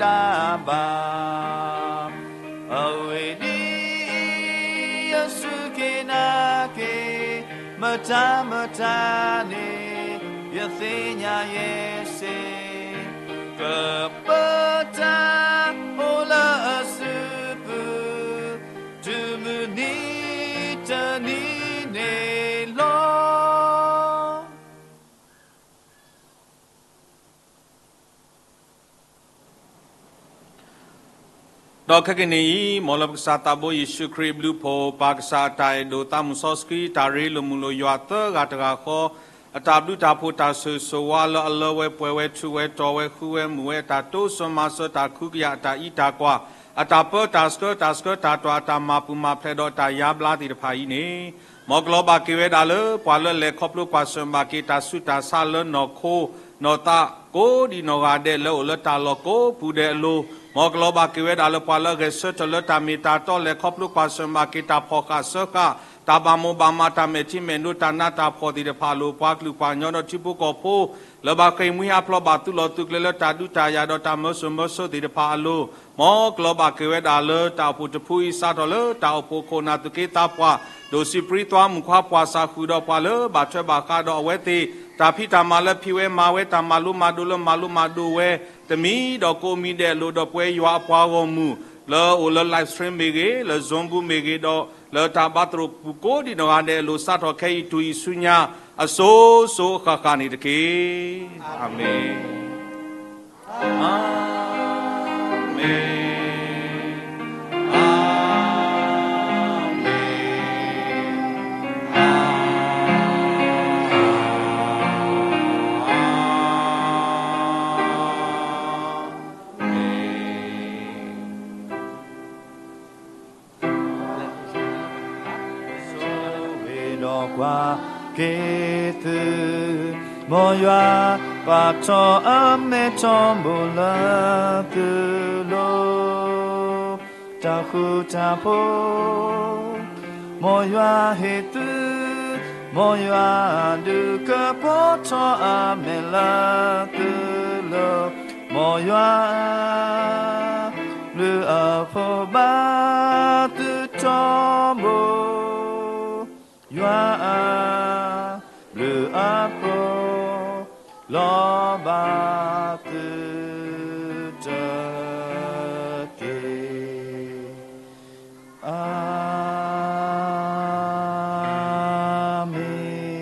ဒၣ်ဘၣ်. အဝဲဒ်အံၤ ယစူၢ်က့ၤနာ်က့ၤ မတၤမတၤန့ၣ် ယသ့ၣ်ညါယဲၢ်စ့ၢ်, ကပၢတၢ်အိၣ်လၢအစုပူၤ တုၤမုၢ်နံၤတနံၤန့ၣ်လီၤ. ဒီးခဲကနံၣ်အံၤ မ်လၢပကစၢ်သးဘိယ့ၣ်ၡူးခရံာ်အဘျုးအဖှိၣ်, ပၢ်ကစၢ်အတၢ်အဲၣ်ဒိၣ်, သးမုၢ်စီဆှံ, တၢ်ရ့လိာ်မုာ်လိာ်ယွၤသၢဂၤတဂၤဃီ, အတၢ်ဘျုးတၢ်ဖှိၣ်တၢ်ဆိၣ်ဂ့ၤဆိၣ်ဝါလၢအလၢဝဲပှဲၤဝဲထူးဝဲတီၤဝဲဃုဝဲမုာ်ဝဲအတၢ်တိစၢၤမၤစၢၤတၢ်ခုကယာ်အတၢ်အံးတၢ်ကွၢ်, အတၢ်ပၢတၢ်ဆှၢတၢ်ဆှၢတၢ်တွၤအတၢ်မၤပူၤမၤဖျဲးဒီးတၢ်ယါဘျါသ့ၣ်တဖၣ်အံၤန့ၣ် မ်ကလီၤဘၣ်က့ၤဝဲဒၣ်လၢ ပှၤလၢလဲၤခီဖျိကွၢ်ဆၢၣ်မဲာ်ဘၣ်က့ၤတၢ်ဆူးတၢ်ဆါလၢနီၢ်ခိ နီၢ်သးကိးဒံးနီၢ်ဂၤဒဲးလၢအိၣ်လၢတၢ်လီၢ်ကိးပူၤဒဲးအလိၤ, မ်ကလီၤဘၣ်က့ၤဝဲဒၣ်လၢပှၤလၢအဂဲၤဆၢထၢၣ်လၢတၢ်မ့ၢ်တၢ်တီလဲၤခီဖျိကွၢ်ဆၢၣ်မဲာ်ဘၣ်က့ၤတၢ်ဖီၣ်ဃာ်စၢဃာ် တၢ်ဘၣ်မိၣ်ဘၣ်မးတၢ်မဲာ်ထံမဲာ်နိတၢ်နးတၢ်ဖှီၣ်သ့ၣ်တဖၣ်အလိၤ, ပှၤကလုာ်ပှၤကညီဒီးထံဖိကီၢ်ဖိ လၢဘၣ်ဃ့ၢ်မှံဟးဖျိးဘၣ်သုးလီၢ်သုးကျဲလၢတၢ်ဒုးတၢ်ယၤဒီးတၢ်မၢစိၤမၢစိသ့ၣ်တဖၣ်အလိၤ, မ်ကလီၤဘၣ်က့ၤဝဲဒၣ်လၢတၢ်အိၣ်ဖှိၣ်တဖုအံၤ စးထီၣ်လၢတၢ်အိၣ်ဖှိၣ်ခိၣ်နၢ်သူၣ်က့သးပှၢ်, ဒိၣ်စံးပြံသွါမုၣ်ခွါပှၢ်စၢ်ဃုာ်ဒီးပှၤလၢဘၣ်ထွဲဘၣ်ဃးဒီးအဝဲသ့ၣ်, တၢ်ဖံးတၢ်မၤလၢဖံးဝဲမၤဝဲတၢ်မၤလိမၤဒိးလၢမၤလိမၤဒိးဝဲ, တမံၤဒီးကိးမံၤဒဲးအလိၤဒီးပဝဲယွၤအပှၤဂီၢ်မုၢ် လၢအိၣ်လၢ live stream မ့ၢ်ဂ့ၤ, လၢ Zoom ပူၤမ့ၢ်ဂ့ၤဒီး လၢတၢ်ဘါသရိာ်ပူၤကိးဒံးနီၢ်ဂၤဒဲးအလိၤ စးထီၣ်ခဲအံၤတုၤအံၤဆူညါ အစိၤစိၤအဃၣ်ဃၣ်န့ၣ်တက့ၢ်. အၤမ့ၣ်, အၤမ့ၣ်, အၤမ့ၣ်, အၤမ့ၣ်. ဆိၣ်ဂ့ၤဒီးကွၢ်က့ၤသု, မ်ယွၤ ပာ်ထီၣ်အမဲထီဘိလၢသုလိၤ, တၢ်ဃူတၢ်ဖိး မ်ယွၤဟ့ၣ်သု, မ်ယွၤဒုးကပီၤထီၣ်အမဲာ်လၢသုလိၤ, မ်ယွၤ ဘျုးအဖှိၣ်ဘၣ်သုထီဘိ, ယွၤအဘျုးအဖှိၣ် လီၤဘၣ်သုတက့ၢ်. အၤမ့ၣ်.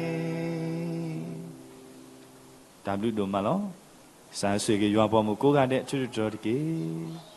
တၢ်ဘျုးဒိၣ်မးလီၤ. စံးဆှၢက့ၤယွၤပှၤမုၣ်ကိးဂၤဒဲး ထူးထူးတီၤတီၤတက့ၢ်.